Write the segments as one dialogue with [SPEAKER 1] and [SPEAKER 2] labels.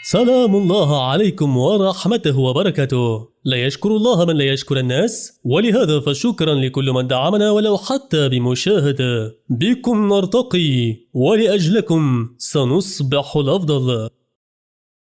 [SPEAKER 1] سلام الله عليكم ورحمته وبركاته. لا يشكر الله من لا يشكر الناس، ولهذا فشكرا لكل من دعمنا ولو حتى بمشاهدة. بكم نرتقي ولأجلكم سنصبح الأفضل.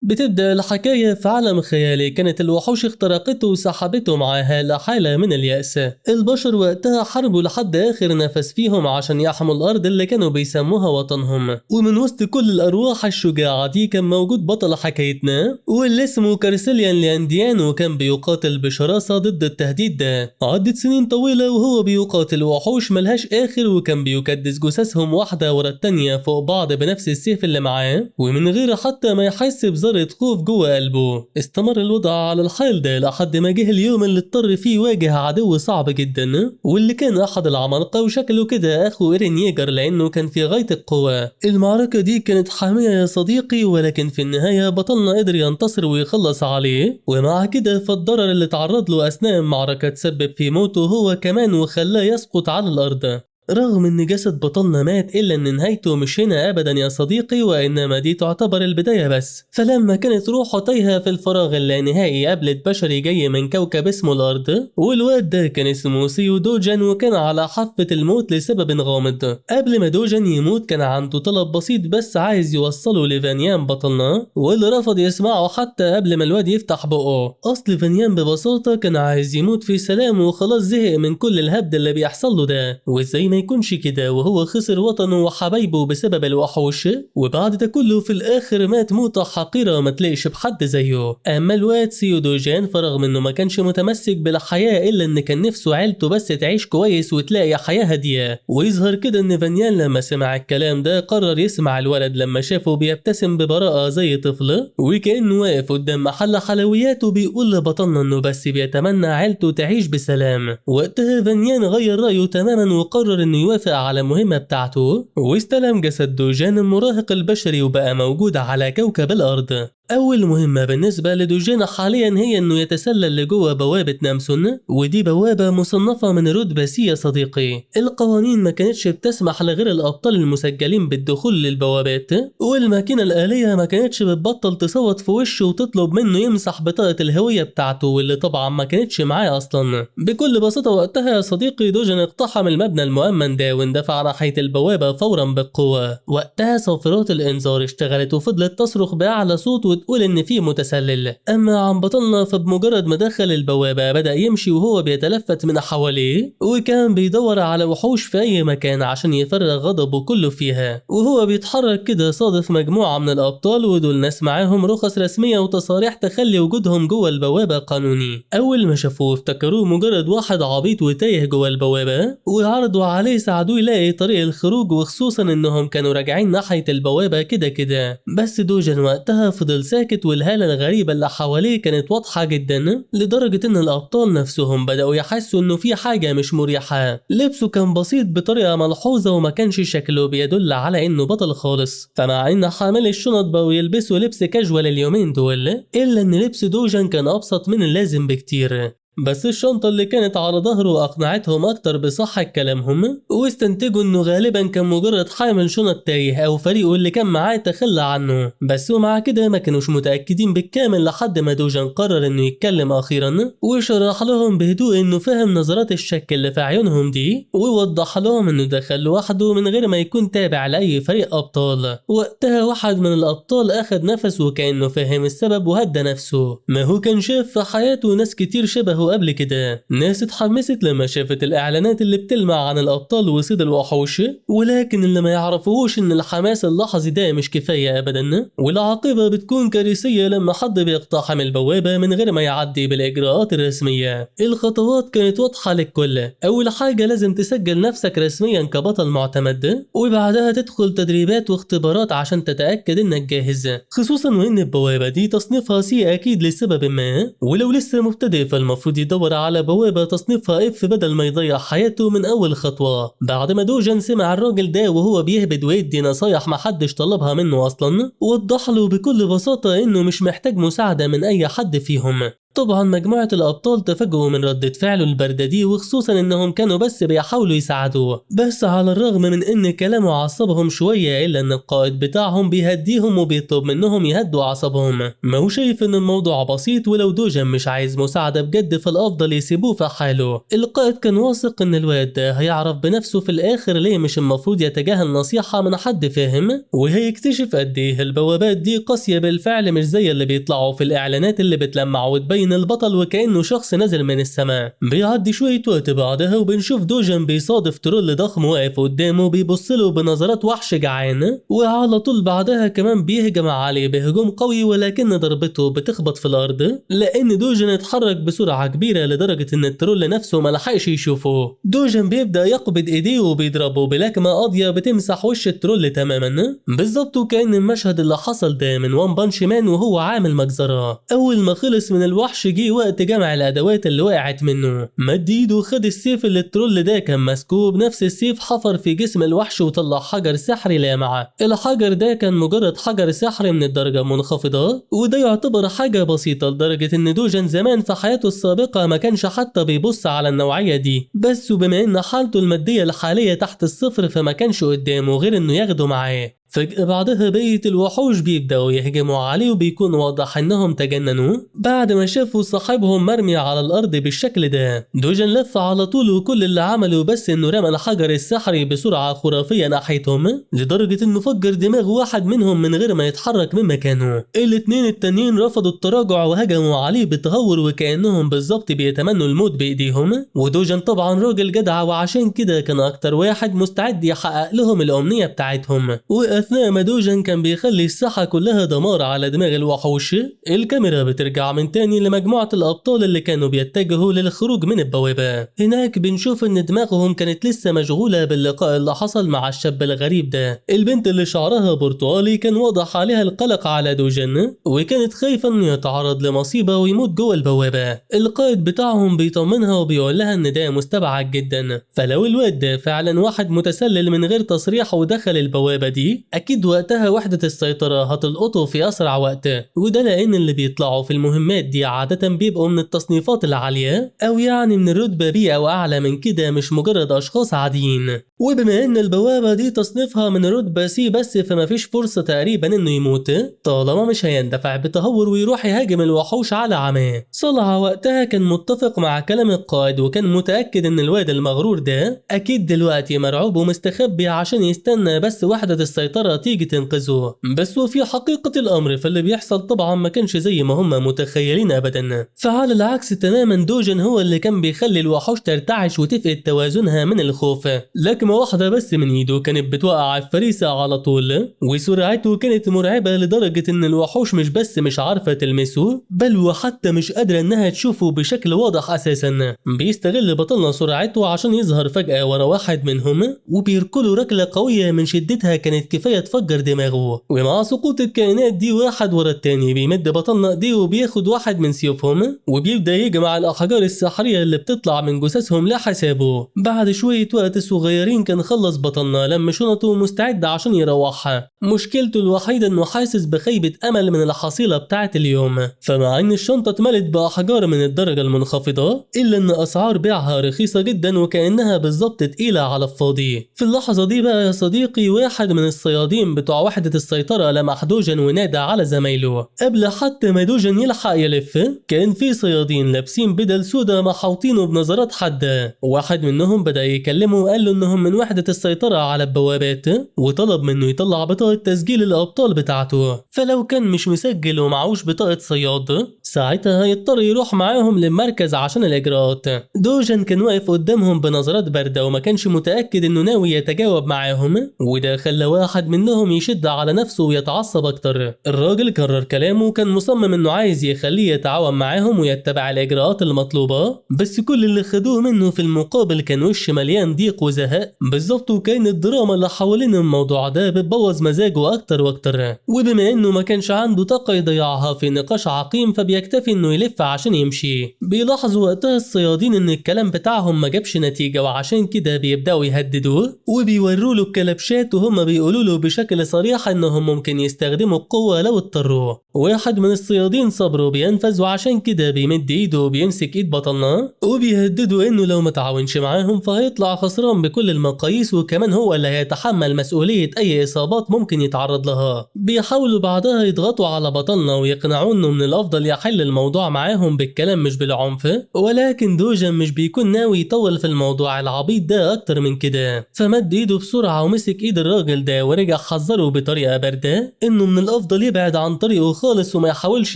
[SPEAKER 1] بتبدأ الحكاية في عالم خيالي كانت الوحوش اخترقته وسحبته معاها لحالة من اليأس. البشر وقتها حاربوا لحد آخر نفس فيهم عشان يحموا الأرض اللي كانوا بيسموها وطنهم. ومن وسط كل الأرواح الشجاعة دي كان موجود بطل حكايتنا واللي اسمه كارسيليان ليانديان، وكان بيقاتل بشراسة ضد التهديد ده. عدت سنين طويلة وهو بيقاتل وحوش ملهاش آخر، وكان بيكدس جثثهم واحدة ورا التانية فوق بعض بنفس السيف اللي معاه، ومن غير حتى ما يحس بذرة خوف جوه قلبه. استمر الوضع على الحال ده لحد ما جه اليوم اللي اضطر فيه يواجه عدو صعب جدا، واللي كان احد العمالقة وشكله كده اخو ايرين ييجر لانه كان في غاية القوة. المعركة دي كانت حامية يا صديقي، ولكن في النهاية بطلنا قدر ينتصر ويخلص عليه. ومع كده فالضرر اللي تعرض له اثناء المعركة تسبب في موته هو كمان وخلاه يسقط على الارض. رغم ان جسد بطلنا مات الا ان نهايته مش هنا ابدا يا صديقي، وانما دي تعتبر البداية بس. فلما كانت روحه تايهة في الفراغ اللانهائي قابلت بشري جاي من كوكب اسمه الارض، والواد ده كان اسمه سيو دوجان وكان على حافة الموت لسبب غامض. قبل ما دوجان يموت كان عنده طلب بسيط بس عايز يوصله لفانيان بطلنا، واللي رفض يسمعه حتى قبل ما الواد يفتح بقه. اصل فانيان ببساطة كان عايز يموت في سلام وخلاص، زهق من كل الهبد اللي بيحصل له ده. وازاي ما يكونش كده وهو خسر وطنه وحبايبه بسبب الوحوش، وبعد ده كله في الاخر مات موتة حقيرة ما تلاقيش بحد زيه. اما الواد سيو دوجان فرغم انه ما كانش متمسك بالحياة الا ان كان نفسه عيلته بس تعيش كويس وتلاقي حياة هادية. ويظهر كده ان فانيان لما سمع الكلام ده قرر يسمع الولد لما شافه بيبتسم ببراءة زي طفل، وكأنه واقف قدام محل حلويات وبيقول لبطلنا انه بس بيتمنى عيلته تعيش بسلام. وقتها فانيان غير رأيه تماما وقرر انه يوافق على المهمة بتاعته، واستلم جسد دوجان المراهق البشري وبقى موجود على كوكب الأرض. أول مهمة بالنسبة لدوجان حاليا هي إنه يتسلل لجوه بوابة نامسون، ودي بوابة مصنفة من رتبة C يا صديقي. القوانين ما كانتش بتسمح لغير الأبطال المسجلين بالدخول للبوابات، والماكينة الآلية ما كانتش بتبطل تصوت في وشه وتطلب منه يمسح بطاقة الهوية بتاعته واللي طبعا ما كانتش معاه أصلا. بكل بساطة وقتها يا صديقي دوجان اقتحم المبنى المؤمن ده واندفع ناحية البوابة فورا بالقوة. وقتها صافرات الإنذار اشتغلت وفضلت تصرخ بأعلى صوت وتقول ان في متسلل. اما عن بطلنا فبمجرد ما دخل البوابة بدأ يمشي وهو بيتلفت من حواليه، وكان بيدور على وحوش في اي مكان عشان يفرغ غضبه كله فيها. وهو بيتحرك كده صادف مجموعة من الابطال، ودول ناس معاهم رخص رسمية وتصاريح تخلي وجودهم جوه البوابة قانوني. اول ما شافوه افتكروه مجرد واحد عبيط وتايه جوه البوابة، وعرضوا عليه يساعدوه يلاقي طريق الخروج، وخصوصا انهم كانوا راجعين ناحية البوابة كده كده. بس دوجان وقتها فضل ساكت، والهالة الغريبة اللي حواليه كانت واضحة جدا لدرجة ان الابطال نفسهم بدأوا يحسوا انه في حاجة مش مريحة. لبسه كان بسيط بطريقة ملحوظة وما كانش شكله بيدل على انه بطل خالص. فمع ان حامل الشنط بقوا يلبسوا لبس كاجوال اليومين دول، الا ان لبس دوجان كان ابسط من اللازم بكتير. بس الشنطة اللي كانت على ظهره أقنعتهم أكتر بصحة كلامهم، واستنتجوا إنه غالبا كان مجرد حامل شنط تايه أو فريقه اللي كان معاه تخلى عنه. بس ومع كده ما كانوش متأكدين بالكامل لحد ما دوجان قرر إنه يتكلم أخيرا، وشرح لهم بهدوء إنه فهم نظرات الشك اللي في عيونهم دي، ووضح لهم إنه دخل لوحده من غير ما يكون تابع لأي فريق أبطال. وقتها واحد من الأبطال أخد نفسه وكأنه فهم السبب وهدى نفسه. ما هو كان شاف في حياته ناس كتير شبهه قبل كده، ناس اتحمست لما شافت الاعلانات اللي بتلمع عن الابطال وصيد الوحوش، ولكن اللي ما يعرفوش ان الحماس اللحظي ده مش كفاية ابدا، والعاقبة بتكون كارثية لما حد بيقتحم البوابة من غير ما يعدي بالاجراءات الرسمية. الخطوات كانت واضحة للكل. اول حاجة لازم تسجل نفسك رسميا كبطل معتمد، وبعدها تدخل تدريبات واختبارات عشان تتاكد انك جاهز، خصوصا وان البوابة دي تصنيفها C اكيد لسبب ما، ولو لسه مبتدئ فالمفروض يدور على بوابة تصنيفها F بدل ما يضيع حياته من أول خطوة. بعد ما دوجان سمع الراجل ده وهو بيهبد ويدي نصايح محدش طلبها منه أصلا، وضح له بكل بساطة إنه مش محتاج مساعدة من أي حد فيهم. طبعا مجموعة الأبطال تفاجئوا من ردة فعله الباردة دي، وخصوصا إنهم كانوا بس بيحاولوا يساعدوه، بس على الرغم من إن كلامه عصبهم شوية إلا إن القائد بتاعهم بيهديهم وبيطلب منهم يهدوا أعصابهم. ما هو شايف إن الموضوع بسيط، ولو دوجان مش عايز مساعدة بجد فالأفضل يسيبوه في حاله. القائد كان واثق إن الواد ده هيعرف بنفسه في الآخر ليه مش المفروض يتجاهل نصيحة من حد فاهم، وهيكتشف قد إيه البوابات دي قاسية بالفعل، مش زي اللي بيطلعوا في الإعلانات اللي بتلمع وتبين البطل وكأنه شخص نازل من السماء. بيعدي شوية وقت بعدها وبنشوف دوجان بيصادف troll ضخم واقف قدامه بيبص له بنظرات وحش جعان، وعلى طول بعدها كمان بيهجم عليه بهجوم قوي، ولكن ضربته بتخبط في الأرض لأن دوجان اتحرك بسرعة كبيرة لدرجة إن ال troll نفسه ما لحقش يشوفه. دوجان بيبدأ يقبض إيديه وبيضربه بلكمة قاضية بتمسح وش ال troll تماما، بالظبط وكأن المشهد اللي حصل ده من One Punch Man وهو عامل مجزرة. أول ما خلص من الوحش جه وقت جمع الأدوات اللي وقعت منه، مد إيده وخد السيف اللي ال troll ده كان ماسكه، بنفس السيف حفر في جسم الوحش وطلع حجر سحري لامع. الحجر ده كان مجرد حجر سحري من الدرجة المنخفضة، وده يعتبر حاجة بسيطة لدرجة إن دوجان زمان في حياته السابقة ما كانش حتى بيبص على النوعية دي، بس وبما إن حالته المادية الحالية تحت الصفر فما كانش قدامه غير إنه ياخده معاه. فجأة بعدها بقية الوحوش بيبدأوا يهجموا عليه، وبيكون واضح انهم تجننوا بعد ما شافوا صاحبهم مرمي على الارض بالشكل ده. دوجان لف على طول وكل اللي عمله بس انه رمى الحجر السحري بسرعة خرافية ناحيتهم لدرجة انه فجر دماغ واحد منهم من غير ما يتحرك من مكانه. الاتنين التانيين رفضوا التراجع وهجموا عليه بتهور وكأنهم بالظبط بيتمنوا الموت بايديهم، ودوجان طبعا راجل جدع وعشان كده كان اكتر واحد مستعد يحقق لهم الامنية بتاعتهم. أثناء ما دوجان كان بيخلي الساحة كلها دمار على دماغ الوحوش، الكاميرا بترجع من تاني لمجموعة الأبطال اللي كانوا بيتجهوا للخروج من البوابة. هناك بنشوف إن دماغهم كانت لسه مشغولة باللقاء اللي حصل مع الشاب الغريب ده. البنت اللي شعرها برتقالي كان واضح عليها القلق على دوجان، وكانت خايفة إنه يتعرض لمصيبة ويموت جوه البوابة. القائد بتاعهم بيطمنها وبيقول لها إن ده مستبعد جدا، فلو الواد ده فعلا واحد متسلل من غير تصريح ودخل البوابة دي أكيد وقتها وحدة السيطرة هتلقطه في أسرع وقت، وده لأن اللي بيطلعوا في المهمات دي عادة بيبقوا من التصنيفات العالية أو يعني من الرتبة B أو أعلى من كده، مش مجرد أشخاص عاديين. وبما إن البوابة دي تصنيفها من رتبة C بس، فما فيش فرصة تقريبا إنه يموت طالما مش هيندفع بتهور ويروح يهاجم الوحوش على عماه. صلعة وقتها كان متفق مع كلام القائد، وكان متأكد إن الواد المغرور ده أكيد دلوقتي مرعوب ومستخبي عشان يستنى بس وحدة السيطرة تيجي تنقذه. بس وفي حقيقة الأمر فاللي بيحصل طبعا ما كانش زي ما هم متخيلين أبدا، فعلى العكس تماما دوجان هو اللي كان بيخلي الوحوش ترتعش وتفقد توازنها من الخوف. لكمة واحدة بس من ايده كانت بتوقع الفريسة على طول، وسرعته كانت مرعبة لدرجة ان الوحوش مش بس مش عارفة تلمسه، بل وحتى مش قادرة انها تشوفه بشكل واضح اساسا. بيستغل بطلنا سرعته عشان يظهر فجأة ورا واحد منهم وبيركله ركلة قوية من شدتها كانت كفاية تفجر دماغه. ومع سقوط الكائنات دي واحد ورا التاني بيمد بطلنا ايديه وبياخد واحد من سيوفهم وبيبدأ يجمع الأحجار السحرية اللي بتطلع من جثثهم لحسابه. بعد شوية وقت صغيرين كان خلص بطلنا لم شنطه مستعد عشان يروحها. مشكلته الوحيدة انه حاسس بخيبة امل من الحصيلة بتاعة اليوم، فمع ان الشنطة اتملت بأحجار من الدرجة المنخفضة الا ان اسعار بيعها رخيصة جدا وكأنها بالظبط تقيلة على الفاضي. في اللحظة دي بقى يا صديقي واحد من الصيادين بتوع وحدة السيطرة لمح دوجان ونادى على زمايله. قبل حتى ما دوجان يلحق يلف كان في صيادين لابسين بدل سودا محاوطينه بنظرات حادة. واحد منهم بدأ يكلمه وقال له انهم من وحدة السيطرة على البوابات، وطلب منه يطلع بطاقة تسجيل الأبطال بتاعته، فلو كان مش مسجل ومعهوش بطاقة صياد ساعتها هيضطر يروح معاهم للمركز عشان الإجراءات. دوجان كان واقف قدامهم بنظرات باردة وما كانش متأكد انه ناوي يتجاوب معاهم، وده خلى واحد منهم يشد على نفسه ويتعصب أكتر. الراجل كرر كلامه وكان مصمم انه عايز يخليه يتعاون معاهم ويتبع الإجراءات المطلوبة، بس كل اللي خدوه منه في المقابل كان وش مليان ضيق وزهق بالظبط، وكان الدراما اللي حوالين الموضوع ده بتبوظ مزاجه أكتر وأكتر. وبما إنه ما كانش عنده طاقة يضيعها في نقاش عقيم فبيكتفي إنه يلف عشان يمشي. بيلاحظوا وقتها الصيادين إن الكلام بتاعهم ما جابش نتيجة، وعشان كده بيبدأوا يهددوه وبيوروا له الكلبشات وهم بيقولوا له بيقولوا بشكل صريح انهم ممكن يستخدموا القوة لو اضطروا. واحد من الصيادين صبره بينفذ، وعشان كده بيمد ايده وبيمسك ايد بطلنا وبيهدده انه لو ما تعاونش معاهم فهيطلع خسران بكل المقاييس، وكمان هو اللي هيتحمل مسؤولية اي اصابات ممكن يتعرض لها. بيحاولوا بعدها يضغطوا على بطلنا ويقنعوه انه من الافضل يحل الموضوع معاهم بالكلام مش بالعنف، ولكن دوجان مش بيكون ناوي يطول في الموضوع العبيط ده اكتر من كده، فمد ايده بسرعة ومسك ايد الراجل ده ورجع حذره بطريقة باردة انه من الافضل يبعد عن طريقه خالص وما يحاولش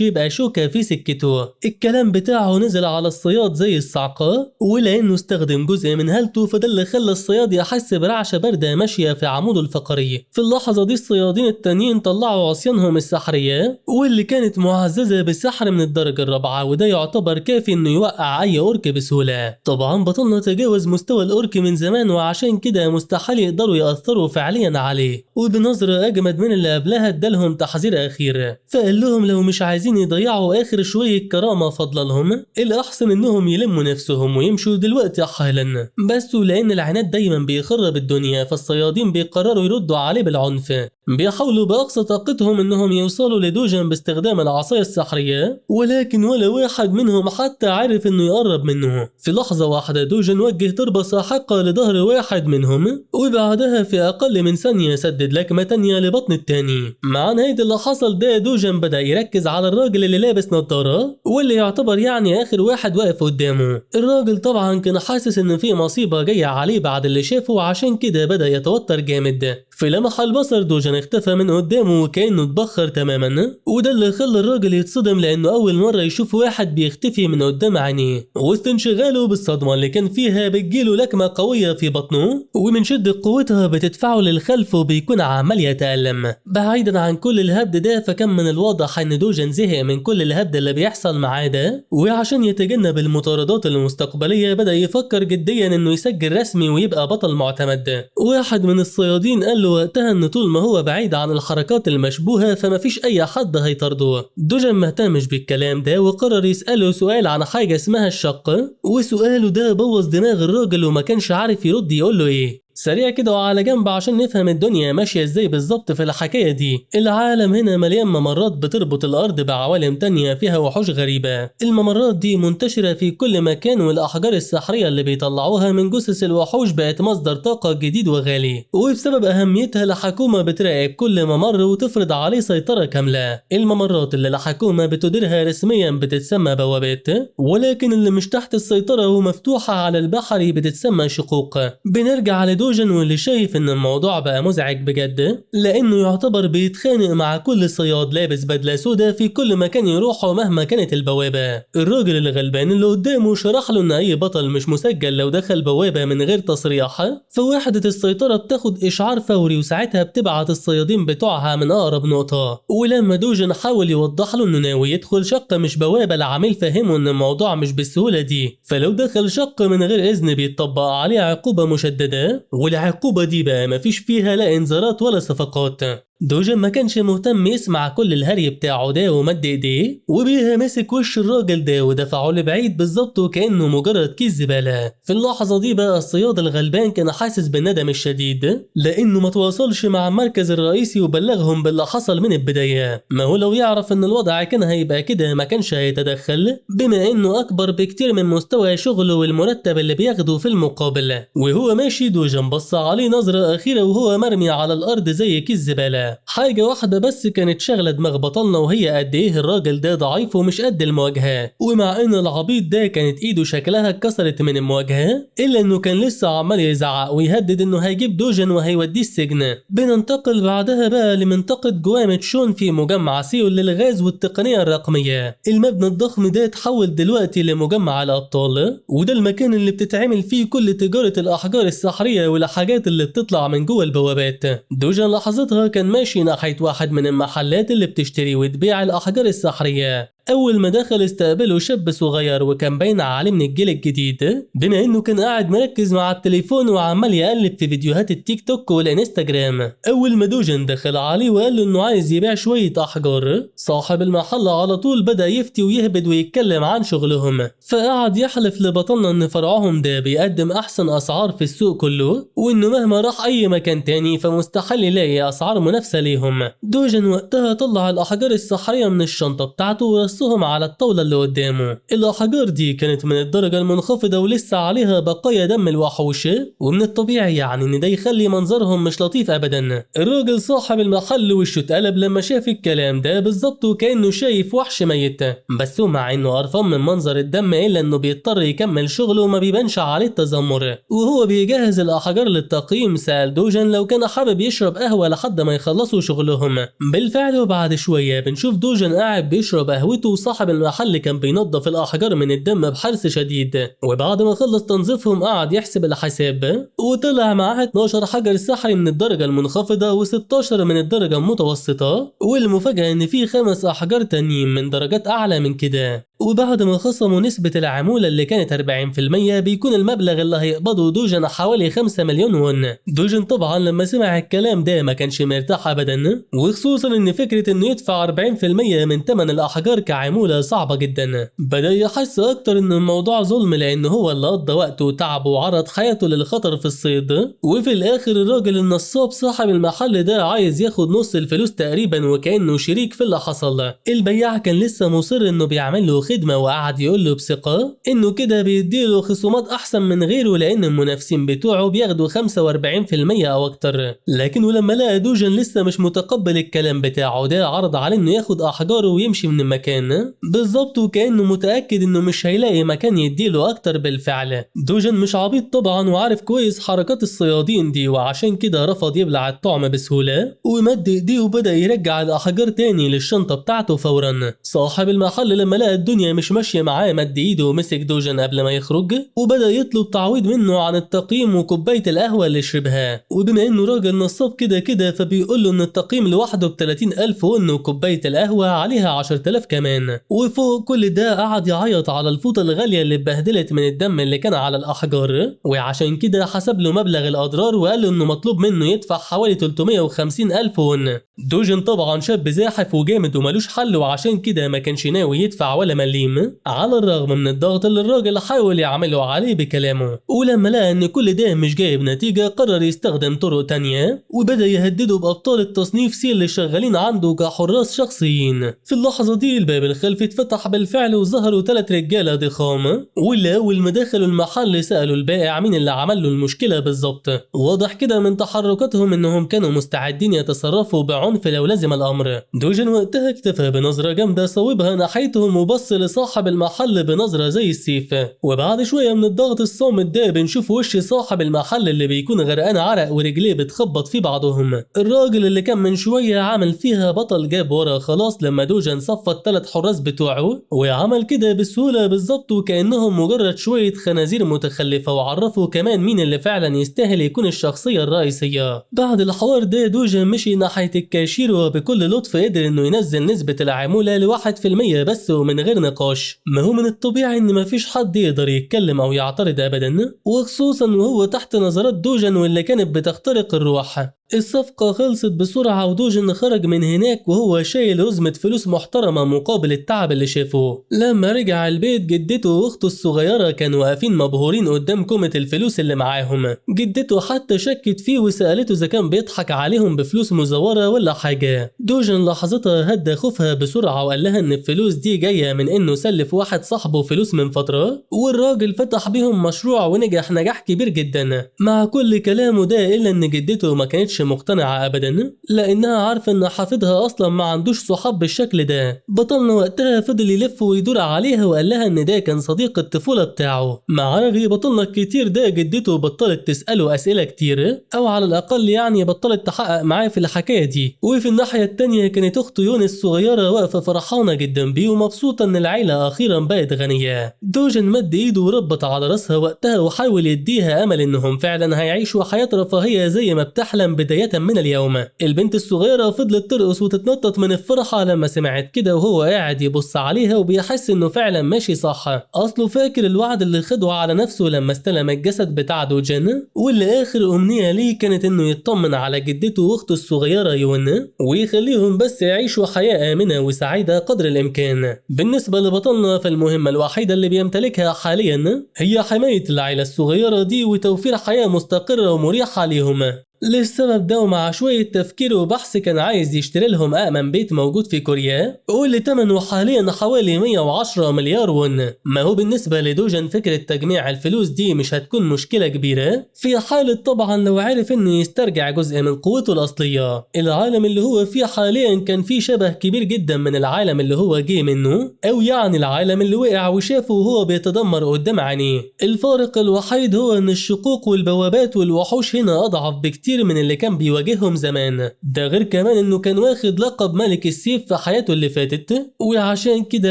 [SPEAKER 1] يبقى شوكة في سكته. الكلام بتاعه نزل على الصياد زي الصعقة، ولانه استخدم جزء من هالته فده اللي خلى الصياد يحس برعشة باردة ماشية في عموده الفقري. في اللحظة دي الصيادين التانيين طلعوا عصيانهم السحرية واللي كانت معززة بالسحر من الدرجة الرابعة، وده يعتبر كافي انه يوقع اي orc بسهولة. طبعا بطلنا تجاوز مستوى ال orc من زمان، وعشان كده مستحيل يقدروا يأثروا فعليا عليه. وبنظرة اجمد من اللي قبلها ادالهم تحذير اخير، فقال لهم لو مش عايزين يضيعوا اخر شوية كرامة فضلهم الاحسن انهم يلموا نفسهم ويمشوا دلوقتي حالا. بس ولان العناد دايما بيخرب الدنيا فالصيادين بيقرروا يردوا عليه بالعنف. بيحاولوا باقصى طاقتهم انهم يوصلوا لدوجان باستخدام العصاية السحرية، ولكن ولا واحد منهم حتى عرف انه يقرب منه. في لحظة واحدة دوجان وجه ضربة ساحقة لظهر واحد منهم، وبعدها في اقل من ثانية سدد لكمة تانية لبطن التاني. مع نهاية اللي حصل ده دوجان بدأ يركز على الراجل اللي لابس نظارة واللي يعتبر يعني اخر واحد واقف قدامه. الراجل طبعا كان حاسس ان في مصيبة جاية عليه بعد اللي شافه، وعشان كده بدأ يتوتر جامد. في لمح البصر دوجان اختفى من قدامه وكأنه اتبخر تماما، وده اللي خلى الراجل يتصدم لانه اول مرة يشوف واحد بيختفي من قدام عينيه. وسط انشغاله بالصدمة اللي كان فيها بتجيله لكمة قوية في بطنه، ومن شدة قوتها بتدفعه للخلف وبيكون عمال يتألم. بعيدا عن كل الهبد ده فكان من الواضح ان دوجان زهق من كل الهبد اللي بيحصل معاه ده، وعشان يتجنب المطاردات المستقبلية بدأ يفكر جديا انه يسجل رسمي ويبقى بطل معتمد. واحد من الصيادين قال له وقتها ان طول ما هو بعيد عن الحركات المشبوهة فمفيش اي حد هيطارده. دوجان مهتمش بالكلام ده وقرر يسأله سؤال عن حاجة اسمها الشق، وسؤاله ده بوظ دماغ الراجل وما كانش عارف يرد يقول له ايه. سريع كده وعلى جنب عشان نفهم الدنيا ماشية ازاي بالظبط في الحكاية دي. العالم هنا مليان ممرات بتربط الارض بعوالم تانية فيها وحوش غريبة. الممرات دي منتشرة في كل مكان، والاحجار السحرية اللي بيطلعوها من جثث الوحوش بقت مصدر طاقة جديد وغالي، وبسبب اهميتها الحكومة بتراقب كل ممر وتفرض عليه سيطرة كاملة. الممرات اللي الحكومة بتديرها رسميا بتتسمى بوابات، ولكن اللي مش تحت السيطرة ومفتوحة على البحر بتتسمى شقوق. بنرجع لدوجان واللي شايف ان الموضوع بقى مزعج بجد، لانه يعتبر بيتخانق مع كل صياد لابس بدله سودا في كل مكان يروحه مهما كانت البوابة. الراجل الغلبان اللي قدامه شرح له ان اي بطل مش مسجل لو دخل بوابه من غير تصريح فوحده السيطرة بتاخد اشعار فوري، وساعتها بتبعت الصيادين بتوعها من اقرب نقطة. ولما دوجان حاول يوضح له انه ناوي يدخل شقه مش بوابه، العميل فهمه ان الموضوع مش بالسهولة دي، فلو دخل شق من غير اذن بيتطبق عليه عقوبه مشددة، والعقوبة دي بقى مفيش فيها لا انذارات ولا صفقات. دوجان ما كانش مهتم يسمع كل الهري بتاعه ده ومد ايديه وبيها مسك وش الراجل ده ودفعه لبعيد بالظبط وكانه مجرد كيس زبالة. في اللحظة دي بقى الصياد الغلبان كان حاسس بالندم الشديد لانه ما تواصلش مع المركز الرئيسي وبلغهم باللي حصل من البداية. ما هو لو يعرف ان الوضع كان هيبقى كده ما كانش هيتدخل، بما انه اكبر بكتير من مستوى شغله والمرتب اللي بياخده في المقابل. وهو ماشي دوجان بص عليه نظره اخيرة وهو مرمي على الارض زي كيس زبالة. حاجة واحدة بس كانت شغلة دماغ بطلنا، وهي قد ايه الراجل ده ضعيف ومش قد المواجهة. ومع ان العبيط ده كانت ايده شكلها اتكسرت من المواجهة، الا انه كان لسه عمال يزعق ويهدد انه هيجيب دوجان وهيوديه السجن. بننتقل بعدها بقى لمنطقة جوامتشون في مجمع سيول للغاز والتقنية الرقمية. المبنى الضخم ده اتحول دلوقتي لمجمع الابطال، وده المكان اللي بتتعمل فيه كل تجارة الاحجار السحرية والحاجات اللي بتطلع من جوه البوابات. دوجان لحظتها كان ماشي ناحية واحد من المحلات اللي بتشتري وتبيع الأحجار السحرية. أول ما دخل استقبله شاب صغير وكان باين عليه من الجيل الجديد، بما إنه كان قاعد مركز مع التليفون وعمال يقلب في فيديوهات التيك توك والانستجرام. أول ما دوجن دخل عليه وقال له إنه عايز يبيع شوية أحجار، صاحب المحل على طول بدأ يفتي ويهبد ويتكلم عن شغلهم، فقعد يحلف لبطلنا إن فرعهم ده بيقدم أحسن أسعار في السوق كله، وإنه مهما راح أي مكان تاني فمستحيل يلاقي أسعار منافسة ليهم. دوجن وقتها طلع الأحجار السحرية من الشنطة بتاعته ورصهم على الطاولة اللي قدامه. الأحجار دي كانت من الدرجة المنخفضة ولسه عليها بقايا دم الوحوش، ومن الطبيعي يعني إن ده يخلي منظرهم مش لطيف أبدا. الراجل صاحب المحل وشه اتقلب لما شاف الكلام ده بالظبط وكأنه شايف وحش ميت، بس مع إنه قرفان من منظر الدم إلا إنه بيضطر يكمل شغله وما بيبانش عليه التذمر. وهو بيجهز الأحجار للتقييم سأل دوجن لو كان حابب يشرب قهوة لحد ما يخلصوا شغلهم. بالفعل وبعد شوية بنشوف دوجن قاعد بيشرب قهوته وصاحب المحل كان بينظف الأحجار من الدم بحرص شديد، وبعد ما خلص تنظيفهم قعد يحسب الحساب وطلع معاه 12 حجر سحري من الدرجة المنخفضة و16 من الدرجة المتوسطة، والمفاجأة إن في 5 أحجار تانيين من درجات أعلى من كده. وبعد ما خصموا نسبة العمولة اللي كانت 40% بيكون المبلغ اللي هيقبضه دوجن حوالي 5 مليون ون. دوجن طبعا لما سمع الكلام ده ما كانش مرتاح ابدا، وخصوصا ان فكرة انه يدفع 40% من ثمن الاحجار كعمولة صعبة جدا. بدأ يحس اكتر ان الموضوع ظلم، لان هو اللي قضى وقته وتعبه وعرض حياته للخطر في الصيد، وفي الاخر الراجل النصاب صاحب المحل ده عايز ياخد نص الفلوس تقريبا وكأنه شريك في اللي حصل. البياع كان لسه مصر انه بيعمل له خدمة وقعد يقول له بثقة انه كده بيديله خصومات احسن من غيره لان المنافسين بتوعه بياخدوا 45% او اكتر. لكن ولما لقى دوجن لسه مش متقبل الكلام بتاعه ده عرض عليه انه ياخد احجاره ويمشي من المكان بالظبط، وكانه متاكد انه مش هيلاقي مكان يديله اكتر. بالفعل دوجن مش عبيط طبعا وعارف كويس حركات الصيادين دي، وعشان كده رفض يبلع الطعم بسهولة ومد ايديه وبدا يرجع الاحجار تاني للشنطة بتاعته فورا. صاحب المحل لما لقى الدنيا مش ماشية معاه مد ايده ومسك دوجن قبل ما يخرج وبدأ يطلب تعويض منه عن التقييم وكوباية القهوة اللي شربها. وبما انه راجل نصاب كده كده فبيقول له ان التقييم لوحده ب 30,000 ون وكوباية القهوة عليها 10,000 كمان. وفوق كل ده قعد يعيط على الفوطة الغالية اللي اتبهدلت من الدم اللي كان على الأحجار، وعشان كده حسب له مبلغ الأضرار وقال له انه مطلوب منه يدفع حوالي 350,000 ون. دوجن طبعا شاب زاحف وجامد وملوش حل، وعشان كده ما كانش ناوي يدفع ولا مليم على الرغم من الضغط اللي الراجل حاول يعمله عليه بكلامه. ولما لقى ان كل ده مش جايب نتيجة قرر يستخدم طرق تانية وبدأ يهدده بأبطال التصنيف C اللي شغالين عنده كحراس شخصيين. في اللحظة دي الباب الخلفي اتفتح بالفعل وظهروا 3 رجالة ضخام، واللي أول ما دخلوا المحل سألوا البائع مين اللي عمل له المشكلة بالظبط. واضح كده من تحركاتهم انهم كانوا مستعدين يتصرفوا بعنف لو لزم الأمر. دوجن وقتها اكتفى بنظرة جامدة صوبها ناحيتهم وبص لصاحب المحل بنظرة زي السيف. وبعد شوية من الضغط الصامت ده بنشوف وش صاحب المحل اللي بيكون غرقان عرق ورجليه بتخبط في بعضهم. الراجل اللي كان من شوية عامل فيها بطل جاب ورا خلاص لما دوجن صفى ال3 حراس بتوعه، وعمل كده بسهولة بالظبط وكأنهم مجرد شوية خنازير متخلفة، وعرفوا كمان مين اللي فعلا يستاهل يكون الشخصية الرئيسية. بعد الحوار ده دوجن مشي ناحية الكاشير وبكل لطف قدر انه ينزل نسبة العمولة ل1% بس ومن غير نقاش. ما هو من الطبيعي ان مفيش حد يقدر يتكلم او يعترض ابدا، وخصوصا وهو تحت نظرات دوجن واللي كانت بتخترق الروح. الصفقة خلصت بسرعة ودوجن خرج من هناك وهو شايل رزمة فلوس محترمة مقابل التعب اللي شافه. لما رجع البيت جدته واخته الصغيرة كانوا واقفين مبهورين قدام كومة الفلوس اللي معاهم. جدته حتى شكت فيه وسألته إذا كان بيضحك عليهم بفلوس مزورة ولا حاجة. دوجن لحظتها هدى خوفها بسرعة وقال لها إن الفلوس دي جاية من إنه سلف واحد صاحبه فلوس من فترة والراجل فتح بيهم مشروع ونجح نجاح كبير جدا. مع كل كلامه ده إلا إن جدته ما كانتش مقتنعة أبدا، لأنها عارفة إن حفيدها أصلا ما عندوش صحاب بالشكل ده. بطلنا وقتها فضل يلف ويدور عليها وقال لها إن ده كان صديق الطفولة بتاعه. مع رغي بطلنا الكتير ده جدته بطلت تسأله أسئلة كتير، أو على الأقل يعني بطلت تحقق معاه في الحكاية دي. وفي الناحية التانية كانت أخته يونس الصغيرة واقفة فرحانة جدا بيه ومبسوطة إن العيلة أخيرا بقت غنية. دوجن مد إيده وربط على راسها وقتها وحاول يديها أمل إنهم فعلا هيعيشوا حياة رفاهية زي ما بتحلم بداية بداية من اليوم. البنت الصغيرة فضلت ترقص وتتنطط من الفرحة لما سمعت كده، وهو قاعد يبص عليها وبيحس انه فعلا ماشي صح، اصله فاكر الوعد اللي خده على نفسه لما استلم الجسد بتاع دوجن، واللي اخر امنية ليه كانت انه يطمن على جدته واخته الصغيرة يون ويخليهم بس يعيشوا حياة آمنة وسعيدة قدر الامكان. بالنسبة لبطلنا فالمهمة الوحيدة اللي بيمتلكها حاليا هي حماية العائلة الصغيرة دي وتوفير حياة مستقرة ومريحة ليهم. للسبب ده ومع شوية تفكير وبحث كان عايز يشتري لهم أأمن بيت موجود في كوريا واللي تمنه حاليا حوالي 110 مليار ون. ما هو بالنسبة لدوجن فكرة تجميع الفلوس دي مش هتكون مشكلة كبيرة في حالة طبعا لو عرف انه يسترجع جزء من قوته الأصلية. العالم اللي هو فيه حاليا كان فيه شبه كبير جدا من العالم اللي هو جه منه، أو يعني العالم اللي وقع وشافه وهو بيتدمر قدام عينيه. الفارق الوحيد هو ان الشقوق والبوابات والوحوش هنا أضعف بكتير من اللي كان بيواجههم زمان، ده غير كمان انه كان واخد لقب ملك السيف في حياته اللي فاتت، وعشان كده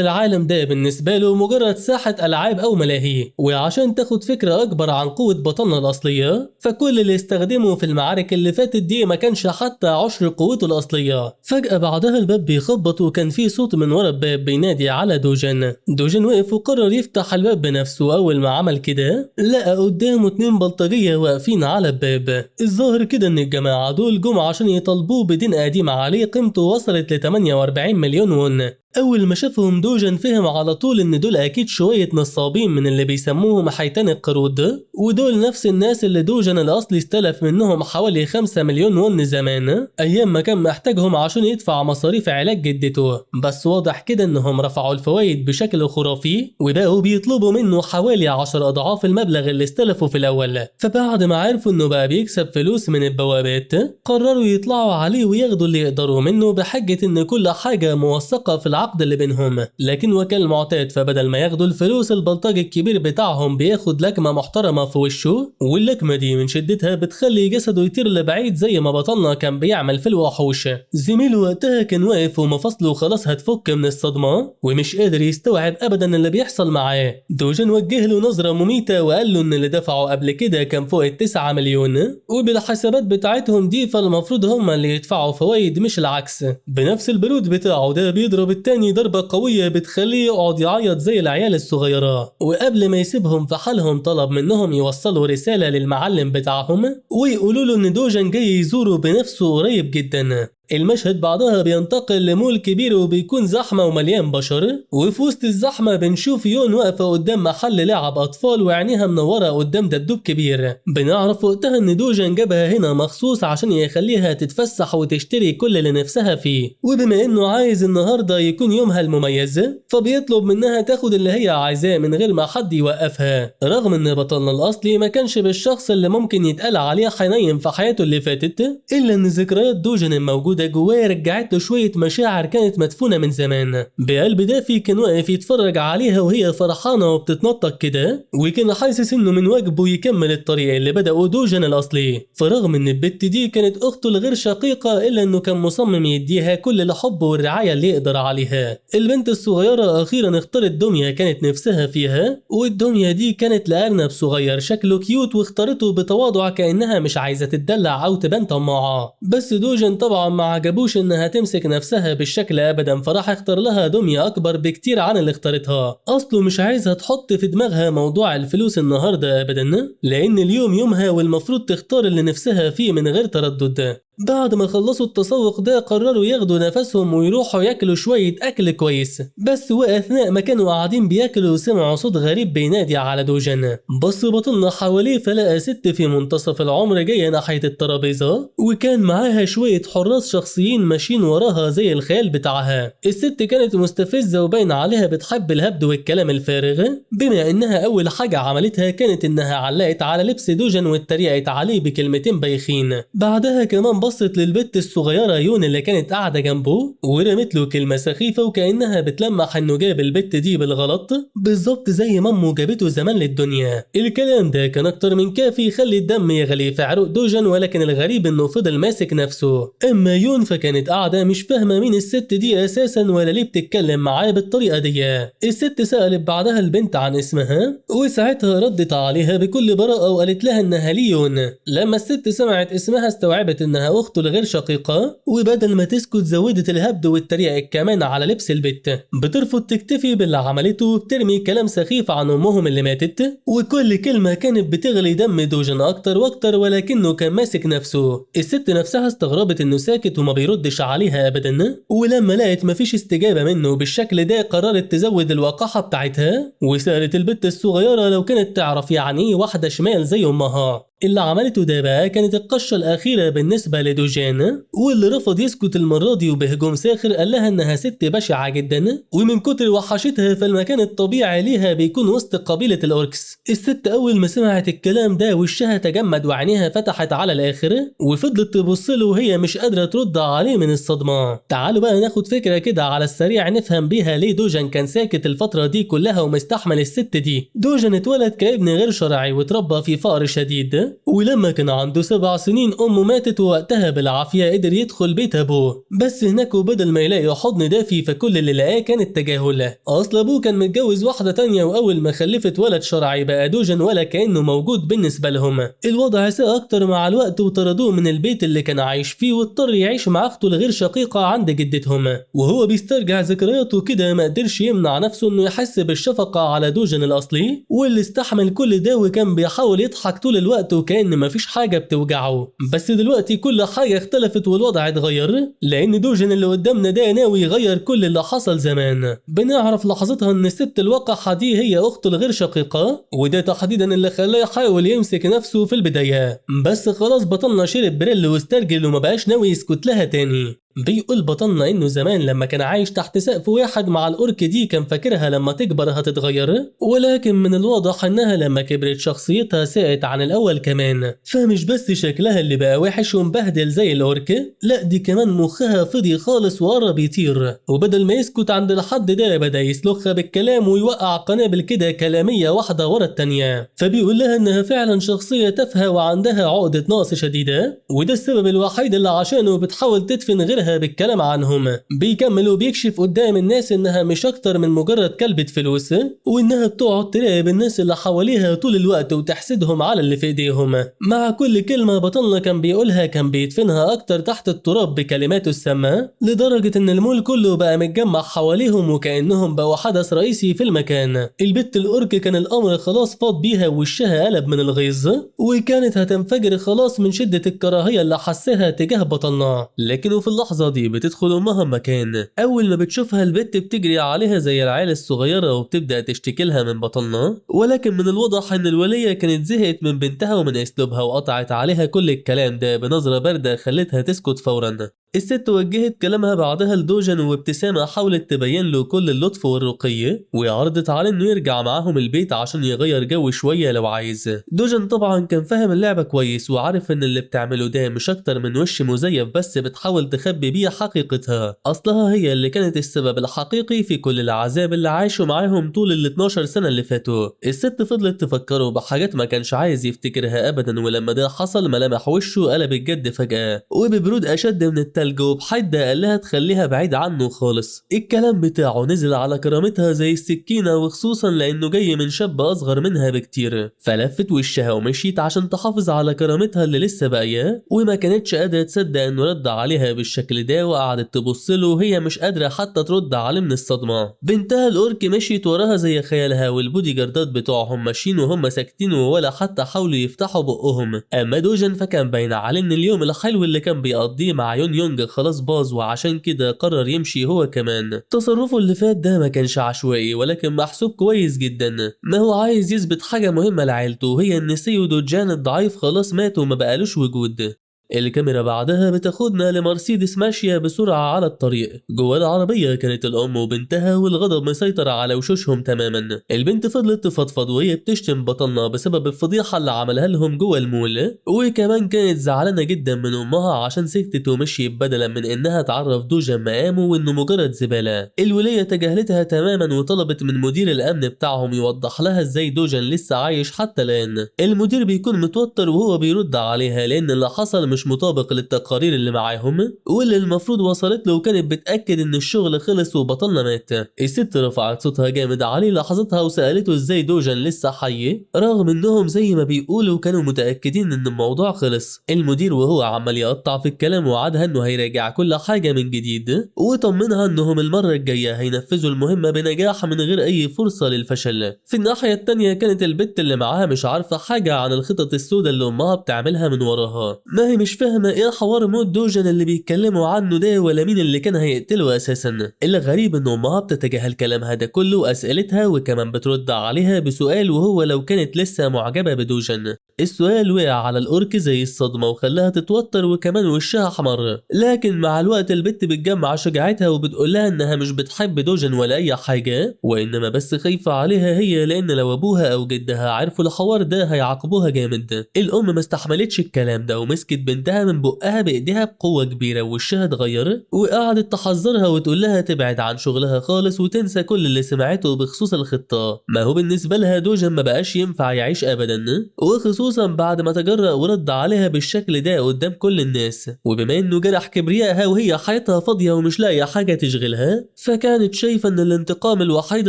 [SPEAKER 1] العالم ده بالنسبة له مجرد ساحة ألعاب أو ملاهي. وعشان تاخد فكرة أكبر عن قوة بطلنا الأصلية فكل اللي استخدمه في المعارك اللي فاتت دي ما كانش حتى عشر قوته الأصلية. فجأة بعدها الباب بيخبط وكان في صوت من ورا الباب بينادي على دوجن. دوجن وقف وقرر يفتح الباب بنفسه. أول ما عمل كده لقى قدامه 2 بلطجية واقفين على الباب. الظاهر كده ان الجماعة دول جم عشان يطالبوه بدين قديم عليه قيمته وصلت ل 48 مليون ون. أول ما شافهم دوجن فهم على طول إن دول أكيد شوية نصابين من اللي بيسموهم حيتان القرود، ودول نفس الناس اللي دوجن الأصلي استلف منهم حوالي 5 مليون ون زمان أيام ما كان محتاجهم عشان يدفع مصاريف علاج جدته. بس واضح كده إنهم رفعوا الفوايد بشكل خرافي وبقوا بيطلبوا منه حوالي 10 أضعاف المبلغ اللي استلفه في الأول. فبعد ما عرفوا إنه بقى بيكسب فلوس من البوابات قرروا يطلعوا عليه وياخدوا اللي يقدروا منه بحجة إن كل حاجة موثقة في العقد اللي بينهم. لكن وكالمعتاد فبدل ما ياخدوا الفلوس البلطجي الكبير بتاعهم بياخد لكمة محترمة في وشه، واللكمة دي من شدتها بتخلي جسده يطير لبعيد زي ما بطلنا كان بيعمل في الوحوش. زميله وقتها كان واقف ومفاصله خلاص هتفك من الصدمة ومش قادر يستوعب ابدا اللي بيحصل معاه. دوجن وجه له نظرة مميتة وقال له ان اللي دفعه قبل كده كان فوق 9 مليون، وبالحسابات بتاعتهم دي فالمفروض هم اللي يدفعوا فوايد مش العكس. بنفس البرود بتاعه ده بيضرب التاني ضربة قوية بتخليه يقعد يعيط زي العيال الصغيرة. وقبل ما يسيبهم في حالهم طلب منهم يوصلوا رسالة للمعلم بتاعهم ويقولوا له ان دوجن جاي يزوره بنفسه قريب جدا. المشهد بعدها بينتقل لمول كبير وبيكون زحمة ومليان بشر، وفي وسط الزحمة بنشوف يون واقفة قدام محل لعب أطفال وعينيها منورة قدام دبدوب كبير. بنعرف وقتها إن دوجن جابها هنا مخصوص عشان يخليها تتفسح وتشتري كل اللي نفسها فيه، وبما إنه عايز النهاردة يكون يومها المميز فبيطلب منها تاخد اللي هي عايزاه من غير ما حد يوقفها. رغم إن بطلنا الأصلي ما كانش بالشخص اللي ممكن يتقال عليه حنين في حياته اللي فاتت، إلا إن ذكريات دوجن الموجودة جواه رجعت له شوية مشاعر كانت مدفونة من زمان. بقلب دافي كان واقف يتفرج عليها وهي فرحانة وبتتنطط كده، وكان حاسس انه من واجبه يكمل الطريق اللي بدأه دوجن الأصلي. فرغم ان البت دي كانت اخته الغير شقيقة الا انه كان مصمم يديها كل الحب والرعاية اللي يقدر عليها. البنت الصغيرة اخيرا اختارت دمية كانت نفسها فيها، والدمية دي كانت لأرنب صغير شكله cute، واختارته بتواضع كأنها مش عايزة تتدلع او تبان طماعة. بس دوجن طبعا ما عجبوش انها تمسك نفسها بالشكل ابدا، فراح اختار لها دمية اكبر بكتير عن اللي اختارتها. اصله مش عايزها تحط في دماغها موضوع الفلوس النهارده ابدا، لان اليوم يومها والمفروض تختار اللي نفسها فيه من غير تردد. بعد ما خلصوا التسوق ده قرروا ياخدوا نفسهم ويروحوا ياكلوا شوية أكل كويس. بس وأثناء ما كانوا قاعدين بياكلوا سمعوا صوت غريب بينادي على دوجن. بص بطلنا حواليه فلقى ست في منتصف العمر جاية ناحية الترابيزة، وكان معاها شوية حراس شخصيين ماشيين وراها زي الخيال بتاعها. الست كانت مستفزة وباين عليها بتحب الهبد والكلام الفارغ، بما إنها أول حاجة عملتها كانت إنها علقت على لبس دوجن واتريقت عليه بكلمتين بايخين. بعدها كمان بصت للبت الصغيرة يون اللي كانت قاعدة جنبه ورمت له كلمة سخيفة وكأنها بتلمح انه جاب البت دي بالغلط، بالظبط زي ما امه جابته زمان للدنيا. الكلام ده كان اكتر من كافي يخلي الدم يغلي في عروق دوجان، ولكن الغريب انه فضل ماسك نفسه. اما يون فكانت قاعدة مش فاهمة مين الست دي اساسا ولا ليه بتتكلم معاه بالطريقة دي. الست سألت بعدها البنت عن اسمها، وساعتها ردت عليها بكل براءة وقالت لها انها ليون. لما الست سمعت اسمها استوعبت انها اخته الغير شقيقة، وبدل ما تسكت زودت الهبد والتريقة كمان على لبس البت. بترفض تكتفي باللي عملته وبترمي كلام سخيف عن امهم اللي ماتت، وكل كلمة كانت بتغلي دم دوجان اكتر واكتر، ولكنه كان ماسك نفسه. الست نفسها استغربت انه ساكت وما بيردش عليها ابدا، ولما لقت مفيش استجابة منه بالشكل ده قررت تزود الوقاحة بتاعتها، وسألت البت الصغيرة لو كانت تعرف يعني ايه واحدة شمال زي امها. اللي عملته ده بقى كانت القشة الأخيرة بالنسبة لدوجان، واللي رفض يسكت المرة دي وبهجوم ساخر قال لها إنها ست بشعة جدا، ومن كتر وحشتها فالمكان الطبيعي ليها بيكون وسط قبيلة ال orcs. الست أول ما سمعت الكلام ده وشها تجمد وعينيها فتحت على الآخر، وفضلت تبص له وهي مش قادرة ترد عليه من الصدمة. تعالوا بقى ناخد فكرة كده على السريع نفهم بيها ليه دوجان كان ساكت الفترة دي كلها ومستحمل الست دي. دوجان اتولد كابن غير شرعي واتربى في فقر شديد، ولما كان عنده 7 سنين امه ماتت، ووقتها بالعافية قدر يدخل بيت ابوه، بس هناك وبدل ما يلاقي حضن دافي فكل اللي لقاه كان التجاهل. اصل ابوه كان متجوز واحدة تانية، واول ما خلفت ولد شرعي بقى دوجان ولا كانه موجود بالنسبة لهم. الوضع ساء اكتر مع الوقت وطردوه من البيت اللي كان عايش فيه، واضطر يعيش مع اخته الغير شقيقه عند جدتهم. وهو بيسترجع ذكرياته كده ما قدرش يمنع نفسه انه يحس بالشفقه على دوجان الاصلي، واللي استحمل كل ده وكان بيحاول يضحك طول الوقت وكأن مفيش حاجة بتوجعه. بس دلوقتي كل حاجة اختلفت والوضع اتغير، لأن دوجان اللي قدامنا ده ناوي يغير كل اللي حصل زمان. بنعرف لحظتها إن الست الوقحة دي هي أخته الغير شقيقة، وده تحديدا اللي خلاه يحاول يمسك نفسه في البداية، بس خلاص بطلنا شرب بريل واسترجل ومبقاش ناوي يسكت لها تاني. بيقول بطلنا انه زمان لما كان عايش تحت سقف واحد مع ال orc دي كان فاكرها لما تكبر هتتغير، ولكن من الواضح انها لما كبرت شخصيتها ساءت عن الاول كمان. فمش بس شكلها اللي بقى وحش ومبهدل زي ال orc، لا دي كمان مخها فضي خالص وقرب يطير. وبدل ما يسكت عند الحد ده بدا يسلخها بالكلام ويوقع قنابل كده كلامية واحدة ورا التانية. فبيقول لها انها فعلا شخصية تافهة وعندها عقده نقص شديدة، وده السبب الوحيد اللي عشانه بتحاول تدفن غيرها بالكلام عنهم. بيكمل وبيكشف قدام الناس انها مش اكتر من مجرد كلبة فلوس، وانها بتقعد تراقب الناس اللي حواليها طول الوقت وتحسدهم على اللي في ايديهم. مع كل كلمة بطلنا كان بيقولها كان بيدفنها اكتر تحت التراب بكلماته السامة، لدرجة ان المول كله بقى متجمع حواليهم وكأنهم بقوا حدث رئيسي في المكان. البت الأورك كان الامر خلاص فاض بيها ووشها قلب من الغيظ، وكانت هتنفجر خلاص من شدة الكراهية اللي حسها تجاه بطلنا. لكنه في اللحظة دي بتدخل امها مكان، اول ما بتشوفها البت بتجري عليها زي العيال الصغيرة وبتبدا تشتكي لها من بطلنا، ولكن من الواضح ان الوليه كانت زهقت من بنتها ومن اسلوبها وقطعت عليها كل الكلام ده بنظره باردة خلتها تسكت فورا. الست وجهت كلامها بعدها لدوجان وابتسامة حاولت تبين له كل اللطف والرقي، وعرضت عليه انه يرجع معاهم البيت عشان يغير جو شوية لو عايز. دوجان طبعا كان فاهم اللعبة كويس وعارف ان اللي بتعمله ده مش اكتر من وش مزيف بس بتحاول تخبي بيه حقيقتها، اصلها هي اللي كانت السبب الحقيقي في كل العذاب اللي عايشه معاهم طول ال 12 سنة اللي فاتوا. الست فضلت تفكره بحاجات ما كانش عايز يفتكرها ابدا، ولما ده حصل ملامح وشه قلبت جد فجأة وببرود اشد من التلج، وبحدة قال لها تخليها بعيد عنه خالص. الكلام بتاعه نزل على كرامتها زي السكينة، وخصوصا لانه جاي من شاب اصغر منها بكتير، فلفت وشها ومشيت عشان تحافظ على كرامتها اللي لسه باقية، وما كانتش قادرة تصدق انه رد عليها بالشكل ده، وقعدت تبص له وهي مش قادرة حتى ترد عليه من الصدمة. بنتها ال orc مشيت وراها زي خيالها، والبودي جاردات بتوعهم ماشيين وهم ساكتين ولا حتى حاولوا يفتحوا بقهم. اما دوجان فكان باين عليه ان اليوم الحلو اللي كان بيقضيه مع يون يونج خلاص باظ، وعشان كده قرر يمشي هو كمان. تصرفه اللي فات ده ما كانش عشوائي ولكن محسوب كويس جدا، ما هو عايز يثبت حاجة مهمة لعيلته، وهي ان سيو دوجان الضعيف خلاص مات وما بقالوش وجود. الكاميرا بعدها بتاخدنا لمرسيدس ماشية بسرعة على الطريق. جوه العربية كانت الأم وبنتها والغضب مسيطر على وشوشهم تماما. البنت فضلت تفضفض وهي بتشتم بطلنا بسبب الفضيحة اللي عملها لهم جوه المول، وكمان كانت زعلانة جدا من أمها عشان سكتت ومشيت بدلا من إنها تعرف دوجان مقامه وإنه مجرد زبالة. الولية تجاهلتها تماما وطلبت من مدير الأمن بتاعهم يوضح لها إزاي دوجان لسه عايش حتى الآن. المدير بيكون متوتر وهو بيرد عليها لأن اللي حصل مش مطابق للتقارير اللي معاهم واللي المفروض وصلت له، وكانت بتأكد إن الشغل خلص وبطلنا مات. الست رفعت صوتها جامد عليه لحظتها وسألته إزاي دوجان لسه حي رغم إنهم زي ما بيقولوا كانوا متأكدين إن الموضوع خلص. المدير وهو عمال يقطع في الكلام وعدها إنه هيراجع كل حاجة من جديد، وطمنها إنهم المرة الجاية هينفذوا المهمة بنجاح من غير أي فرصة للفشل. في الناحية التانية كانت البت اللي معاها مش عارفة حاجة عن الخطط السوداء اللي أمها بتعملها من وراها، ما هي مش فاهمة إيه حوار موت دوجان اللي بيتكلموا عنه ده ولا مين اللي كان هيقتله أساسا. الغريب إن أمها بتتجاهل كلامها ده كله وأسئلتها، وكمان بترد عليها بسؤال وهو لو كانت لسه معجبة بدوجان. السؤال وقع على الأورك زي الصدمة وخلاها تتوتر وكمان وشها أحمر، لكن مع الوقت البت بتجمع شجاعتها وبتقول لها إنها مش بتحب دوجان ولا أي حاجة، وإنما بس خايفة عليها هي لأن لو أبوها أو جدها عرفوا الحوار ده هيعاقبوها جامد. الأم ما استحملتش الكلام ده ومسكت بنتها من بقها بإيديها بقوة كبيرة ووشها اتغير، وقعدت تحذرها وتقول لها تبعد عن شغلها خالص وتنسى كل اللي سمعته بخصوص الخطة. ما هو بالنسبة لها دوجان ما بقاش ينفع يعيش أبدا، وخصوصا بعد ما تجرأ ورد عليها بالشكل ده قدام كل الناس. وبما انه جرح كبريائها وهي حياتها فاضية ومش لاقية حاجة تشغلها، فكانت شايفة ان الانتقام الوحيد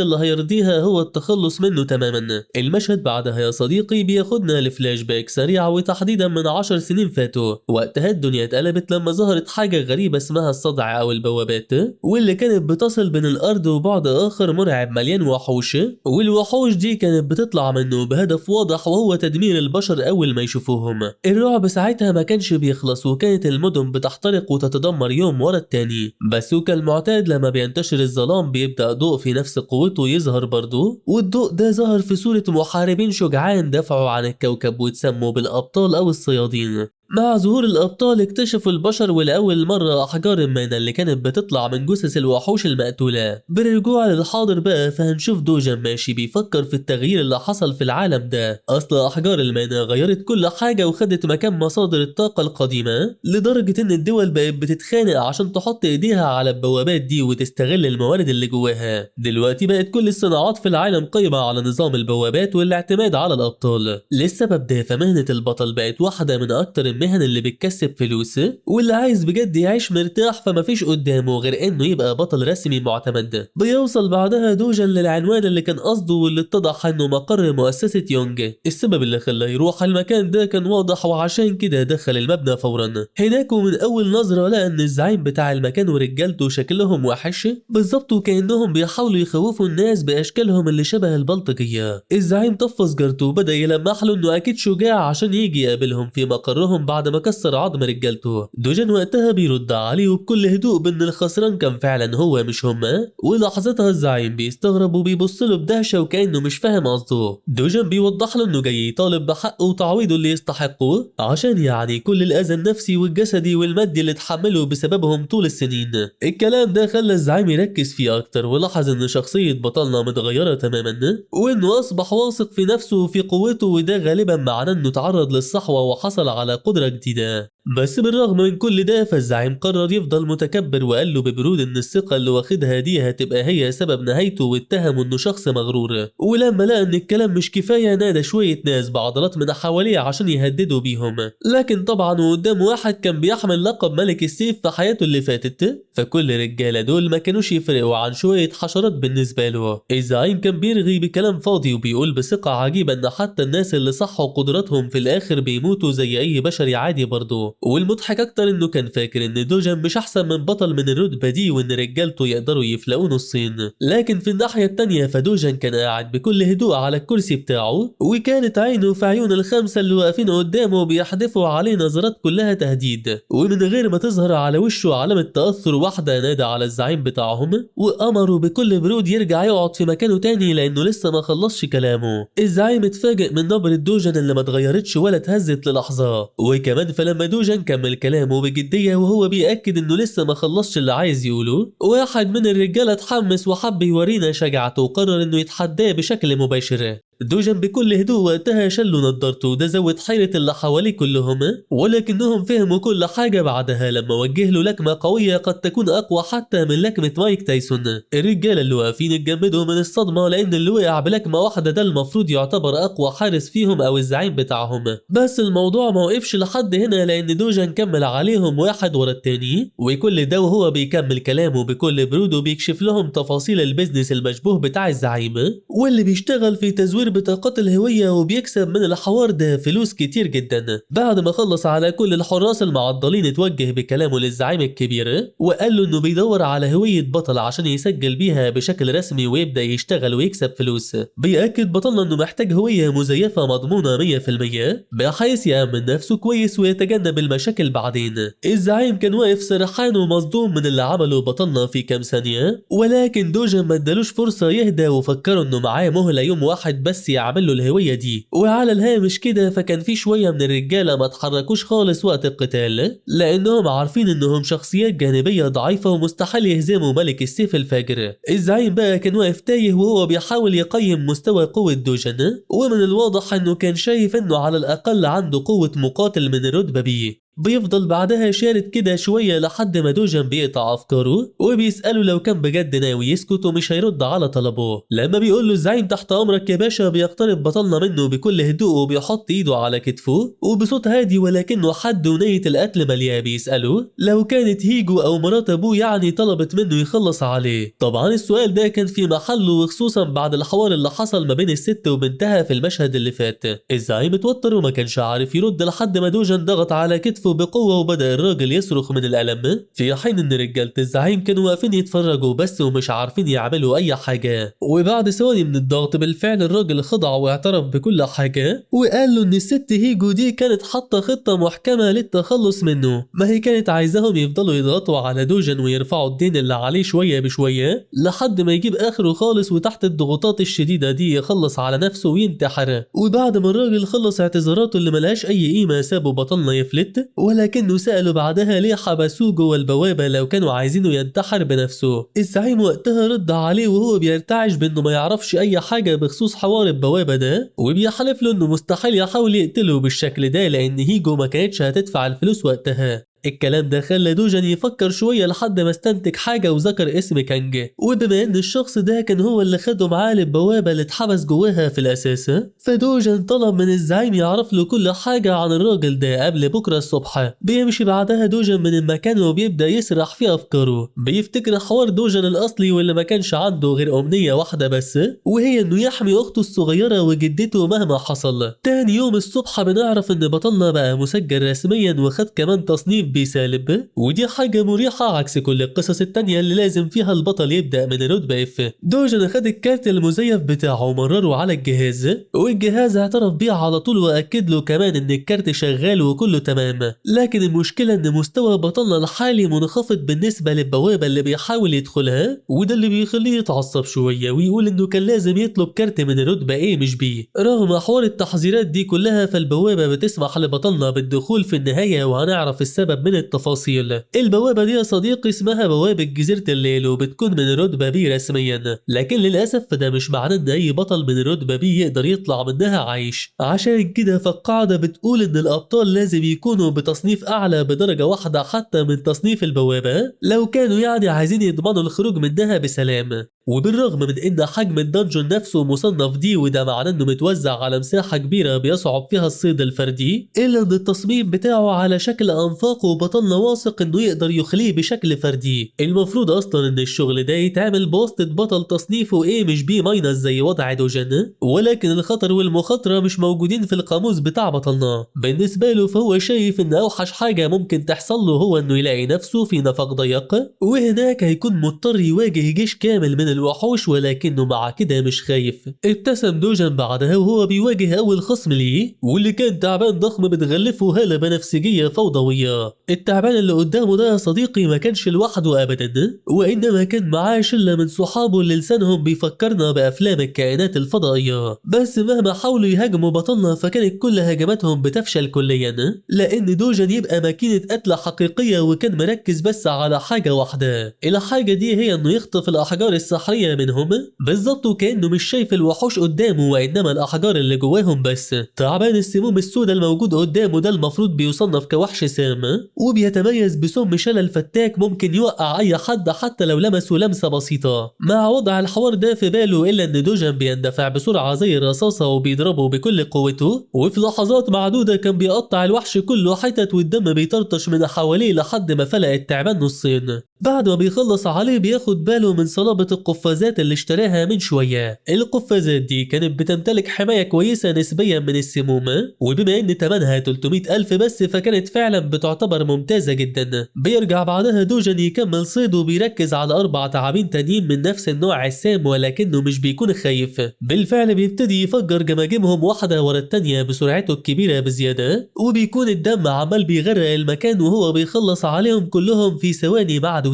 [SPEAKER 1] اللي هيرضيها هو التخلص منه تماما. المشهد بعدها يا صديقي بياخدنا لفلاش باك سريع وتحديدا من 10 سنين فاتوا. وقتها الدنيا اتقلبت لما ظهرت حاجة غريبة اسمها الصدع او البوابات، واللي كانت بتصل بين الارض وبعد اخر مرعب مليان وحوش، والوحوش دي كانت بتطلع منه بهدف واضح وهو تدمير البشر اول ما يشوفوهم. الرعب ساعتها ما كانش بيخلص وكانت المدن بتحترق وتتدمر يوم ورا التاني، بس وكالمعتاد لما بينتشر الظلام بيبدأ ضوء في نفس قوته يظهر برضه، والضوء ده ظهر في صورة محاربين شجعان دافعوا عن الكوكب وتسموا بالأبطال أو الصيادين. مع ظهور الأبطال اكتشفوا البشر ولأول مرة أحجار المانا اللي كانت بتطلع من جثث الوحوش المقتولة. بالرجوع للحاضر بقى فهنشوف دوجان ماشي بيفكر في التغيير اللي حصل في العالم ده. أصل أحجار المانا غيرت كل حاجة وخدت مكان مصادر الطاقة القديمة، لدرجة إن الدول بقت بتتخانق عشان تحط إيديها على البوابات دي وتستغل الموارد اللي جواها. دلوقتي بقت كل الصناعات في العالم قايمة على نظام البوابات والاعتماد على الأبطال. للسبب ده فمهنة البطل بقت واحدة من أكتر المهن اللي بتكسب فلوس، واللي عايز بجد يعيش مرتاح فمفيش قدامه غير انه يبقى بطل رسمي معتمد. بيوصل بعدها دوجان للعنوان اللي كان قصده واللي اتضح انه مقر مؤسسة يونج. السبب اللي خلاه يروح المكان ده كان واضح، وعشان كده دخل المبنى فورا. هناك ومن اول نظرة لقى ان الزعيم بتاع المكان ورجالته شكلهم وحش بالظبط، وكأنهم بيحاولوا يخوفوا الناس باشكالهم اللي شبه البلطجية. الزعيم طفى سجارته وبدأ يلمح له انه اكيد شجاع عشان يجي يقابلهم في مقرهم بعد ما كسر عظم رجالته. دوجان وقتها بيرد عليه وبكل هدوء بان الخسران كان فعلا هو مش هما، ولحظتها الزعيم بيستغرب وبيبص له بدهشه وكانه مش فاهم قصده. دوجان بيوضح له انه جاي يطالب بحقه وتعويضه اللي يستحقه، عشان يعني كل الاذى النفسي والجسدي والمادي اللي اتحمله بسببهم طول السنين. الكلام ده خلى الزعيم يركز فيه اكتر، ولاحظ ان شخصية بطلنا متغيرة تماما، وانه اصبح واثق في نفسه وفي قوته، وده غالبا معناه انه تعرض للصحوه وحصل على قدره جديدة. بس بالرغم من كل ده فالزعيم قرر يفضل متكبر، وقال له ببرود ان الثقة اللي واخدها دي هتبقى هي سبب نهايته، واتهمه انه شخص مغرور. ولما لقى ان الكلام مش كفاية نادى شوية ناس بعضلات من حواليه عشان يهددوا بيهم، لكن طبعا وقدام واحد كان بيحمل لقب ملك السيف في حياته اللي فاتت، فكل رجالة دول ما كانوش يفرقوا عن شوية حشرات بالنسبة له. الزعيم كان بيرغي بكلام فاضي وبيقول بثقة عجيبة ان حتى الناس اللي صحوا قدراتهم في الاخر بيموتوا زي اي بشري عادي برضه. والمضحك اكتر انه كان فاكر ان دوجان مش احسن من بطل من الرتبة دي وان رجالته يقدروا يفلقوا نصين. لكن في الناحية التانية فدوجان كان قاعد بكل هدوء على الكرسي بتاعه، وكانت عينه في عيون الخمسة اللي واقفين قدامه بيحدفوا عليه نظرات كلها تهديد، ومن غير ما تظهر على وشه علامة تاثر واحدة نادى على الزعيم بتاعهم وامره بكل برود يرجع يقعد في مكانه تاني لانه لسه ما خلصش كلامه. الزعيم اتفاجئ من نبره دوجان اللي ما اتغيرتش ولا اتهزت للحظة، وكمان فلما دوجان دوجان كمل كلامه بجدية وهو بيأكد انه لسه ما خلصش اللي عايز يقوله. واحد من الرجالة اتحمس وحب يورينا شجاعته وقرر انه يتحداه بشكل مباشر. دوجان بكل هدوء وقتها شلوا نظارته، وده زود حيرة اللي حواليه كلهم، ولكنهم فهموا كل حاجة بعدها لما وجه له لكمة قوية قد تكون أقوى حتى من لكمة مايك تايسون. الرجالة اللي واقفين اتجمدوا من الصدمة، لأن اللي وقع بلكمة واحدة ده المفروض يعتبر أقوى حارس فيهم أو الزعيم بتاعهم. بس الموضوع ما وقفش لحد هنا، لأن دوجان كمل عليهم واحد ورا التاني، وكل ده وهو بيكمل كلامه بكل برود وبيكشف لهم تفاصيل ال business المشبوه بتاع الزعيم، واللي بيشتغل في تزوير بطاقات الهوية وبيكسب من الحوار ده فلوس كتير جدا. بعد ما خلص على كل الحراس المعضلين اتوجه بكلامه للزعيم الكبير وقال له انه بيدور على هوية بطل عشان يسجل بيها بشكل رسمي ويبدأ يشتغل ويكسب فلوس. بيأكد بطلنا انه محتاج هوية مزيفة مضمونة 100% بحيث يأمن نفسه كويس ويتجنب المشاكل بعدين. الزعيم كان واقف سرحان ومصدوم من اللي عمله بطلنا في كام ثانية، ولكن دوجان ما ادالوش فرصة يهدى وفكروا انه معاه مهلة يوم واحد بس يعمل له الهوية دي. وعلى الهامش كده فكان في شوية من الرجالة ما اتحركوش خالص وقت القتال، لأنهم عارفين انهم شخصيات جانبية ضعيفة ومستحيل يهزموا ملك السيف الفاجر. الزعيم بقى كان واقف تايه وهو بيحاول يقيم مستوى قوة دوجان، ومن الواضح انه كان شايف انه على الأقل عنده قوة مقاتل من الرتبة B. بيفضل بعدها شارد كده شوية لحد ما دوجان بيقطع أفكاره وبيسأله لو كان بجد ناوي يسكت ومش هيرد على طلبه. لما بيقول له الزعيم تحت أمرك يا باشا، بيقترب بطلنا منه بكل هدوء وبيحط إيده على كتفه وبصوت هادي ولكنه حد ونية القتل ملياه بيسأله لو كانت هيجو أو مرات أبوه يعني طلبت منه يخلص عليه. طبعا السؤال ده كان في محله، وخصوصا بعد الحوار اللي حصل ما بين الست وبنتها في المشهد اللي فات. الزعيم اتوتر وما كانش عارف يرد لحد ما دوجان ضغط على كتفه بقوة وبدأ الراجل يصرخ من الألم، في حين إن رجالة الزعيم كانوا واقفين يتفرجوا بس ومش عارفين يعملوا أي حاجة. وبعد ثواني من الضغط بالفعل الراجل خضع واعترف بكل حاجة، وقال له إن الست هيجو دي كانت حاطة خطة محكمة للتخلص منه، ما هي كانت عايزاهم يفضلوا يضغطوا على دوجان ويرفعوا الدين اللي عليه شوية بشوية لحد ما يجيب آخره خالص، وتحت الضغوطات الشديدة دي يخلص على نفسه وينتحر. وبعد ما الراجل خلص اعتذاراته اللي ملهاش أي قيمة سابوا بطلنا يفلت، ولكنه سأله بعدها ليه حبسوه جوه البوابة لو كانوا عايزينه ينتحر بنفسه. الزعيم وقتها رد عليه وهو بيرتعش بانه ما يعرفش اي حاجة بخصوص حوار البوابة ده، وبيحلف له انه مستحيل يحاول يقتله بالشكل ده لان هيجو ما كانتش هتدفع الفلوس وقتها. الكلام ده خلى دوجان يفكر شوية لحد ما استنتج حاجة وذكر اسم كانج، وبما ان الشخص ده كان هو اللي خده معاه للبوابة اللي اتحبس جواها في الاساس، فدوجان طلب من الزعيم يعرف له كل حاجة عن الراجل ده قبل بكرة الصبح. بيمشي بعدها دوجان من المكان وبيبدأ يسرح في افكاره، بيفتكر حوار دوجان الاصلي واللي ما كانش عنده غير امنية واحدة بس، وهي انه يحمي اخته الصغيرة وجدته مهما حصل. تاني يوم الصبح بنعرف ان بطلنا بقى مسجل رسميا وخد كمان تصنيف B سالب، ودي حاجة مريحة عكس كل القصص التانية اللي لازم فيها البطل يبدأ من الرتبة F. دوجان خد الكارت المزيف بتاعه ومرره على الجهاز، والجهاز اعترف بيه على طول واكد له كمان ان الكارت شغال وكله تمام. لكن المشكلة ان مستوى بطلنا الحالي منخفض بالنسبة للبوابة اللي بيحاول يدخلها، وده اللي بيخليه يتعصب شوية ويقول انه كان لازم يطلب كارت من الرتبة A مش B. رغم حوار التحذيرات دي كلها فالبوابة بتسمح لبطلنا بالدخول في النهاية، وهنعرف السبب من التفاصيل. البوابة دي يا صديقي اسمها بوابة جزيرة الليل، وبتكون من الرتبة B رسميا، لكن للأسف فده مش معناه ان اي بطل من الرتبة B يقدر يطلع منها عايش. عشان كده فالقاعدة بتقول ان الابطال لازم يكونوا بتصنيف اعلى بدرجة واحدة حتى من تصنيف البوابة لو كانوا يعني عايزين يضمنوا الخروج منها بسلام. وبالرغم من ان حجم ال dungeon نفسه مصنف D، وده معناه انه متوزع على مساحة كبيرة بيصعب فيها الصيد الفردي، الا ان التصميم بتاعه على شكل انفاق وبطلنا واثق انه يقدر يخليه بشكل فردي. المفروض اصلا ان الشغل ده يتعمل بواسطة بطل تصنيفه A مش B minus زي وضع دوجان، ولكن الخطر والمخاطرة مش موجودين في القاموس بتاع بطلنا. بالنسبة له فهو شايف ان اوحش حاجة ممكن تحصل له هو انه يلاقي نفسه في نفق ضيق، وهناك هيكون مضطر يواجه جيش كامل من الوحوش ولكنه مع كده مش خايف. ابتسم دوجان بعدها وهو بيواجه اول خصم ليه، واللي كان تعبان ضخم بتغلفه هالة بنفسجية فوضوية. التعبان اللي قدامه ده يا صديقي ما كانش لوحده ابدا، وانما كان معاه شلة من صحابه اللي لسانهم بيفكرنا بافلام الكائنات الفضائية. بس مهما حاولوا يهاجموا بطلنا فكانت كل هجماتهم بتفشل كليا، لان دوجان يبقى ماكينة قتل حقيقية وكان مركز بس على حاجة واحدة. الحاجة دي هي انه يخطف الاحجار السحرية منهم بالظبط، وكأنه مش شايف الوحوش قدامه وانما الاحجار اللي جواهم بس. تعبان السموم السوداء الموجود قدامه ده المفروض بيصنف كوحش سام، وبيتميز بسم شلل فتاك ممكن يوقع اي حد حتى لو لمسه لمسة بسيطة. مع وضع الحوار ده في باله الا ان دوجان بيندفع بسرعة زي الرصاصة وبيضربه بكل قوته، وفي لحظات معدودة كان بيقطع الوحش كله حتت والدم بيطرطش من حواليه لحد ما فلق التعبان نصين. بعد ما بيخلص عليه بياخد باله من صلابة القفازات اللي اشتراها من شوية. القفازات دي كانت بتمتلك حماية كويسة نسبيا من السموم، وبما ان تمنها 300 ألف بس فكانت فعلا بتعتبر ممتازة جدا. بيرجع بعدها دوجان يكمل صيده وبيركز على 4 تعابين تانيين من نفس النوع السام، ولكنه مش بيكون خايف. بالفعل بيبتدي يفجر جماجمهم واحدة ورا التانية بسرعته الكبيرة بزيادة، وبيكون الدم عمال بيغرق المكان وهو بيخلص عليهم كلهم في ثواني معدودة.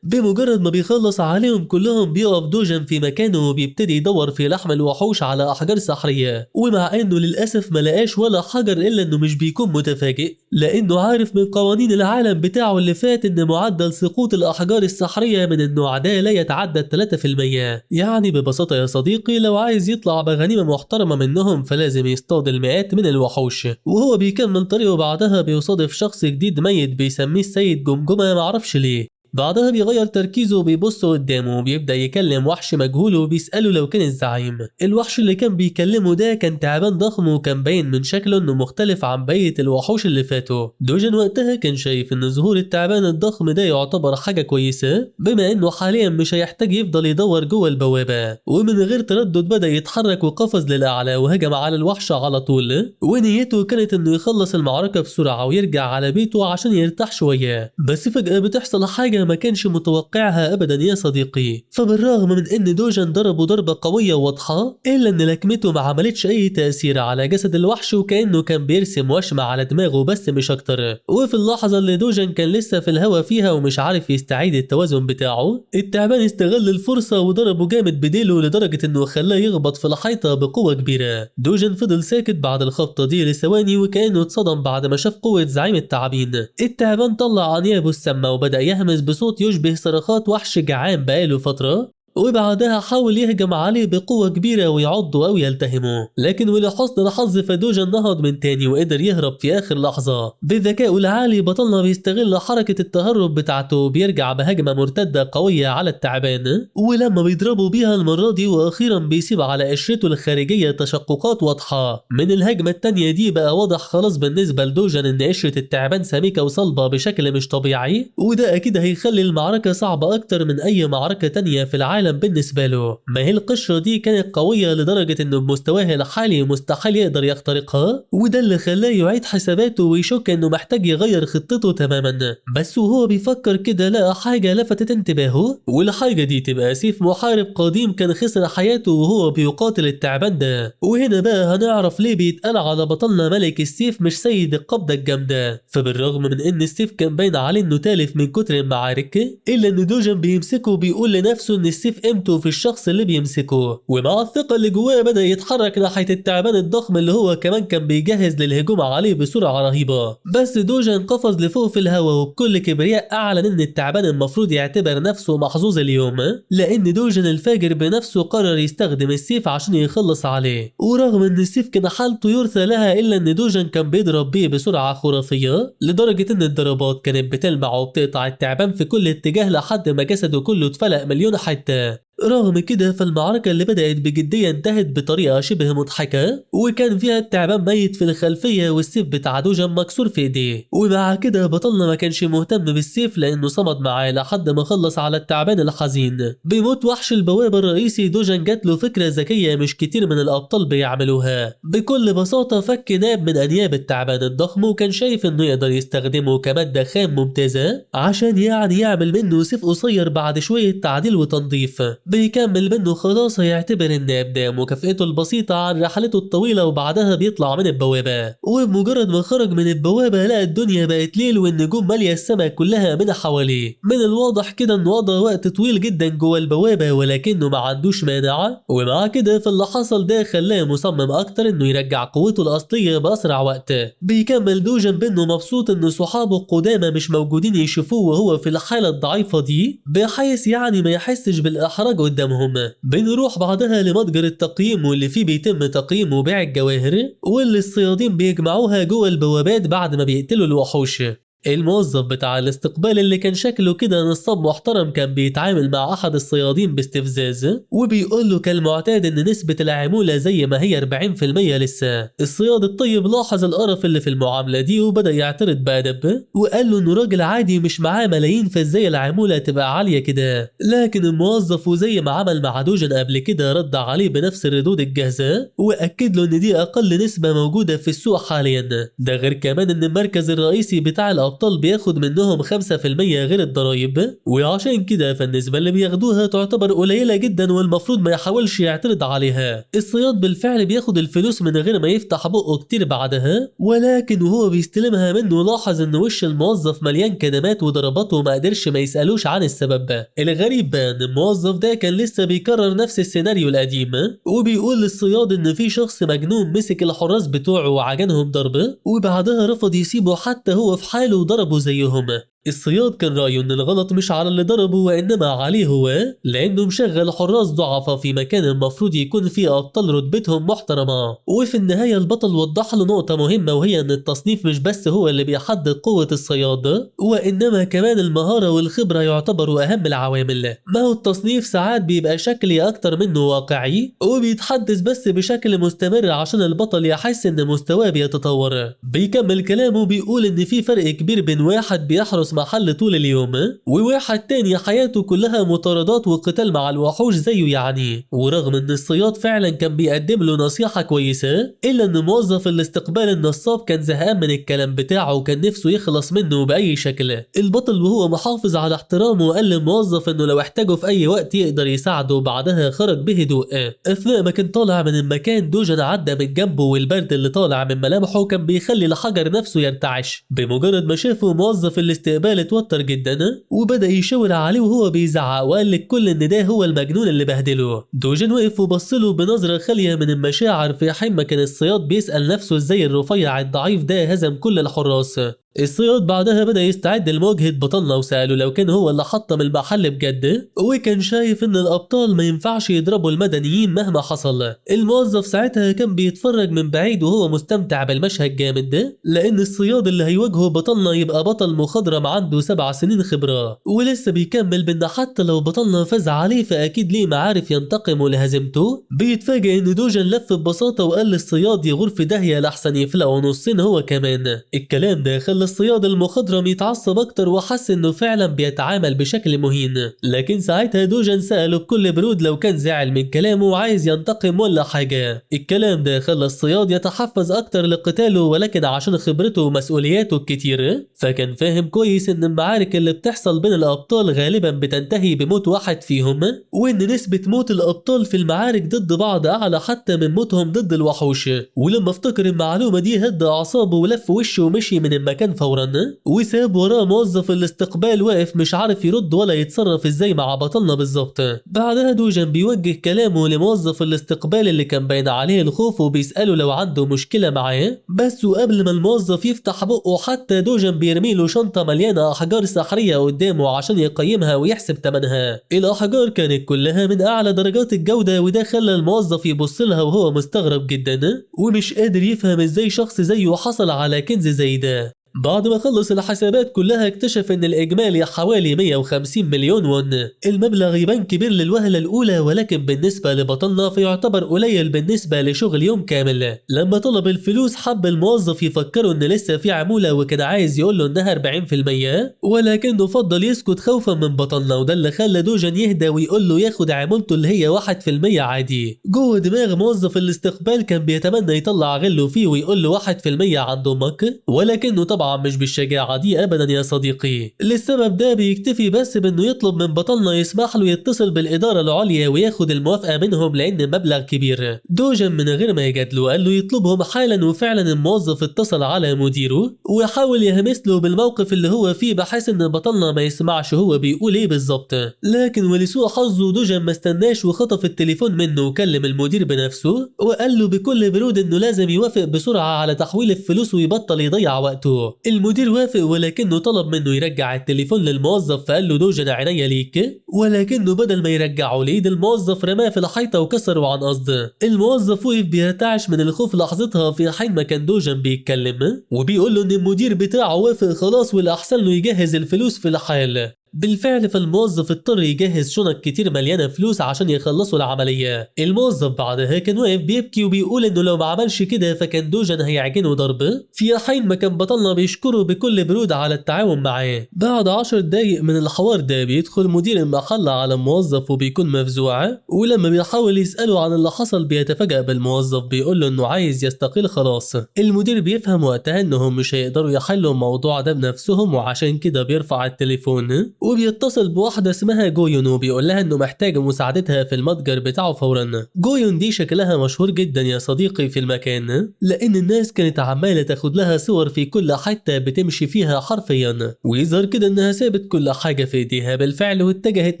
[SPEAKER 1] بمجرد ما بيخلص عليهم كلهم بيقف دوجان في مكانه وبيبتدي يدور في لحم الوحوش على أحجار سحرية، ومع انه للأسف ما لقاش ولا حجر الا انه مش بيكون متفاجئ، لانه عارف من قوانين العالم بتاعه اللي فات ان معدل سقوط الأحجار السحرية من النوع ده لا يتعدى 3%. يعني ببساطة يا صديقي لو عايز يطلع بغنيمة محترمة منهم فلازم يصطاد المئات من الوحوش. وهو بيكمل طريقه بعدها بيصادف شخص جديد ميت بيسميه السيد جمجمة معرفش ليه. بعدها بيغير تركيزه وبيبص قدامه وبيبدأ يكلم وحش مجهول وبيسأله لو كان الزعيم. الوحش اللي كان بيكلمه ده كان تعبان ضخم وكان باين من شكله انه مختلف عن بقية الوحوش اللي فاتوا. دوجان وقتها كان شايف ان ظهور التعبان الضخم ده يعتبر حاجة كويسة، بما انه حاليا مش هيحتاج يفضل يدور جوه البوابة. ومن غير تردد بدأ يتحرك وقفز للأعلى وهجم على الوحش على طول، ونيته كانت انه يخلص المعركة بسرعة ويرجع على بيته عشان يرتاح شوية. بس فجأة بتحصل حاجة ما كانش متوقعها ابدا يا صديقي. فبالرغم من ان دوجان ضربه ضربة قوية وواضحة الا ان لكمته ما عملتش اي تأثير على جسد الوحش، وكأنه كان بيرسم وشمة على دماغه بس مش اكتر. وفي اللحظة اللي دوجان كان لسه في الهوا فيها ومش عارف يستعيد التوازن بتاعه، التعبان استغل الفرصة وضربه جامد بديله لدرجة انه خلاه يخبط في الحيطة بقوة كبيرة. دوجان فضل ساكت بعد الخبطة دي لثواني وكأنه اتصدم بعد ما شاف قوة زعيم التعابين. التعبان طلع انيابه السامة وبدأ يهمس بصوت يشبه صرخات وحش جعان بقاله فترة، وبعدها حاول يهجم عليه بقوة كبيرة ويعضه أو يلتهمه، لكن ولحسن الحظ فدوجان نهض من تاني وقدر يهرب في آخر لحظة. بذكائه العالي بطلنا بيستغل حركة التهرب بتاعته وبيرجع بهجمة مرتدة قوية على التعبان، ولما بيضربوا بيها المرة دي وأخيرا بيسيب على قشرته الخارجية تشققات واضحة. من الهجمة التانية دي بقى واضح خلاص بالنسبة لدوجان إن قشرة التعبان سميكة وصلبة بشكل مش طبيعي، وده أكيد هيخلي المعركة صعبة أكتر من أي معركة تانية في العالم بالنسبة له. ما هي القشرة دي كانت قوية لدرجة انه بمستواه الحالي مستحيل يقدر يخترقها، وده اللي خلاه يعيد حساباته ويشك انه محتاج يغير خطته تماما. بس وهو بيفكر كده لقى حاجة لفتت انتباهه، والحاجة دي تبقى سيف محارب قديم كان خسر حياته وهو بيقاتل التعبان ده. وهنا بقى هنعرف ليه بيتقال على بطلنا ملك السيف مش سيد القبضة الجامدة. فبالرغم من ان السيف كان باين عليه انه تالف من كتر المعارك، الا ان دوجان بيمسكه وبيقول لنفسه ان السيف قيمته في الشخص اللي بيمسكه. ومع الثقة اللي جواه بدأ يتحرك ناحية التعبان الضخم اللي هو كمان كان بيجهز للهجوم عليه بسرعة رهيبة. بس دوجان قفز لفوق في الهواء وبكل كبرياء أعلن إن التعبان المفروض يعتبر نفسه محظوظ اليوم، لأن دوجان الفاجر بنفسه قرر يستخدم السيف عشان يخلص عليه. ورغم إن السيف كان حالته يرثى لها إلا إن دوجان كان بيضرب بيه بسرعة خرافية لدرجة إن الضربات كانت بتلمع وبتقطع التعبان في كل اتجاه لحد ما جسده كله اتفلق مليون حتة. رغم كده فالمعركة اللي بدأت بجدية انتهت بطريقة شبه مضحكة، وكان فيها التعبان ميت في الخلفية والسيف بتاع دوجان مكسور في ايديه. ومع كده بطلنا ما كانش مهتم بالسيف لانه صمد معاه لحد ما خلص على التعبان الحزين. بموت وحش البوابة الرئيسي دوجان جات له فكرة ذكية مش كتير من الابطال بيعملوها. بكل بساطة فك ناب من انياب التعبان الضخم، وكان شايف انه يقدر يستخدمه كمادة خام ممتازة عشان يعني يعمل منه سيف قصير بعد شوية تعديل وتنظيف. بيكمل منه خلاص هيعتبر ان ابدا مكافئته البسيطة عن رحلته الطويلة، وبعدها بيطلع من البوابة. وبمجرد ما خرج من البوابة لقى الدنيا بقت ليل والنجوم ماليه السماء كلها من حواليه. من الواضح كده انه قضى وقت طويل جدا جوه البوابة، ولكنه ما عندوش مانع، ومع كده فاللي حصل ده خلاه مصمم اكتر انه يرجع قوته الاصلية باسرع وقت. بيكمل دوجن بانه مبسوط ان صحابه القدامى مش موجودين يشوفوه وهو في الحالة الضعيفة دي، بحيث يعني ما يحسش بالاحراج قدامهم. بنروح بعدها لمتجر التقييم واللي فيه بيتم تقييم وبيع الجواهر واللي الصيادين بيجمعوها جوه البوابات بعد ما بيقتلوا الوحوش. الموظف بتاع الاستقبال اللي كان شكله كده نصاب محترم كان بيتعامل مع احد الصيادين باستفزاز، وبيقول له كالمعتاد ان نسبة العمولة زي ما هي 40% لسه. الصياد الطيب لاحظ القرف اللي في المعاملة دي وبدأ يعترض بأدب، وقال له انه راجل عادي مش معاه ملايين فازاي العمولة تبقى عالية كده. لكن الموظف وزي ما عمل مع دوجن قبل كده رد عليه بنفس الردود الجاهزة، واكد له ان دي اقل نسبة موجودة في السوق حاليا، ده غير كمان ان المركز الرئيسي بتاع الأبطال بياخد منهم 5% غير الضرايب، وعشان كده فالنسبة اللي بياخدوها تعتبر قليلة جدا والمفروض ما يحاولش يعترض عليها. الصياد بالفعل بياخد الفلوس من غير ما يفتح بقه كتير بعدها، ولكن وهو بيستلمها منه لاحظ ان وش الموظف مليان كدمات وضربات وما قدرش ما يسألوش عن السبب. الغريب بقى ان الموظف ده كان لسه بيكرر نفس السيناريو القديم، وبيقول للصياد ان في شخص مجنون مسك الحراس بتوعه وعجنهم ضرب، وبعدها رفض يسيبه حتى هو في حاله وضربوا زيهم. الصياد كان رأيه ان الغلط مش على اللي ضربه وانما عليه هو، لانه مشغل حراس ضعفاء في مكان المفروض يكون فيه ابطال رتبتهم محترمه. وفي النهاية البطل وضح له نقطة مهمة، وهي ان التصنيف مش بس هو اللي بيحدد قوة الصياد، وانما كمان المهارة والخبرة يعتبروا اهم العوامل. ما هو التصنيف ساعات بيبقى شكلي اكتر منه واقعي، وبيتحدث بس بشكل مستمر عشان البطل يحس ان مستواه بيتطور. بيكمل كلامه بيقول ان في فرق كبير بين واحد بيحرس محل طول اليوم وواحد تاني حياته كلها مطاردات وقتال مع الوحوش زيه يعني. ورغم ان الصياد فعلا كان بيقدم له نصيحة كويسة، الا ان موظف الاستقبال النصاب كان زهقان من الكلام بتاعه وكان نفسه يخلص منه بأي شكل. البطل وهو محافظ على احترامه قال للموظف انه لو احتاجه في اي وقت يقدر يساعده، بعدها خرج بهدوء. اثناء ما كان طالع من المكان دوجن عدى من جنبه، والبرد اللي طالع من ملامحه كان بيخلي الحجر نفسه يرتعش. بمجرد ما شافه موظف الاستقبال اتوتر جدا وبدأ يشاور عليه وهو بيزعق، وقال للكل ان ده هو المجنون اللي بهدله. دوجن وقف وبصله بنظرة خالية من المشاعر، في حين ما كان الصياد بيسأل نفسه ازاي الرفيع الضعيف ده هزم كل الحراس. الصياد بعدها بدأ يستعد لمواجهة بطلنا، وسأله لو كان هو اللي حطم المحل بجد، وكان شايف ان الابطال ما ينفعش يضربوا المدنيين مهما حصل. الموظف ساعتها كان بيتفرج من بعيد وهو مستمتع بالمشهد جامد، لان الصياد اللي هيواجهه بطلنا يبقى بطل مخضرم عنده 7 سنين خبرة. ولسه بيكمل بان حتى لو بطلنا فاز عليه فاكيد ليه معارف ينتقم لهزيمته. بيتفاجئ ان دوجن لف ببساطة وقال للصياد يغور في داهية لحسن يفلقوا نصين هو كمان. الكلام ده خلى الصياد المخضرم يتعصب اكتر وحس انه فعلا بيتعامل بشكل مهين. لكن ساعتها دوجن سأله بكل برود لو كان زعل من كلامه وعايز ينتقم ولا حاجة. الكلام ده خلى الصياد يتحفز اكتر لقتاله، ولكن عشان خبرته ومسؤولياته الكتير فكان فاهم كويس ان المعارك اللي بتحصل بين الابطال غالبا بتنتهي بموت واحد فيهم، وان نسبة موت الابطال في المعارك ضد بعض اعلى حتى من موتهم ضد الوحوش. ولما افتكر المعلومة دي هد اعصابه ولف وشه ومشي من المكان فورا، وساب وراه موظف الاستقبال واقف مش عارف يرد ولا يتصرف ازاي مع بطلنا بالظبط. بعدها دوجن بيوجه كلامه لموظف الاستقبال اللي كان باين عليه الخوف وبيسأله لو عنده مشكلة معاه، بس وقبل ما الموظف يفتح بقه حتى دوجن بيرمي له شنطة مليانة أحجار سحرية قدامه عشان يقيمها ويحسب ثمنها. الأحجار كانت كلها من أعلى درجات الجودة، وده خلى الموظف يبص لها وهو مستغرب جدا ومش قادر يفهم ازاي شخص زيه حصل على كنز زي ده. بعد ما خلص الحسابات كلها اكتشف ان الاجمالي حوالي 150 مليون وون. المبلغ يبان كبير للوهلة الاولى، ولكن بالنسبة لبطلنا فيعتبر قليل بالنسبة لشغل يوم كامل. لما طلب الفلوس حب الموظف يفكره ان لسه في عمولة وكان عايز يقول له انها 40%، ولكنه فضل يسكت خوفا من بطلنا، وده اللي خلى دوجن يهدى ويقول له ياخد عمولته اللي هي 1% عادي. جوه دماغ موظف الاستقبال كان بيتمنى يطلع غله فيه ويقول له 1% عند امك، ولكنه طبعا طبعا مش بالشجاعه دي ابدا يا صديقي. للسبب ده بيكتفي بس بانه يطلب من بطلنا يسمح له يتصل بالادارة العليا وياخد الموافقة منهم لان مبلغ كبير. دوجن من غير ما يجادله قال له يطلبهم حالا، وفعلا الموظف اتصل على مديره وحاول يهمس له بالموقف اللي هو فيه بحيث ان بطلنا ما يسمعش هو بيقول ايه بالظبط. لكن ولسوء حظه دوجن ما استناش وخطف التليفون منه وكلم المدير بنفسه وقال له بكل برود انه لازم يوافق بسرعة على تحويل الفلوس ويبطل يضيع وقته. المدير وافق ولكنه طلب منه يرجع التليفون للموظف، فقال له دوجن عينيا ليك، ولكنه بدل ما يرجعه لايد الموظف رماه في الحيطة وكسره عن قصد. الموظف وقف بيرتعش من الخوف لحظتها، في حين ما كان دوجن بيتكلم وبيقول له ان المدير بتاعه وافق خلاص والاحسن له يجهز الفلوس في الحال. بالفعل فالموظف اضطر يجهز شنط كتير مليانة فلوس عشان يخلصوا العملية. الموظف بعدها كان واقف بيبكي وبيقول انه لو ما عملش كده فكان دوجن هيعجنه ضرب، في حين ما كان بطلنا بيشكره بكل برود على التعاون معاه. بعد 10 دقايق من الحوار ده بيدخل مدير المحل على الموظف وبيكون مفزوع، ولما بيحاول يساله عن اللي حصل بيتفاجأ بالموظف بيقول له انه عايز يستقيل خلاص. المدير بيفهم وقتها انهم مش هيقدروا يحلوا الموضوع ده بنفسهم، وعشان كده بيرفع التليفون وبيتصل بواحدة اسمها جويون وبيقول لها انه محتاج مساعدتها في المتجر بتاعه فورا. جويون دي شكلها مشهور جدا يا صديقي في المكان، لان الناس كانت عمالة تاخد لها صور في كل حتة بتمشي فيها حرفيا، ويظهر كده انها سابت كل حاجة في ايديها بالفعل واتجهت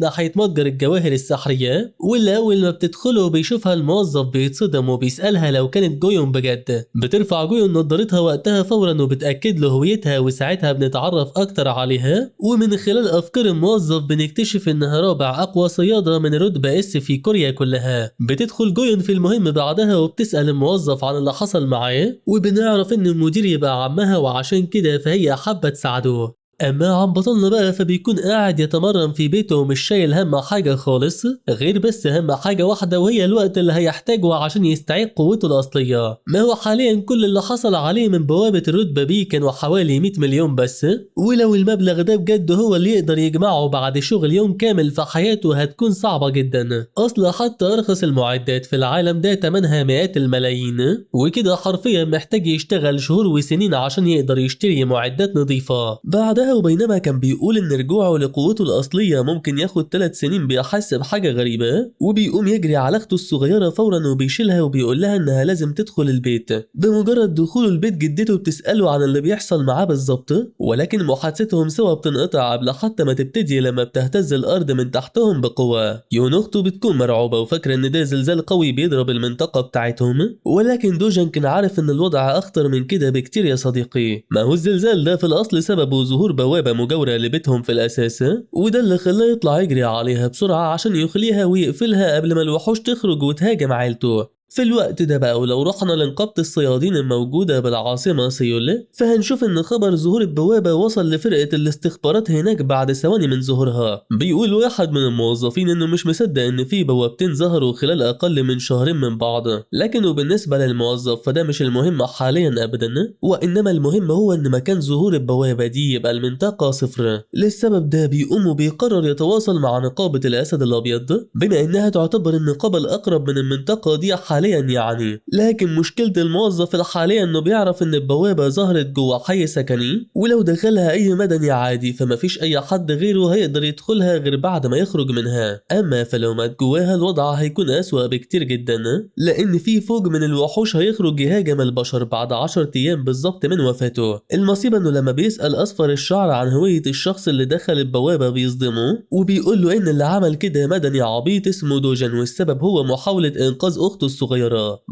[SPEAKER 1] ناحية متجر الجواهر السحرية، واللي اول ما بتدخله بيشوفها الموظف بيتصدم وبيسألها لو كانت جويون بجد. بترفع جويون نظارتها وقتها فورا وبتأكد له هويتها، وساعتها بنتعرف اكتر عليها، ومن خلال أفكار الموظف بنكتشف إنها رابع أقوى صيادة من رتبة S في كوريا كلها. بتدخل جويون في المهم بعدها وبتسأل الموظف عن اللي حصل معاه، وبنعرف إن المدير يبقى عمها وعشان كده فهي حابة تساعده. أما عن بطلنا بقى فبيكون قاعد يتمرن في بيته ومش شايل هم حاجة خالص غير بس هم حاجة واحدة، وهي الوقت اللي هيحتاجه عشان يستعيد قوته الأصلية. ما هو حاليا كل اللي حصل عليه من بوابة الرتبة B كانوا حوالي 100 مليون بس، ولو المبلغ ده بجد هو اللي يقدر يجمعه بعد شغل يوم كامل في حياته هتكون صعبة جدا. أصلا حتى أرخص المعدات في العالم ده تمنها مئات الملايين، وكده حرفيا محتاج يشتغل شهور وسنين عشان يقدر يشتري معدات نظيفة. بعدها وبينما كان بيقول ان رجوعه لقوته الاصلية ممكن ياخد 3 سنين بيحس بحاجة غريبة، وبيقوم يجري على اخته الصغيرة فورا وبيشيلها وبيقول لها انها لازم تدخل البيت. بمجرد دخوله البيت جدته بتساله عن اللي بيحصل معاه بالظبط، ولكن محادثتهم سوا بتنقطع قبل حتى ما تبتدي لما بتهتز الارض من تحتهم بقوة. يون اخته بتكون مرعوبه وفاكره ان ده زلزال قوي بيضرب المنطقة بتاعتهم، ولكن دوجن كان عارف ان الوضع اخطر من كده بكتير يا صديقي. ما هو الزلزال ده في الاصل سببه ظهور بوابة مجاورة لبيتهم في الأساس، وده اللي خلاه يطلع يجري عليها بسرعة عشان يخليها ويقفلها قبل ما الوحوش تخرج وتهاجم عيلته. في الوقت ده بقى ولو رحنا لنقابة الصيادين الموجودة بالعاصمة سيول، فهنشوف ان خبر ظهور البوابة وصل لفرقة الاستخبارات هناك بعد ثواني من ظهورها. بيقول واحد من الموظفين انه مش مصدق ان في بوابتين ظهروا خلال اقل من شهرين من بعض، لكنه بالنسبة للموظف فده مش المهم حاليا ابدا، وانما المهم هو ان مكان ظهور البوابة دي يبقى المنطقة صفر. للسبب ده بيقوم وبيقرر يتواصل مع نقابة الاسد الابيض، بما انها تعتبر النقابة الاقرب من المنطقة دي حاليا يعني. لكن مشكلة الموظف الحالية انه بيعرف ان البوابة ظهرت جوه حي سكني، ولو دخلها اي مدني عادي فمفيش اي حد غيره هيقدر يدخلها غير بعد ما يخرج منها. اما فلو مات جواها الوضع هيكون اسوأ بكتير جدا، لان في فوج من الوحوش هيخرج يهاجم البشر بعد 10 ايام بالظبط من وفاته. المصيبة انه لما بيسأل اصفر الشعر عن هوية الشخص اللي دخل البوابة بيصدمه وبيقول له ان اللي عمل كده مدني عبيط اسمه دوجن، والسبب هو محاولة انقاذ اخته الصغيرة.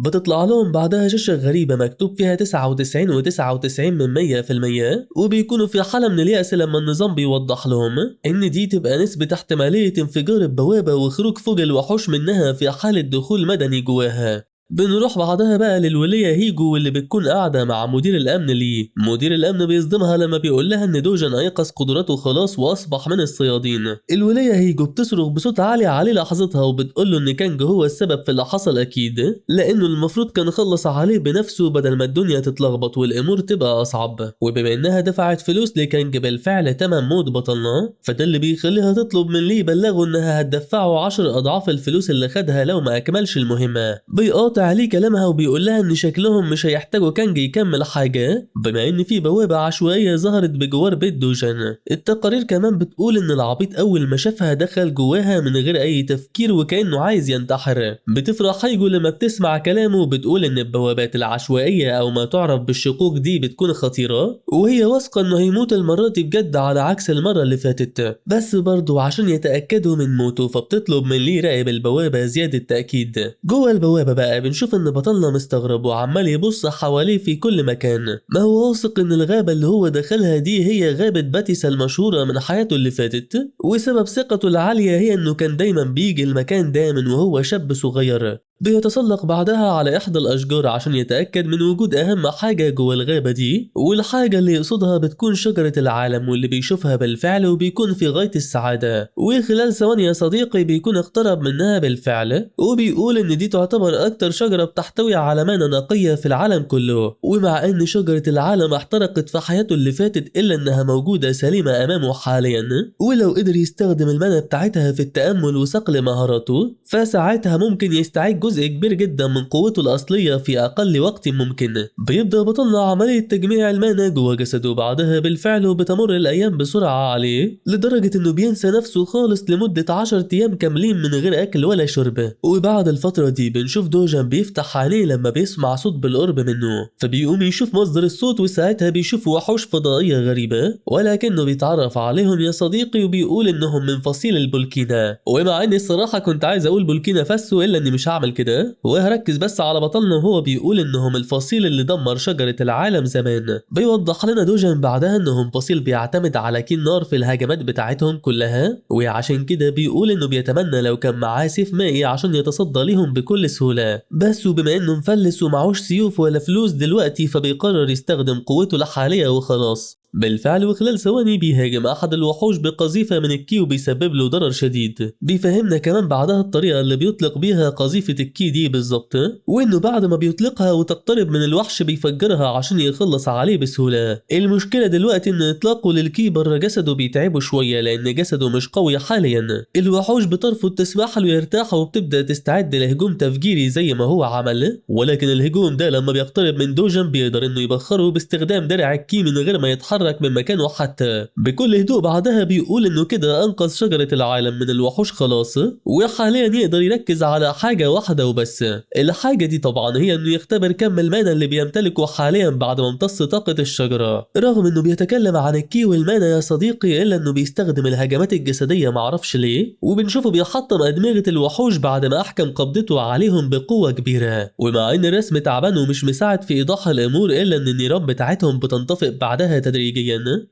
[SPEAKER 1] بتطلع لهم بعدها شاشة غريبة مكتوب فيها 99.99% وبيكونوا في حالة من اليأس لما النظام بيوضح لهم إن دي تبقى نسبة احتمالية انفجار البوابة وخروج فوج الوحوش منها في حالة دخول مدني جواها. بنروح بعدها بقى للولية هيجو واللي بتكون قاعدة مع مدير الأمن ليه. مدير الأمن بيصدمها لما بيقول لها إن دوجن أيقظ قدراته خلاص وأصبح من الصيادين. الولية هيجو بتصرخ بصوت عالي عليه لحظتها وبتقول له إن كانج هو السبب في اللي حصل أكيد، لأنه المفروض كان خلص عليه بنفسه بدل ما الدنيا تتلخبط والأمور تبقى أصعب. وبما إنها دفعت فلوس لكانج بالفعل تمن موت بطلنا، فده اللي بيخليها تطلب من ليه يبلغه إنها هتدفعه 10 أضعاف الفلوس اللي خدها لو ما أكملش المهمة. بيقاطع بيقاطع ليه كلامها وبيقول لها ان شكلهم مش هيحتاجوا كانج يكمل حاجة بما ان في بوابه عشوائية ظهرت بجوار بيت دوجان. التقارير كمان بتقول ان العبيط اول ما شافها دخل جواها من غير اي تفكير وكانه عايز ينتحر. بتفرح هايجو لما بتسمع كلامه وبتقول ان البوابات العشوائية او ما تعرف بالشقوق دي بتكون خطيرة، وهي واثقة انه هيموت المرة دي بجد على عكس المرة اللي فاتت، بس برضه عشان يتاكدوا من موته فبتطلب من ليه راقب البوابة زيادة تاكيد. جوه البوابة بقى بنشوف ان بطلنا مستغرب وعمال يبص حواليه في كل مكان، ما هو واثق ان الغابة اللي هو دخلها دي هي غابه باتيسا المشهورة من حياته اللي فاتت، وسبب ثقته العالية هي انه كان دايما بيجي المكان ده من وهو شاب صغير. بيتسلق بعدها على إحدى الأشجار عشان يتأكد من وجود أهم حاجة جوه الغابة دي، والحاجة اللي يقصدها بتكون شجرة العالم واللي بيشوفها بالفعل وبيكون في غاية السعادة. وخلال ثواني يا صديقي بيكون اقترب منها بالفعل، وبيقول إن دي تعتبر أكتر شجرة بتحتوي على مانا نقية في العالم كله، ومع إن شجرة العالم احترقت في حياته اللي فاتت إلا إنها موجودة سليمة أمامه حاليا، ولو قدر يستخدم المانا بتاعتها في التأمل وصقل مهاراته فساعتها ممكن يستعيد جزء كبير جدا من قوته الأصلية في أقل وقت ممكن. بيبدأ بطلنا عملية تجميع المانا جوه جسده بعدها بالفعل، وبتمر الأيام بسرعة عليه لدرجة إنه بينسى نفسه خالص لمدة 10 أيام كاملين من غير أكل ولا شرب. وبعد الفترة دي بنشوف دوجان بيفتح عينيه لما بيسمع صوت بالقرب منه، فبيقوم يشوف مصدر الصوت، وساعتها بيشوف وحوش فضائية غريبة ولكنه بيتعرف عليهم يا صديقي وبيقول إنهم من فصيل البولكينا. ومع إني الصراحة كنت عايز أقول بولكينا فاسو إلا إني مش هعمل كده، وهركز بس على بطلنا وهو بيقول انهم الفصيل اللي دمر شجرة العالم زمان. بيوضح لنا دوجان بعدها انهم فصيل بيعتمد على كي النار في الهجمات بتاعتهم كلها، وعشان كده بيقول انه بيتمنى لو كان معاه سيف مائي عشان يتصدى ليهم بكل سهولة، بس وبما انه مفلس ومعهوش سيوف ولا فلوس دلوقتي فبيقرر يستخدم قوته الحالية وخلاص. بالفعل وخلال ثواني بيهاجم احد الوحوش بقذيفه من الكي وبيسبب له ضرر شديد. بيفهمنا كمان بعدها الطريقة اللي بيطلق بيها قذيفه الكي دي بالظبط، وانه بعد ما بيطلقها وتقترب من الوحش بيفجرها عشان يخلص عليه بسهولة. المشكلة دلوقتي ان اطلاقه للكي بره جسده بيتعبه شوية لان جسده مش قوي حاليا. الوحوش بترفض تسمح له يرتاح وبتبدا تستعد لهجوم تفجيري زي ما هو عمل، ولكن الهجوم ده لما بيقترب من دوجان بيقدر انه يبخره باستخدام درع الكي من غير ما يتحرك من مكانه حتى. بكل هدوء بعدها بيقول انه كده انقذ شجرة العالم من الوحوش خلاص، وحاليا يقدر يركز على حاجة واحدة وبس. الحاجة دي طبعا هي انه يختبر كم المانا اللي بيمتلكه حاليا بعد ما امتص طاقة الشجرة. رغم انه بيتكلم عن الكي والمانا يا صديقي الا انه بيستخدم الهجمات الجسدية معرفش ليه، وبنشوفه بيحطم ادمغة الوحوش بعد ما احكم قبضته عليهم بقوة كبيرة. ومع ان الرسم تعبان ومش مساعد في ايضاح الامور الا ان النيران بتاعتهم بتنطفئ بعدها تدريجيا،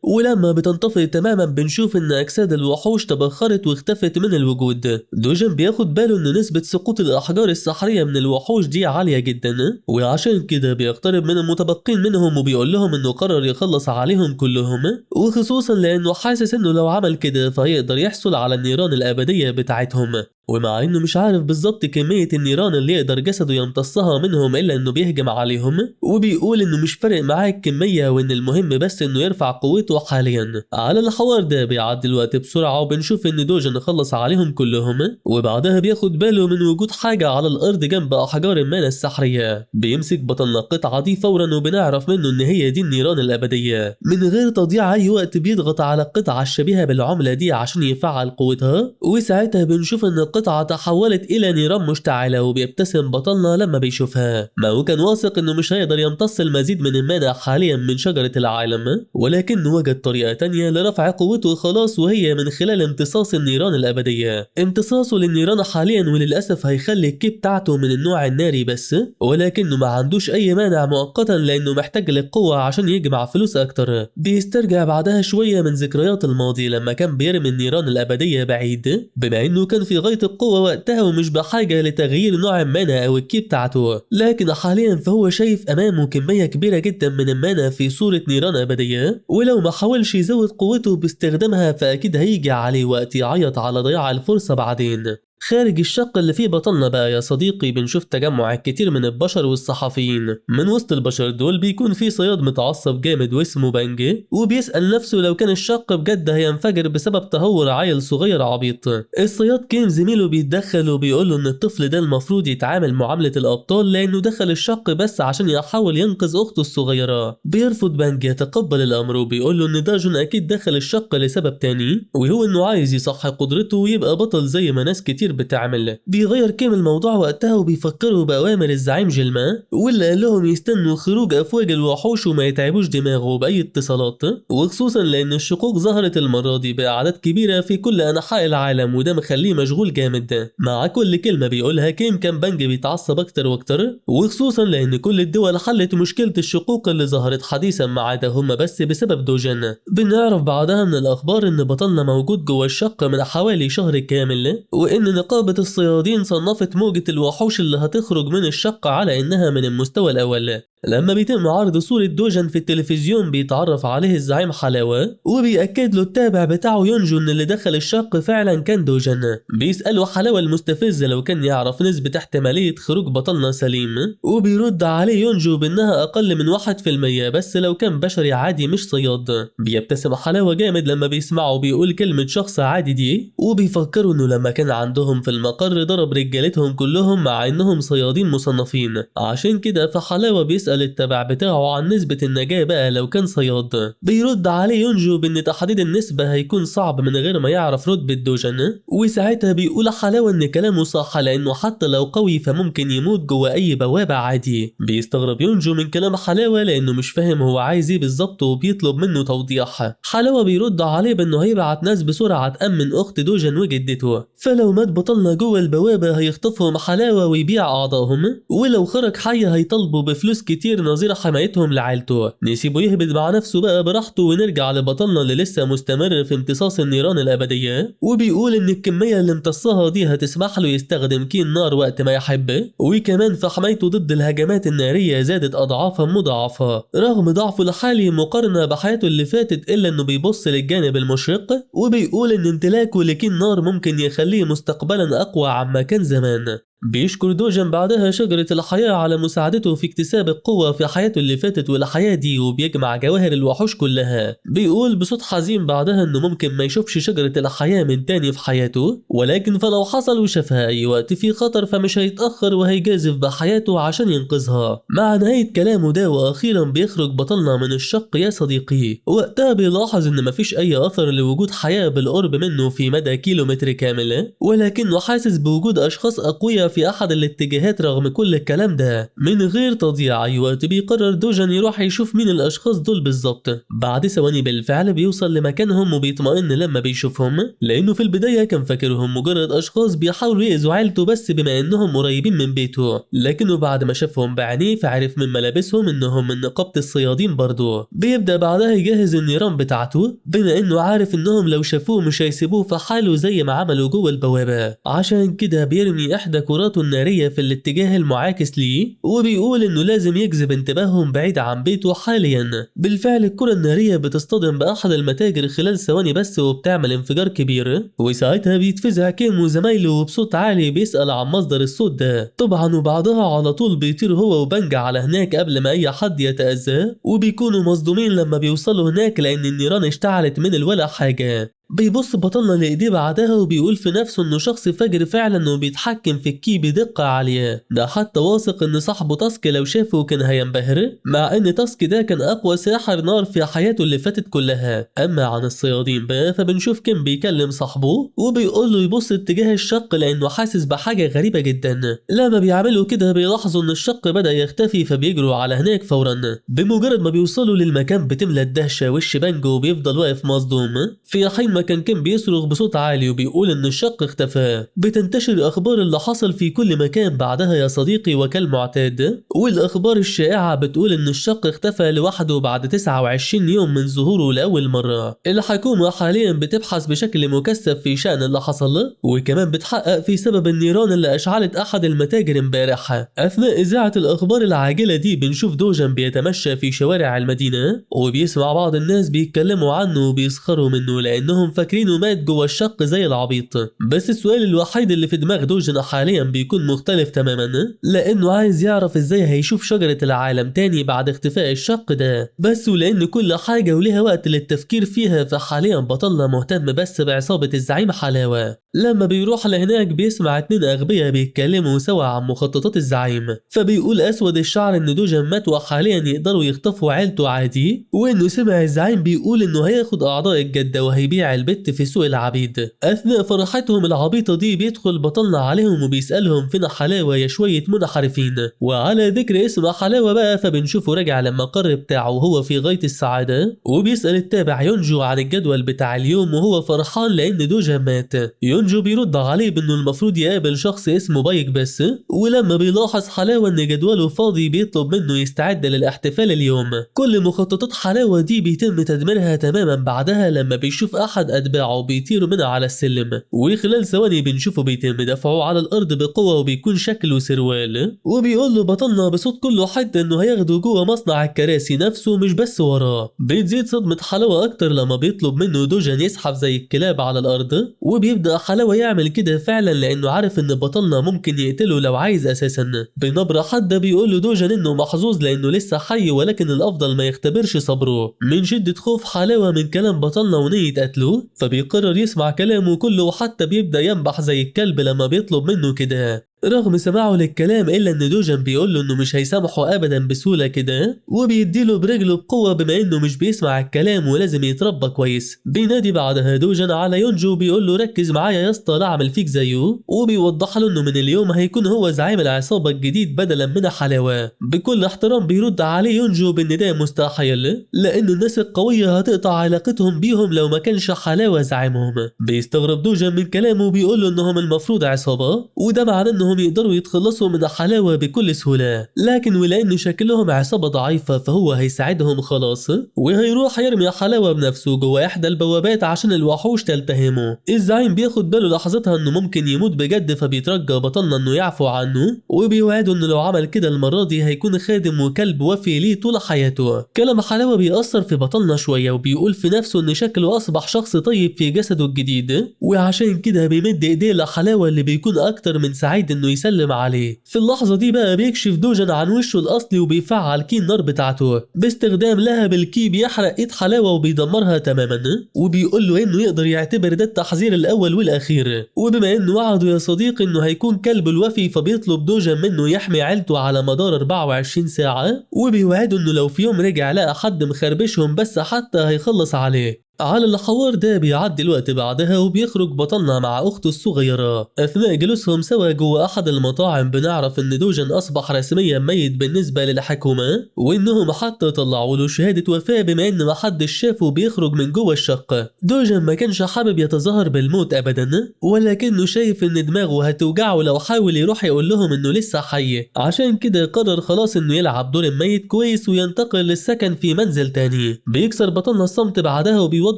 [SPEAKER 1] ولما بتنطفئ تماما بنشوف ان اجساد الوحوش تبخرت واختفت من الوجود. دوجان بياخد باله ان نسبة سقوط الاحجار السحرية من الوحوش دي عالية جدا، وعشان كده بيقترب من المتبقين منهم وبيقول لهم انه قرر يخلص عليهم كلهم، وخصوصا لانه حاسس انه لو عمل كده فهيقدر يحصل على النيران الابدية بتاعتهم. ومع انه مش عارف بالظبط كمية النيران اللي يقدر جسده يمتصها منهم الا انه بيهجم عليهم وبيقول انه مش فارق معاه الكمية وان المهم بس انه يرفع قوته حاليا. على الحوار ده بيعدي الوقت بسرعة وبنشوف ان دوجان خلص عليهم كلهم، وبعدها بياخد باله من وجود حاجة على الارض جنب احجار المانا السحرية. بيمسك بطلنا القطعة دي فورا وبنعرف منه ان هي دي النيران الابدية. من غير تضييع اي وقت بيضغط على القطعة الشبيهة بالعملة دي عشان يفعل قوتها، وساعتها بنشوف ان القطعة تحولت إلى نيران مشتعلة، وبيبتسم بطلنا لما بيشوفها. ما هو كان واثق إنه مش هيقدر يمتص المزيد من المانا حاليا من شجرة العالم، ولكنه وجد طريقة تانية لرفع قوته خلاص، وهي من خلال امتصاص النيران الأبدية. امتصاصه للنيران حاليا وللأسف هيخلي الكي بتاعته من النوع الناري بس، ولكنه ما عندوش أي مانع مؤقتا لأنه محتاج للقوة عشان يجمع فلوس أكتر. بيسترجع بعدها شوية من ذكريات الماضي لما كان بيرمي النيران الأبدية بعيد، بما إنه كان في غاية القوة وقتها ومش بحاجة لتغيير نوع المانا أو الكي بتاعته، لكن حاليا فهو شايف أمامه كمية كبيرة جدا من المانا في صورة نيران أبدية، ولو ما حاولش يزود قوته باستخدامها فأكيد هيجي عليه وقت يعيط على ضياع الفرصة بعدين. خارج الشق اللي فيه بطلنا بقى يا صديقي بنشوف تجمع كتير من البشر والصحفيين. من وسط البشر دول بيكون في صياد متعصب جامد واسمه بانجي، وبيسأل نفسه لو كان الشق بجد هينفجر بسبب تهور عيل صغير عبيط. الصياد كيم زميله بيتدخل وبيقول له ان الطفل ده المفروض يتعامل معاملة الابطال لانه دخل الشق بس عشان يحاول ينقذ اخته الصغيرة. بيرفض بانجي يتقبل الامر وبيقول له ان داجون اكيد دخل الشق لسبب تاني، وهو انه عايز يصحي قدرته ويبقى بطل زي ما ناس كتير بتعمل. بيغير كيم الموضوع وقتها وبيفكروا بأوامر الزعيم جيلما واللي قال لهم يستنوا خروج افواج الوحوش وما يتعبوش دماغه باي اتصالات، وخصوصا لان الشقوق ظهرت المرة دي باعداد كبيرة في كل انحاء العالم وده مخليه مشغول جامد. مع كل كلمة بيقولها كيم كان بانج بيتعصب اكتر واكتر، وخصوصا لان كل الدول حلت مشكلة الشقوق اللي ظهرت حديثا ما عدا هم بس بسبب دوجن. بنعرف بعدها من الاخبار ان بطلنا موجود جوه الشق من حوالي شهر كامل، وان نقابة الصيادين صنفت موجة الوحوش اللي هتخرج من الشق على انها من المستوى الاول. لما بيتم عرض صورة دوجن في التلفزيون بيتعرف عليه الزعيم حلاوة وبيأكد له التابع بتاعه يونجو ان اللي دخل الشق فعلا كان دوجن. بيسأله حلاوة المستفز لو كان يعرف نسبة احتمالية خروج بطلنا سليم، وبيرد عليه يونجو بانها اقل من 1% بس لو كان بشري عادي مش صياد. بيبتسم حلاوة جامد لما بيسمعه بيقول كلمة شخص عادي دي، وبيفكروا انه لما كان عندهم في المقر ضرب رجالتهم كلهم مع انهم صيادين مصنفين، عشان كده فحلاوة بيسأل التبع بتاعه عن نسبة النجاة بقى لو كان صياد. بيرد عليه يونجو بان تحديد النسبة هيكون صعب من غير ما يعرف رتبة دوجن، وساعتها بيقول حلاوة ان كلامه صح لانه حتى لو قوي فممكن يموت جوه اي بوابة عادي. بيستغرب يونجو من كلام حلاوة لانه مش فاهم هو عايز ايه بالظبط وبيطلب منه توضيح. حلاوة بيرد عليه بانه هيبعت ناس بسرعة تأمن اخت دوجن وجدته، فلو مات بطلنا جوه البوابة هيخطفهم حلاوة ويبيع اعضائهم، ولو خرج حي هيطالبوا بفلوس كتير نظير حمايتهم لعيلته. نسيبه يهبد مع نفسه بقى براحته ونرجع لبطلنا اللي لسه مستمر في امتصاص النيران الأبدية، وبيقول إن الكمية اللي امتصها دي هتسمح له يستخدم كي النار وقت ما يحب، وكمان في حمايته ضد الهجمات النارية زادت أضعافا مضاعفة رغم ضعفه الحالي مقارنة بحياته اللي فاتت، إلا إنه بيبص للجانب المشرق وبيقول إن امتلاكه لكي النار ممكن يخليه مستقبلا أقوى عما كان زمان. بيشكر دوجن بعدها شجرة الحياة على مساعدته في اكتساب القوة في حياته اللي فاتت والحياة دي، وبيجمع جواهر الوحوش كلها. بيقول بصوت حزين بعدها انه ممكن ما يشوفش شجرة الحياة من تاني في حياته، ولكن فلو حصل وشافها اي وقت في خطر فمش هيتأخر وهيجازف بحياته عشان ينقذها. مع نهاية كلامه ده واخيرا بيخرج بطلنا من الشق يا صديقي. وقتها بيلاحظ ان مفيش اي اثر لوجود حياة بالقرب منه في مدى كيلومتر كامل، ولكنه حاسس بوجود اشخاص اقوياء في احد الاتجاهات رغم كل الكلام ده. من غير تضييع اي وقت بيقرر دوجن يروح يشوف مين الاشخاص دول بالظبط. بعد ثواني بالفعل بيوصل لمكانهم وبيطمئن لما بيشوفهم، لانه في البداية كان فاكرهم مجرد اشخاص بيحاولوا يأذوا عيلته بس بما انهم قريبين من بيته، لكنه بعد ما شافهم بعينيه فعرف من ملابسهم انهم من نقابة الصيادين برضه. بيبدا بعدها يجهز النيران بتاعته بما انه عارف انهم لو شافوه مش هيسيبوه في حاله زي ما عملوا جوه البوابة، عشان كده بيرمي احدى كراته النارية في الاتجاه المعاكس ليه، وبيقول انه لازم يجذب انتباههم بعيد عن بيته حاليا. بالفعل الكرة النارية بتصطدم بأحد المتاجر خلال ثواني بس وبتعمل انفجار كبير، وساعتها بيتفزع كيم وزمايله وبصوت عالي بيسأل عن مصدر الصوت ده طبعا، وبعدها على طول بيطير هو وبنج على هناك قبل ما اي حد يتأذى، وبيكونوا مصدومين لما بيوصلوا هناك لان النيران اشتعلت من الولا حاجة. بيبص بطلنا لايديه بعدها وبيقول في نفسه انه شخص فجر فعلا وبيتحكم في الكي بدقة عالية، ده حتى واثق ان صاحبه تاسك لو شافه كان هينبهر، مع ان تاسك ده كان اقوى ساحر نار في حياته اللي فاتت كلها. اما عن الصيادين بقى فبنشوف كيم بيكلم صاحبه وبيقول له يبص اتجاه الشق لانه حاسس بحاجة غريبة جدا. لما بيعملوا كده بيلاحظوا ان الشق بدأ يختفي فبيجروا على هناك فورا. بمجرد ما بيوصلوا للمكان بتملى الدهشة وش بانجو وبيفضل واقف مصدوم، في حين ما كان كيم بيصرخ بصوت عالي وبيقول ان الشق اختفى. بتنتشر اخبار اللي حصل في كل مكان بعدها يا صديقي وكالمعتاد، والاخبار الشائعة بتقول ان الشق اختفى لوحده بعد 29 يوم من ظهوره لاول مرة. الحكومة حاليا بتبحث بشكل مكثف في شأن اللي حصل، وكمان بتحقق في سبب النيران اللي اشعلت احد المتاجر امبارح. اثناء اذاعة الاخبار العاجلة دي بنشوف دوجن بيتمشى في شوارع المدينة وبيسمع بعض الناس بيتكلموا عنه وبيسخروا منه لانهم لانهم فاكرينه مات جوه الشق زي العبيط. بس السؤال الوحيد اللي في دماغ دوجن حاليا بيكون مختلف تماما، لانه عايز يعرف ازاي هيشوف شجرة العالم تاني بعد اختفاء الشق ده. بس ولان كل حاجة وليها وقت للتفكير فيها، فحاليا بطلنا مهتم بس بعصابة الزعيم حلاوة. لما بيروح لهناك بيسمع 2 أغبياء بيتكلموا سوا عن مخططات الزعيم، فبيقول أسود الشعر إن دوجن مات وحاليا يقدروا يخطفوا عيلته عادي، وإنه سمع الزعيم بيقول إنه هياخد أعضاء الجدة وهيبيع البت في سوق العبيد. أثناء فرحتهم العبيطة دي بيدخل بطلنا عليهم وبيسألهم فين حلاوة يا شوية منحرفين. وعلى ذكر اسم حلاوة بقى فبنشوفه راجع للمقر بتاعه وهو في غاية السعادة، وبيسأل التابع يونجو عن الجدول بتاع اليوم وهو فرحان لأن دوجن مات. يونجو بيرد عليه بانه المفروض يقابل شخص اسمه بايك بس، ولما بيلاحظ حلاوة ان جدوله فاضي بيطلب منه يستعد للاحتفال اليوم. كل مخططات حلاوة دي بيتم تدميرها تماما بعدها لما بيشوف احد اتباعه بيطير منه على السلم، وخلال ثواني بنشوفه بيتم دفعه على الارض بقوة وبيكون شكله سروال، وبيقول له بطلنا بصوت كله حد انه هياخده جوه مصنع الكراسي نفسه مش بس وراه. بتزيد صدمة حلاوة اكتر لما بيطلب منه دوجن يزحف زي الكلاب على الارض، وبيبدأ حلاوة يعمل كده فعلا لانه عارف ان بطلنا ممكن يقتله لو عايز اساسا. بنبرة حادة بيقول له دوجن انه محظوظ لانه لسه حي، ولكن الافضل ما يختبرش صبره. من شدة خوف حلاوة من كلام بطلنا ونية قتله فبيقرر يسمع كلامه كله، وحتى بيبدأ ينبح زي الكلب لما بيطلب منه كده. رغم سماعه للكلام الا ان دوجن بيقول له انه مش هيسامحه ابدا بسهولة كده، وبيديله برجله بقوة بما انه مش بيسمع الكلام ولازم يتربى كويس. بينادي بعدها دوجن على يونجو بيقول له ركز معايا يا اسطى لا اعمل فيك زيه، وبيوضح له انه من اليوم هيكون هو زعيم العصابة الجديد بدلا من حلاوة. بكل احترام بيرد عليه يونجو بان ده مستحيل لان الناس القوية هتقطع علاقتهم بيهم لو ما كانش حلاوة زعيمهم. بيستغرب دوجن من كلامه وبيقول له انهم المفروض عصابة، وده معناه انهم يقدروا يتخلصوا من حلاوة بكل سهولة، لكن ولأن شكلهم عصابة ضعيفة فهو هيساعدهم خلاص، وهيروح يرمي حلاوة بنفسه جوه إحدى البوابات عشان الوحوش تلتهمه. الزعيم بياخد باله لحظتها إنه ممكن يموت بجد، فبيترجى بطلنا إنه يعفو عنه، وبيوعده إنه لو عمل كده المرة دي هيكون خادم وكلب وفي ليه طول حياته. كلام حلاوة بيأثر في بطلنا شوية، وبيقول في نفسه إن شكله أصبح شخص طيب في جسده الجديد، وعشان كده بيمد إيديه لحلاوة اللي بيكون أكتر من سعيد إنه يسلم عليه. في اللحظة دي بقى بيكشف دوجن عن وشه الأصلي وبيفعل كي النار بتاعته باستخدام لهب الكي، بيحرق ايد حلاوة وبيدمرها تماما، وبيقول له انه يقدر يعتبر ده التحذير الأول والأخير، وبما انه وعده يا صديقي انه هيكون كلب الوفي فبيطلب دوجن منه يحمي عيلته على مدار 24 ساعة، وبيوعده انه لو في يوم رجع لقى حد مخربشهم بس حتى هيخلص عليه. على الحوار ده بيعدي الوقت بعدها وبيخرج بطلنا مع أخته الصغيرة. أثناء جلوسهم سوا جوه أحد المطاعم بنعرف إن دوجن أصبح رسميا ميت بالنسبة للحكومة، وإنهم حتى طلعوا له شهادة وفاة بما إن محدش شافه بيخرج من جوه الشقة. دوجن ما كانش حابب يتظاهر بالموت أبدا، ولكنه شايف إن دماغه هتوجعه لو حاول يروح يقول لهم إنه لسه حي، عشان كده قرر خلاص إنه يلعب دور الميت كويس وينتقل للسكن في منزل تاني. بيكسر بطلنا الصمت بعدها وبيوضح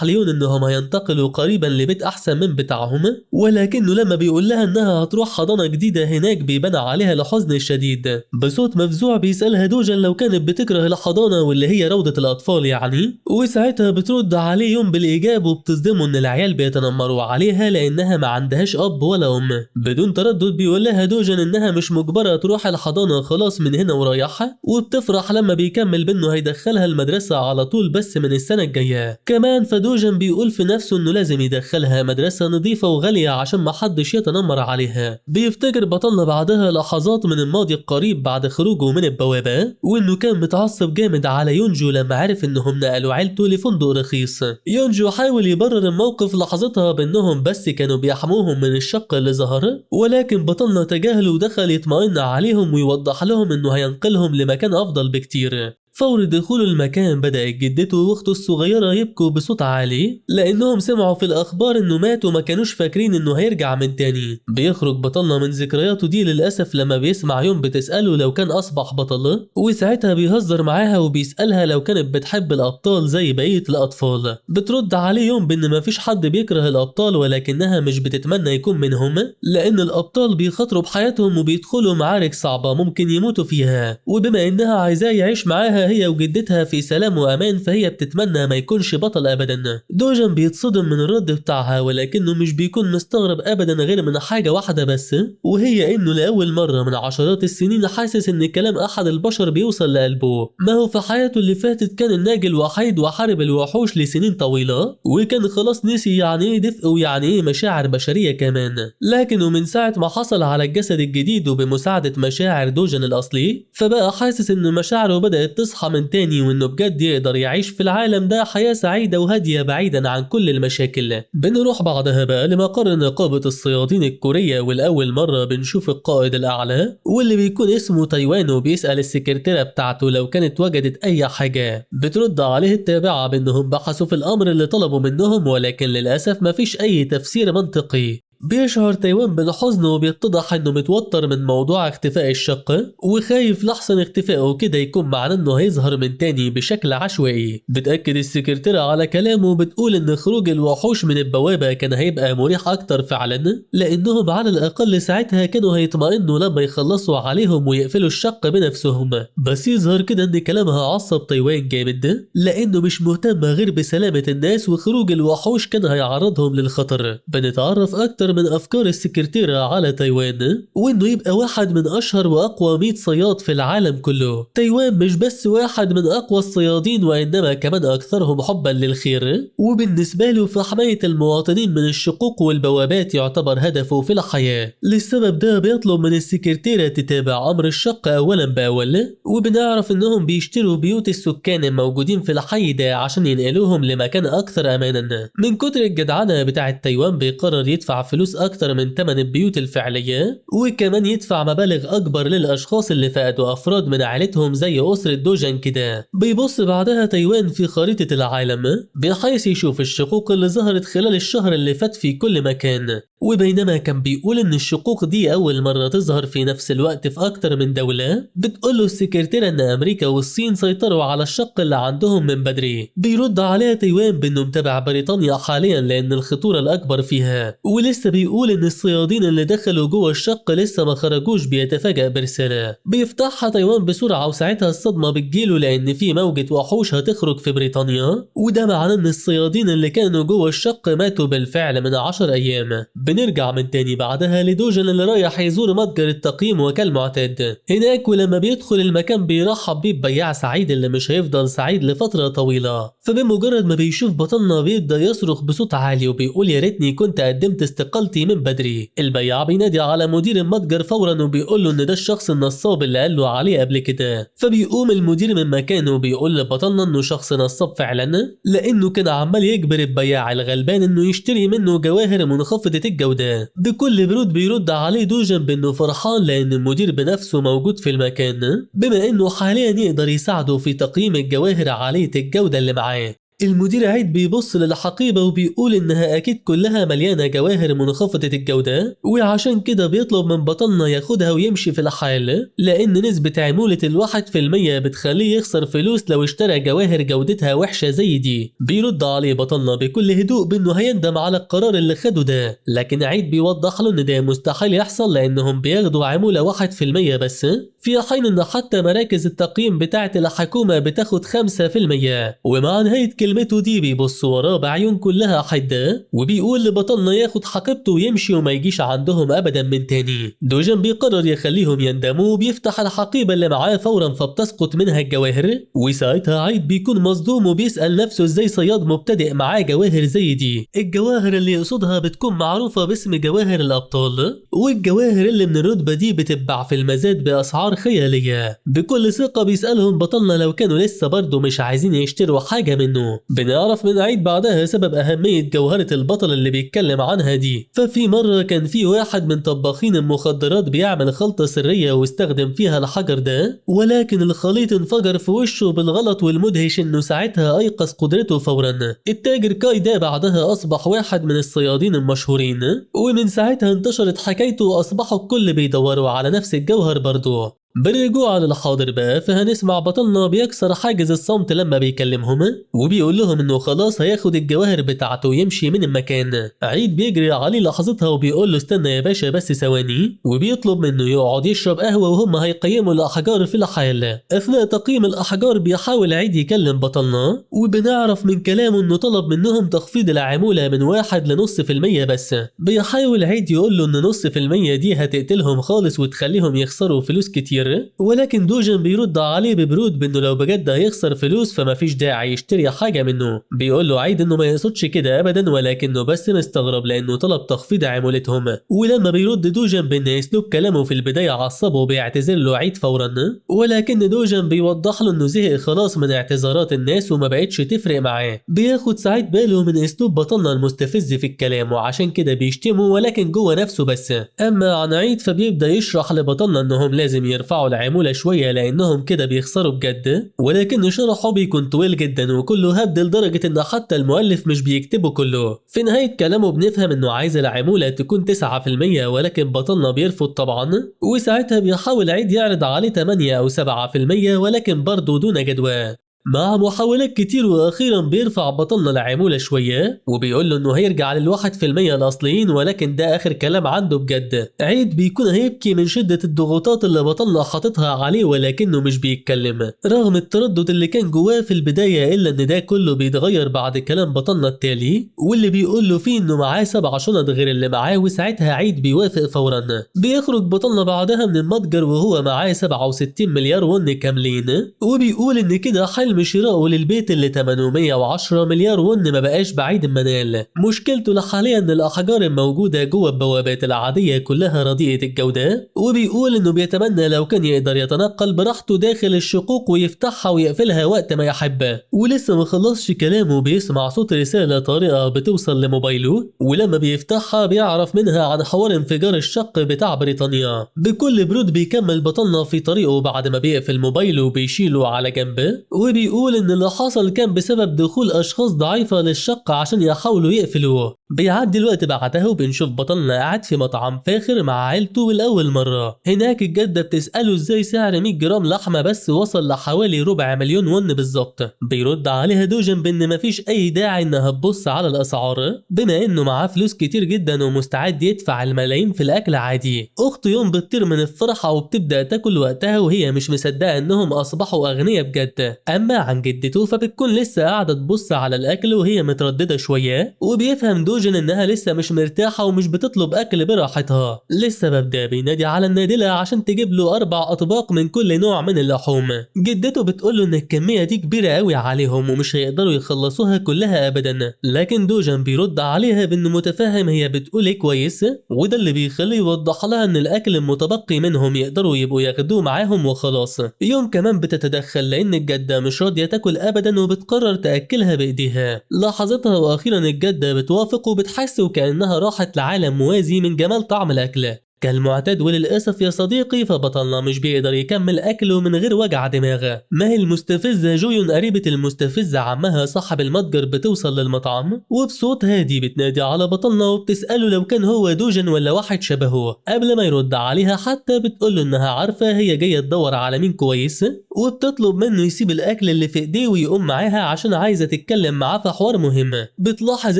[SPEAKER 1] ليون انهم هينتقلوا قريبا لبيت احسن من بتاعهم، ولكنه لما بيقول لها انها هتروح حضانة جديدة هناك بيبان عليها الحزن الشديد. بصوت مفزوع بيسالها دوجن لو كانت بتكره الحضانة واللي هي روضة الاطفال يعني، وساعتها بترد عليه يوم بالايجاب وبتصدمه ان العيال بيتنمروا عليها لانها ما عندهاش اب ولا ام. بدون تردد بيقول لها دوجن انها مش مجبرة تروح الحضانة خلاص من هنا ورايحه، وبتفرح لما بيكمل بانه هيدخلها المدرسة على طول بس من السنة الجاية. كمان فدوجن بيقول في نفسه انه لازم يدخلها مدرسة نظيفة وغالية عشان ما حدش يتنمر عليها. بيفتكر بطلنا بعدها لحظات من الماضي القريب بعد خروجه من البوابة، وانه كان متعصب جامد على يونجو لما عرف انهم نقلوا عيلته لفندق رخيص. يونجو حاول يبرر الموقف لحظتها بانهم بس كانوا بيحموهم من الشق اللي ظهر، ولكن بطلنا تجاهله ودخل يطمئن عليهم ويوضح لهم انه هينقلهم لمكان افضل بكتير. فور دخول المكان بدأت جدته واخته الصغيرة يبكوا بصوت عالي لأنهم سمعوا في الأخبار إنه مات وما كانوش فاكرين إنه هيرجع من تاني. بيخرج بطلنا من ذكرياته دي للأسف لما بيسمع يوم بتسأله لو كان أصبح بطل، وساعتها بيهزر معاها وبيسألها لو كانت بتحب الأبطال زي بقية الأطفال. بترد عليه يوم بإن مفيش حد بيكره الأبطال ولكنها مش بتتمنى يكون منهم، لأن الأبطال بيخاطروا بحياتهم وبيدخلوا معارك صعبة ممكن يموتوا فيها، وبما إنها عايزاه يعيش معاها معاها هي وجدتها في سلام وامان، فهي بتتمنى ما يكونش بطل ابدا. دوجان بيتصدم من الرد بتاعها، ولكنه مش بيكون مستغرب ابدا غير من حاجة واحدة بس، وهي انه لاول مرة من عشرات السنين حاسس ان كلام احد البشر بيوصل لقلبه. ما هو في حياته اللي فاتت كان الناجي الوحيد وحارب الوحوش لسنين طويلة، وكان خلاص نسي يعني ايه دفء ويعني ايه مشاعر بشرية كمان. لكنه من ساعة ما حصل على الجسد الجديد وبمساعده مشاعر دوجان الاصلي، فبقى حاسس ان مشاعره بدات تصحى من تاني، وانه بجد يقدر يعيش في العالم ده حياة سعيدة وهاديه بعيدا عن كل المشاكل. بنروح بعدها بقى لمقر نقابة الصيادين الكورية، والاول مرة بنشوف القائد الاعلى واللي بيكون اسمه تايوان، وبيسال السكرتيره بتاعته لو كانت وجدت اي حاجة. بترد عليه التابعة بانهم بحثوا في الامر اللي طلبوا منهم، ولكن للاسف مفيش اي تفسير منطقي. بيشعر تايوان بالحزن وبيتضح انه متوتر من موضوع اختفاء الشق، وخايف لحسن اختفائه كده يكون معناه انه هيظهر من تاني بشكل عشوائي. بتأكد السكرتيرة على كلامه وبتقول ان خروج الوحوش من البوابة كان هيبقى مريح اكتر فعلا، لانهم على الاقل ساعتها كانوا هيطمئنوا لما يخلصوا عليهم ويقفلوا الشق بنفسهم. بس يظهر كده ان كلامها عصب تايوان جامد، لانه مش مهتم غير بسلامة الناس، وخروج الوحوش كان هيعرضهم للخطر. بنتعرف اكتر من أفكار السكرتيرة على تايوان، وإنه يبقى واحد من أشهر وأقوى 100 صياد في العالم كله. تايوان مش بس واحد من أقوى الصيادين، وإنما كمان أكثرهم حبا للخير، وبالنسبة له فحماية المواطنين من الشقوق والبوابات يعتبر هدفه في الحياة. للسبب ده بيطلب من السكرتيرة تتابع أمر الشق أولا بأول، وبنعرف إنهم بيشتروا بيوت السكان الموجودين في الحي ده عشان ينقلوهم لمكان أكثر أمانا. من كتر الجدعنة بتاعة تايوان بيقرر يدفع فلوس أكتر من ثمن البيوت الفعلية، وكمان يدفع مبالغ أكبر للأشخاص اللي فقدوا أفراد من عائلتهم زي أسرة دوجان كده. بيبص بعدها تايوان في خريطة العالم بحيث يشوف الشقوق اللي ظهرت خلال الشهر اللي فات في كل مكان، وبينما كان بيقول إن الشقوق دي أول مرة تظهر في نفس الوقت في أكتر من دولة، بتقوله السكرتيرة إن أمريكا والصين سيطروا على الشق اللي عندهم من بدري. بيرد عليها تايوان بإنه متابع بريطانيا حاليا لأن الخطورة الأكبر فيها، ولسه بيقول إن الصيادين اللي دخلوا جوه الشق لسه ما خرجوش. بيتفاجأ برسالة بيفتحها تايوان بسرعة، وساعتها الصدمة بتجيله لأن في موجة وحوش هتخرج في بريطانيا، وده معناه إن الصيادين اللي كانوا جوه الشق ماتوا بالفعل من 10 أيام. بنرجع من تاني بعدها لدوجان اللي رايح يزور متجر التقييم وكالمعتاد هناك، ولما بيدخل المكان بيرحب بيه ببياع سعيد اللي مش هيفضل سعيد لفترة طويلة. فبمجرد ما بيشوف بطلنا بيبدأ يصرخ بصوت عالي وبيقول يا ريتني كنت قدمت استقالتي من بدري. البياع بينادي على مدير المتجر فورا وبيقول له ان ده الشخص النصاب اللي قال له عليه قبل كده. فبيقوم المدير من مكانه وبيقول لبطلنا انه شخص نصاب فعلا، لانه كان عمال يجبر البياع الغلبان انه يشتري منه جواهر منخفضة الجودة. بكل برود بيرد عليه دوجان بانه فرحان لان المدير بنفسه موجود في المكان، بما انه حاليا يقدر يساعده في تقييم الجواهر عالية الجودة اللي معاه. المدير عيد بيبص للحقيبة وبيقول إنها أكيد كلها مليانة جواهر منخفضة الجودة، وعشان كده بيطلب من بطلنا ياخدها ويمشي في الحال، لأن نسبة عمولة 1% بتخليه يخسر فلوس لو اشترى جواهر جودتها وحشة زي دي. بيرد عليه بطلنا بكل هدوء بإنه هيندم على القرار اللي خده ده، لكن عيد بيوضح له إن ده مستحيل يحصل لأنهم بياخدوا عمولة 1% بس، في حين إن حتى مراكز التقييم بتاعة الحكومة بتاخد 5%. ومع نهاية كلمته دي بيبص وراه بعيون كلها حدة وبيقول لبطلنا ياخد حقيبته ويمشي وما يجيش عندهم أبدا من تاني. دوجان بيقرر يخليهم يندموا وبيفتح الحقيبة اللي معاه فورا فبتسقط منها الجواهر، وساعتها عيد بيكون مصدوم وبيسأل نفسه ازاي صياد مبتدئ معاه جواهر زي دي. الجواهر اللي يقصدها بتكون معروفة باسم جواهر الأبطال، والجواهر اللي من الرتبة دي بتتباع في المزاد بأسعار خيالية. بكل ثقة بيسألهم بطلنا لو كانوا لسه برضه مش عايزين يشتروا حاجة منه. بنعرف من عيد بعدها سبب أهمية جوهرة البطل اللي بيتكلم عنها دي. ففي مرة كان في واحد من طباخين المخدرات بيعمل خلطة سرية واستخدم فيها الحجر ده، ولكن الخليط انفجر في وشه بالغلط، والمدهش انه ساعتها ايقظ قدرته فورا. التاجر كاي ده بعدها اصبح واحد من الصيادين المشهورين، ومن ساعتها انتشرت حكايته واصبحوا الكل بيدوروا على نفس الجوهر برضه. بالرجوع للحاضر بقى، فهنسمع بطلنا بيكسر حاجز الصمت لما بيكلمهم وبيقول لهم انه خلاص هياخد الجواهر بتاعته ويمشي من المكان. عيد بيجري عليه لحظتها وبيقول له استنى يا باشا بس ثواني، وبيطلب منه يقعد يشرب قهوة وهم هيقيموا الأحجار في الحال. أثناء تقييم الأحجار بيحاول عيد يكلم بطلنا، وبنعرف من كلامه انه طلب منهم تخفيض العمولة من 1 ل0.5% بس. بيحاول عيد يقول له ان 0.5% دي هتقتلهم خالص وتخليهم يخسروا فلوس كتير، ولكن دوجن بيرد عليه ببرود بانه لو بجد هيخسر فلوس فمفيش داعي يشتري حاجة منه. بيقول له عيد انه ما يقصدش كده ابدا، ولكنه بس مستغرب لانه طلب تخفيض عمولتهم. ولما بيرد دوجن بان اسلوب كلامه في البداية عصبه بيعتذر له عيد فورا، ولكن دوجن بيوضح له انه زهق خلاص من اعتذارات الناس وما بقتش تفرق معاه. بياخد سعيد باله من اسلوب بطلنا المستفز في الكلام وعشان كده بيشتمه، ولكن جوه نفسه بس. اما عن عيد فبيبدا يشرح لبطلنا انهم لازم يرفعوا العمولة شوية لانهم كده بيخسروا بجد، ولكن شرحه بيكون طويل جدا وكله هبد لدرجة ان حتى المؤلف مش بيكتبه كله. في نهاية كلامه بنفهم انه عايز العمولة تكون 9%، ولكن بطلنا بيرفض طبعا، وساعتها بيحاول عيد يعرض عليه 8 أو 7%، ولكن برضه دون جدوى. مع محاولات كتير واخيرا بيرفع بطلنا العمولة شوية وبيقول له انه هيرجع لل1% الاصليين، ولكن ده اخر كلام عنده بجد. عيد بيكون هيبكي من شدة الضغوطات اللي بطلنا حاططها عليه، ولكنه مش بيتكلم رغم التردد اللي كان جواه في البداية، الا ان ده كله بيتغير بعد كلام بطلنا التالي واللي بيقول له فيه انه معاه 7 شنط غير اللي معاه، وساعتها عيد بيوافق فورا. بيخرج بطلنا بعدها من المتجر وهو معاه 67 مليار ون كاملين، وبيقول ان كده حلم شرائه للبيت اللي 810 مليار ون ما بقاش بعيد المنال. مشكلته حاليا ان الاحجار الموجودة جوه البوابات العادية كلها رديئة الجودة، وبيقول انه بيتمنى لو كان يقدر يتنقل براحته داخل الشقوق ويفتحها ويقفلها وقت ما يحب. ولسه ما خلصش كلامه بيسمع صوت رسالة طارئة بتوصل لموبايله، ولما بيفتحها بيعرف منها عن حوار انفجار الشق بتاع بريطانيا. بكل برود بيكمل بطلنا في طريقه بعد ما بيقفل موبايله وبيشيله على جنب، وبيقول ان اللي حصل كان بسبب دخول اشخاص ضعيفة للشق عشان يحاولوا يقفلوه. بيعدي الوقت بعدها وبنشوف بطلنا قاعد في مطعم فاخر مع عيلته لاول مرة. هناك الجدة بتساله ازاي سعر 100 جرام لحمه بس وصل لحوالي 250,000 ون بالظبط. بيرد عليها دوجن بان مفيش اي داعي انها تبص على الاسعار بما انه معاه فلوس كتير جدا ومستعد يدفع الملايين في الاكل عادي. اخته يوم بتطير من الفرحة وبتبدا تاكل وقتها وهي مش مصدقه انهم اصبحوا اغنياء بجد. اما عن جدته فبتكون لسه قاعدة تبص على الاكل وهي مترددة شوية، وبيفهم دوجن انها لسه مش مرتاحة ومش بتطلب اكل براحتها. للسبب ده بينادي على النادله عشان تجيب له 4 اطباق من كل نوع من اللحوم. جدته بتقول له ان الكمية دي كبيرة قوي عليهم ومش هيقدروا يخلصوها كلها ابدا، لكن دوجن بيرد عليها بانه متفهم هي بتقول ايه كويس، وده اللي بيخليه يوضح لها ان الاكل المتبقي منهم يقدروا يبقوا ياخدوه معاهم وخلاص. يوم كمان بتتدخل لان الجدة مش راضية تاكل ابدا وبتقرر تاكلها بايديها. لاحظتها واخيرا الجدة بتوافق وبتحس وكانها راحت لعالم موازي من جمال طعم الاكل. كالمعتاد وللأسف يا صديقي فبطلنا مش بيقدر يكمل أكله من غير وجع دماغ. ما هي المستفزة جويون قريبة المستفزة عمها صاحب المتجر بتوصل للمطعم وبصوت هادي بتنادي على بطلنا وبتسأله لو كان هو دوجن ولا واحد شبهه. قبل ما يرد عليها حتى بتقوله إنها عارفة هي جاية تدور على مين كويس، وبتطلب منه يسيب الأكل اللي في إيديه ويقوم معاها عشان عايزة تتكلم معاه في حوار مهم. بتلاحظ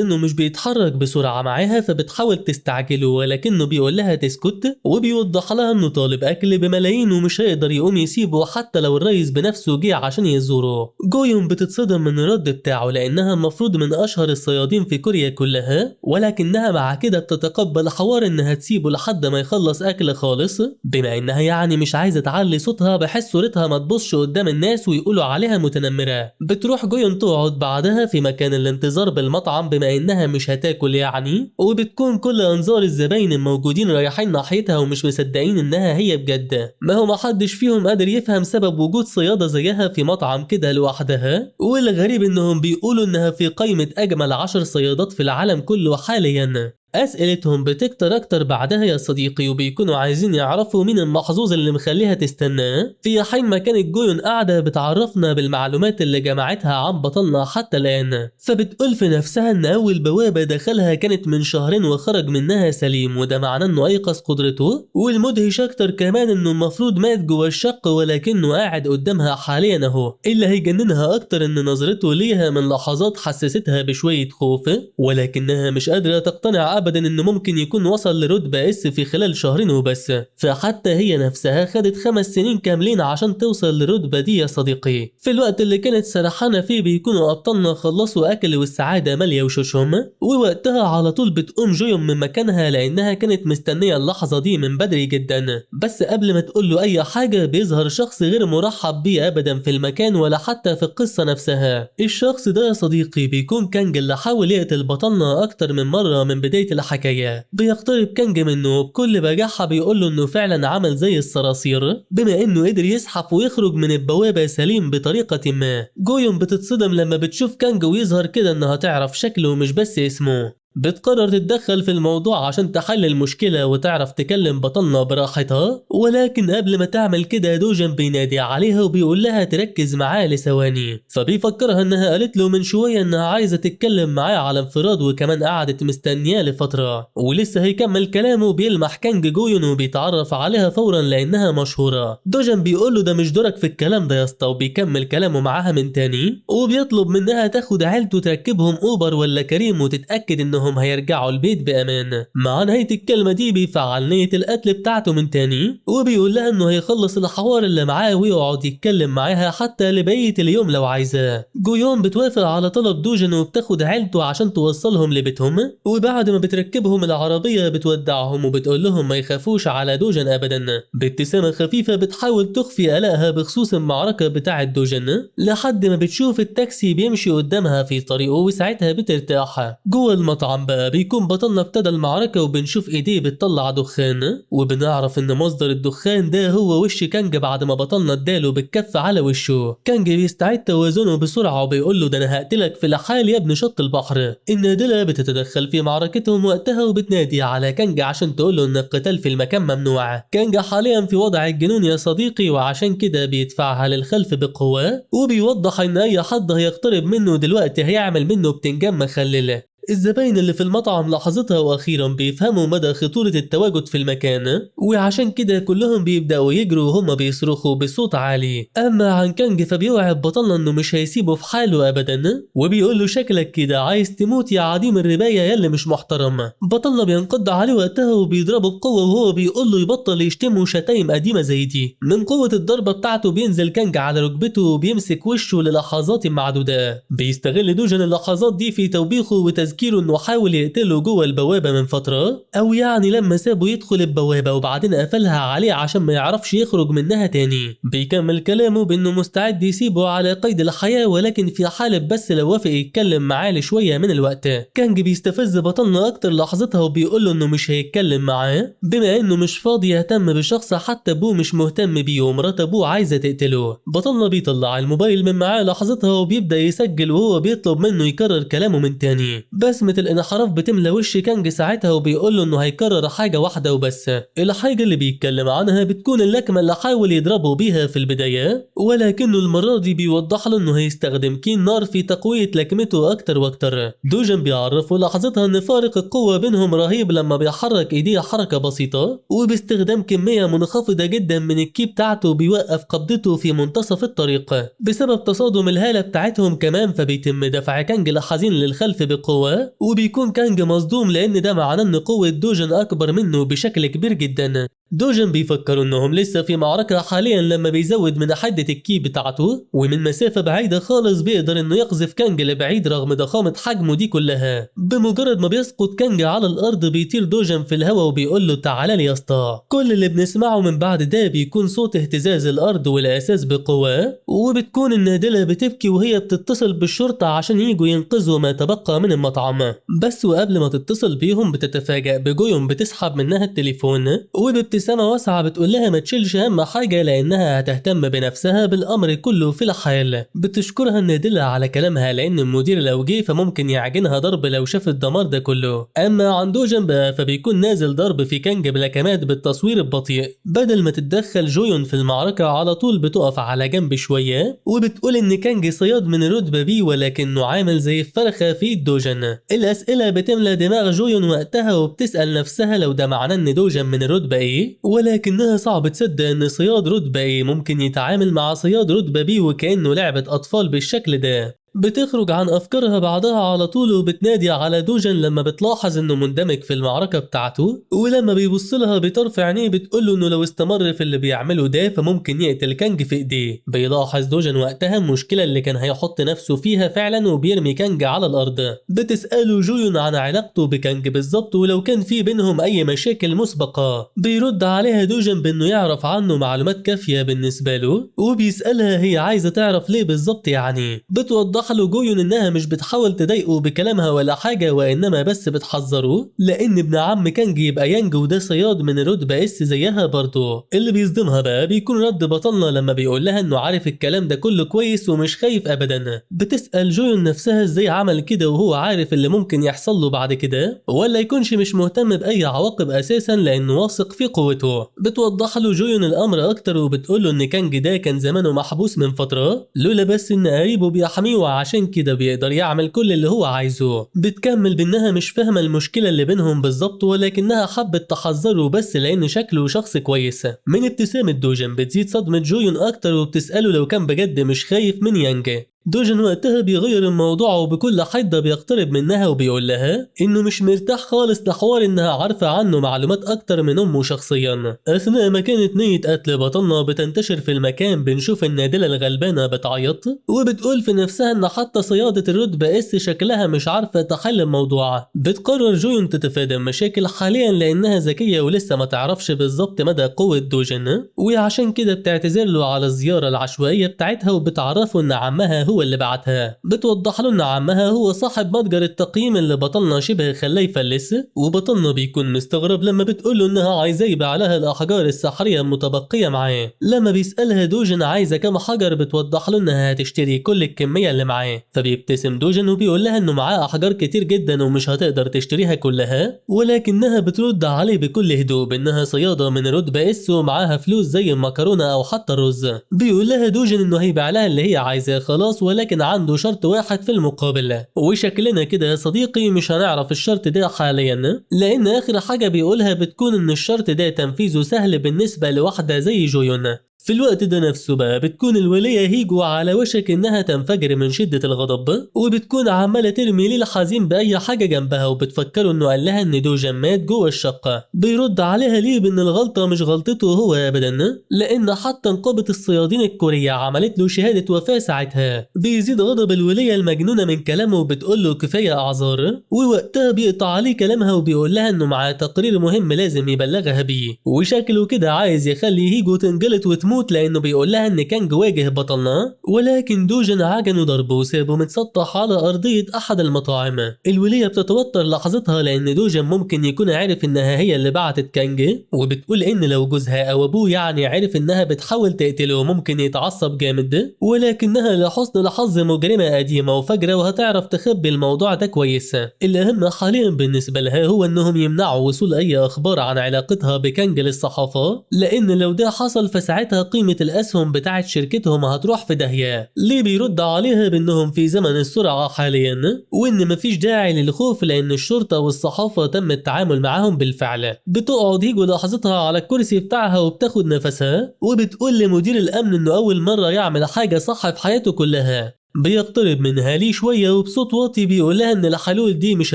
[SPEAKER 1] إنه مش بيتحرك بسرعة معاها فبتحاول تستعجله، ولكنه بيقول لها تسكت وبيوضح لها انه طالب اكل بملايين ومش هيقدر يقوم يسيبه حتى لو الرئيس بنفسه جه عشان يزوره. جويون بتتصدم من الرد بتاعه لانها المفروض من اشهر الصيادين في كوريا كلها، ولكنها مع كده بتتقبل حوار انها تسيبه لحد ما يخلص اكل خالص، بما انها يعني مش عايزه تعلي صوتها بحيث صورتها ما تبصش قدام الناس ويقولوا عليها متنمره. بتروح جويون تقعد بعدها في مكان الانتظار بالمطعم بما انها مش هتاكل يعني، وبتكون كل انظار الزباين الموجودين رايحين ناحيتها ومش مصدقين انها هي بجد. ما هو محدش فيهم قادر يفهم سبب وجود صيادة زيها في مطعم كده لوحدها، والغريب انهم بيقولوا انها في قائمة اجمل 10 صيادات في العالم كله حاليا. اسئلتهم بتكتر اكتر بعدها يا صديقي، وبيكونوا عايزين يعرفوا مين المحظوظ اللي مخليها تستناه. في حين ما كانت جويون قاعدة بتعرفنا بالمعلومات اللي جمعتها عن بطلنا حتى الان، فبتقول في نفسها ان اول بوابه دخلها كانت من شهرين وخرج منها سليم، وده معناه انه ايقظ قدرته. والمدهش اكتر كمان انه المفروض مات جوه الشق ولكنه قاعد قدامها حاليا اهو. اللي هيجننها اكتر ان نظرته ليها من لحظات حسستها بشوية خوف، ولكنها مش قادرة تقتنع ابدا انه ممكن يكون وصل لرتبه S في خلال شهرين وبس. فحتى هي نفسها خدت 5 سنين كاملين عشان توصل للرتبه دي يا صديقي. في الوقت اللي كانت سرحانه فيه بيكونوا ابطالنا خلصوا اكل والسعادة ماليه وشوشهم، ووقتها على طول بتقوم جويون من مكانها لانها كانت مستنيه اللحظة دي من بدري جدا. بس قبل ما تقول له اي حاجة بيظهر شخص غير مرحب بيه ابدا في المكان ولا حتى في القصة نفسها. الشخص ده يا صديقي بيكون كانج اللي حاول يقتل بطلنا اكتر من مرة من بداية الحكاية. بيقترب كانج منه بكل بجاحه بيقول له انه فعلا عمل زي الصراصير بما انه قدر يزحف ويخرج من البوابة سليم بطريقة ما. جويون بتتصدم لما بتشوف كانج ويظهر كده انها تعرف شكله مش بس اسمه. بتقرر تتدخل في الموضوع عشان تحل المشكلة وتعرف تكلم بطلنا براحتها، ولكن قبل ما تعمل كده دوجن بينادي عليها وبيقول لها تركز معاه لثواني. فبيفكرها انها قالت له من شوية انها عايزة تتكلم معاه على انفراد، وكمان قعدت مستنياه لفترة. ولسه هيكمل كلامه بيلمح كانج جويون وبيتعرف عليها فورا لانها مشهورة. دوجن بيقول له ده مش دورك في الكلام ده يا اسطى، وبيكمل كلامه معاها من تاني وبيطلب منها تاخد عيلته تركبهم اوبر ولا كريم وتتأكد انهم هيرجعوا البيت بأمان. مع نهاية الكلمة دي بيفعل نية القتل بتاعته من تاني وبيقول لها انه هيخلص الحوار اللي معاه ويقعد يتكلم معاها حتى لبقية اليوم لو عايزاه. جويون بتوافق على طلب دوجن وبتاخد عيلته عشان توصلهم لبيتهم، وبعد ما بتركبهم العربية بتودعهم وبتقول لهم ما يخافوش على دوجن ابدا. بابتسامة خفيفة بتحاول تخفي قلقها بخصوص المعركة بتاعة دوجن لحد ما بتشوف التاكسي بيمشي قدامها في طريقه وساعتها بترتاح. جوه المطعم بقى بيكون بطلنا ابتدى المعركة وبنشوف ايديه بتطلع دخان، وبنعرف ان مصدر الدخان ده هو وش كانج بعد ما بطلنا اداله بالكف على وشه. كانج بيستعيد توازنه بسرعة وبيقول له ده انا هقتلك في الحال يا ابن شط البحر. النادلة بتتدخل في معركتهم وقتها وبتنادي على كانج عشان تقول له ان القتال في المكان ممنوع. كانج حاليا في وضع الجنون يا صديقي، وعشان كده بيدفعها للخلف بقوة وبيوضح ان اي حد هيقترب منه دلوقتي هيعمل منه بتنجان مخلله. الزباين اللي في المطعم لحظتها واخيرا بيفهموا مدى خطورة التواجد في المكان، وعشان كده كلهم بيبدأوا يجروا وهم بيصرخوا بصوت عالي. اما عن كانج فبيوعد بطلنا انه مش هيسيبه في حاله ابدا، وبيقول له شكلك كده عايز تموت يا عديم الرباية يلي مش محترم. بطلنا بينقض عليه وقتها وبيضربه بقوة وهو بيقول له يبطل يشتمه شتايم قديمة زي دي. من قوة الضربة بتاعته بينزل كانج على ركبته وبيمسك وشه للحظات معدودة. بيستغل دوجن اللحظات دي في توبيخه وتذكيره انه حاول يقتله جوه البوابة من فترة، او يعني لما سابه يدخل البوابة وبعدين قفلها عليه عشان ما يعرفش يخرج منها تاني. بيكمل كلامه بانه مستعد يسيبه على قيد الحياة ولكن في حاله بس لو وافق يتكلم معاه لشويه من الوقت. كانج بيستفز بطلنا اكتر لحظتها وبيقول له انه مش هيتكلم معاه بما انه مش فاضي يهتم بشخص حتى ابوه مش مهتم بيه ومرات ابوه عايزه تقتله. بطلنا بيطلع الموبايل من معاه لحظتها وبيبدا يسجل وهو بيطلب منه يكرر كلامه من تاني. بسمة الانحراف بتملى وش كانج ساعتها وبيقول له انه هيكرر حاجة واحدة وبس. الحاجة اللي بيتكلم عنها بتكون اللكمة اللي حاول يضربه بيها في البداية، ولكنه المرة دي بيوضح له انه هيستخدم كي النار في تقوية لكمته اكتر واكتر. دوجن بيعرفه لحظتها ان فارق القوة بينهم رهيب لما بيحرك ايديه حركة بسيطة، وباستخدام كمية منخفضة جدا من الكي بتاعته بيوقف قبضته في منتصف الطريق بسبب تصادم الهالة بتاعتهم كمان. فبيتم دفع كانج الحزين للخلف بقوة، وبيكون كانج مصدوم لان ده معناه ان قوة دوجن اكبر منه بشكل كبير جدا. دوجن بيفكر انهم لسه في معركة حاليا لما بيزود من حدة الكي بتاعته، ومن مسافة بعيدة خالص بيقدر انه يقذف كانج لبعيد رغم ضخامة حجمه دي كلها. بمجرد ما بيسقط كانج على الارض بيطير دوجن في الهواء وبيقول له تعالى لي يا اسطى. كل اللي بنسمعه من بعد ده بيكون صوت اهتزاز الارض والاساس بقوة، وبتكون النادلة بتبكي وهي بتتصل بالشرطة عشان يجوا ينقذوا ما تبقى من المطعم. بس وقبل ما تتصل بيهم بتتفاجأ بجويون بتسحب منها التليفون، وبابتسامة بابتسامة واسعة بتقول لها ما تشيلش هم حاجة لانها هتهتم بنفسها بالامر كله في الحال. بتشكرها النادلة على كلامها لان المدير لو جه فممكن يعجنها ضرب لو شاف الدمار ده كله. اما عن دوجن بقى فبيكون نازل ضرب في كانج بلكمات بالتصوير البطيء. بدل ما تتدخل جويون في المعركة على طول بتقف على جنب شوية وبتقول ان كانج صياد من رتبة B ولكنه عامل زي الفرخة في ايد دوجن. الاسئلة بتملى دماغ جويون وقتها وبتسأل نفسها لو ده معناه ان دوجن من رتبة A، ولكنها صعب تصدق ان صياد رتبة A ممكن يتعامل مع صياد رتبة B وكأنه لعبة اطفال بالشكل ده. بتخرج عن افكارها بعدها على طول وبتنادي على دوجن لما بتلاحظ انه مندمج في المعركة بتاعته، ولما بيبص لها بطرف عينيه بتقول له انه لو استمر في اللي بيعمله ده فممكن يقتل كانج في ايديه. بيلاحظ دوجن وقتها المشكلة اللي كان هيحط نفسه فيها فعلا وبيرمي كانج على الارض. بتساله جويون عن علاقته بكانج بالظبط ولو كان في بينهم اي مشاكل مسبقة. بيرد عليها دوجن بانه يعرف عنه معلومات كافيه بالنسبة له، وبيسالها هي عايزه تعرف ليه بالظبط يعني. بتوضح له جويون انها مش بتحاول تضايقه بكلامها ولا حاجة وانما بس بتحذره لان ابن عم كانج يبقى يانج وده صياد من رتبه S زيها برضه. اللي بيصدمها بقى بيكون رد بطلنا لما بيقول لها انه عارف الكلام ده كله كويس ومش خايف ابدا. بتسال جويون نفسها ازاي عمل كده وهو عارف اللي ممكن يحصل له بعد كده، ولا يكونش مش مهتم باي عواقب اساسا لانه واثق في قوته. بتوضح له جويون الامر اكتر وبتقول له ان كانج ده كان زمانه محبوس من فترة لولا بس ان قريبه بيحميه عشان كده بيقدر يعمل كل اللي هو عايزه. بتكمل بانها مش فاهمه المشكلة اللي بينهم بالظبط ولكنها حبت تحذره بس لان شكله شخص كويس. من ابتسامة دوجن بتزيد صدمة جويون اكتر وبتساله لو كان بجد مش خايف من يانج. دوجن وقتها بيغير الموضوع وبكل حده بيقترب منها وبيقول لها انه مش مرتاح خالص لحوار انها عارفه عنه معلومات اكتر من امه شخصيا. اثناء ما كانت نيه قتل بطلنا بتنتشر في المكان بنشوف النادله الغلبانه بتعيط وبتقول في نفسها ان حتى صياده الرتبة S شكلها مش عارفه تحل الموضوع. بتقرر جويون تتفادى المشاكل حاليا لانها ذكية ولسه ما تعرفش بالظبط مدى قوة دوجن، وعشان كده بتعتذر له على الزيارة العشوائية بتاعتها وبتعرفه ان عمها هو اللي بعتها. بتوضح له ان عمها هو صاحب متجر التقييم اللي بطلنا شبه خلاه يفلس، وبطلنا بيكون مستغرب لما بتقول له انها عايزاه يبيع لها الاحجار السحريه المتبقية معاه. لما بيسالها دوجن عايزه كام حجر بتوضح له انها هتشتري كل الكمية اللي معاه، فبيبتسم دوجن وبيقول لها انه معاه احجار كتير جدا ومش هتقدر تشتريها كلها، ولكنها بترد عليه بكل هدوء بانها صياده من رتبه S ومعاها فلوس زي المكرونه او حتى الرز. بيقول لها دوجن انه هيبيع لها اللي هي عايزاه خلاص، ولكن عنده شرط واحد في المقابل، وشكلنا كده يا صديقي مش هنعرف الشرط ده حاليا لان اخر حاجة بيقولها بتكون ان الشرط ده تنفيذه سهل بالنسبة لواحدة زي جويون. في الوقت ده نفسه بقى بتكون الولية هيجو على وشك انها تنفجر من شدة الغضب، وبتكون عمالة ترمي ليل حزين بأي حاجة جنبها وبتفكره انه قال لها ان دوجن مات جوه الشقة. بيرد عليها ليه بان الغلطة مش غلطته هو ابدا لان حتى نقابة الصيادين الكورية عملت له شهادة وفاة ساعتها. بيزيد غضب الولية المجنونة من كلامه وبتقول له كفاية اعذار، ووقتها بيقطع عليه كلامها وبيقول لها انه معاه تقرير مهم لازم يبلغها بيه، وشكله كده عايز يخلي هيجو تنجلط وتموت لانه بيقول لها ان كانج واجه بطلنا، ولكن دوجن عجنه ضربه وسابه متسطح على ارضية احد المطاعم. الوليه بتتوتر لحظتها لان دوجن ممكن يكون عارف انها هي اللي بعتت كانج، وبتقول ان لو جوزها او ابوه يعني عرف انها بتحاول تقتله ممكن يتعصب جامد، ولكنها لحسن الحظ مجرمه قديمة وفجره وهتعرف تخبي الموضوع ده كويس. الاهم حاليا بالنسبة لها هو انهم يمنعوا وصول اي اخبار عن علاقتها بكانج للصحافة، لان لو ده حصل فساعتها قيمة الأسهم بتاعت شركتهم هتروح في داهية. ليه بيرد عليها بأنهم في زمن السرعة حاليا وإن مفيش داعي للخوف لأن الشرطة والصحافة تم التعامل معاهم بالفعل. بتقعد هيجو لحظتها على الكرسي بتاعها وبتاخد نفسها وبتقول لمدير الأمن إنه أول مرة يعمل حاجة صح في حياته كلها. بيقترب منها ليه شوية وبصوت واطي بيقول لها ان الحلول دي مش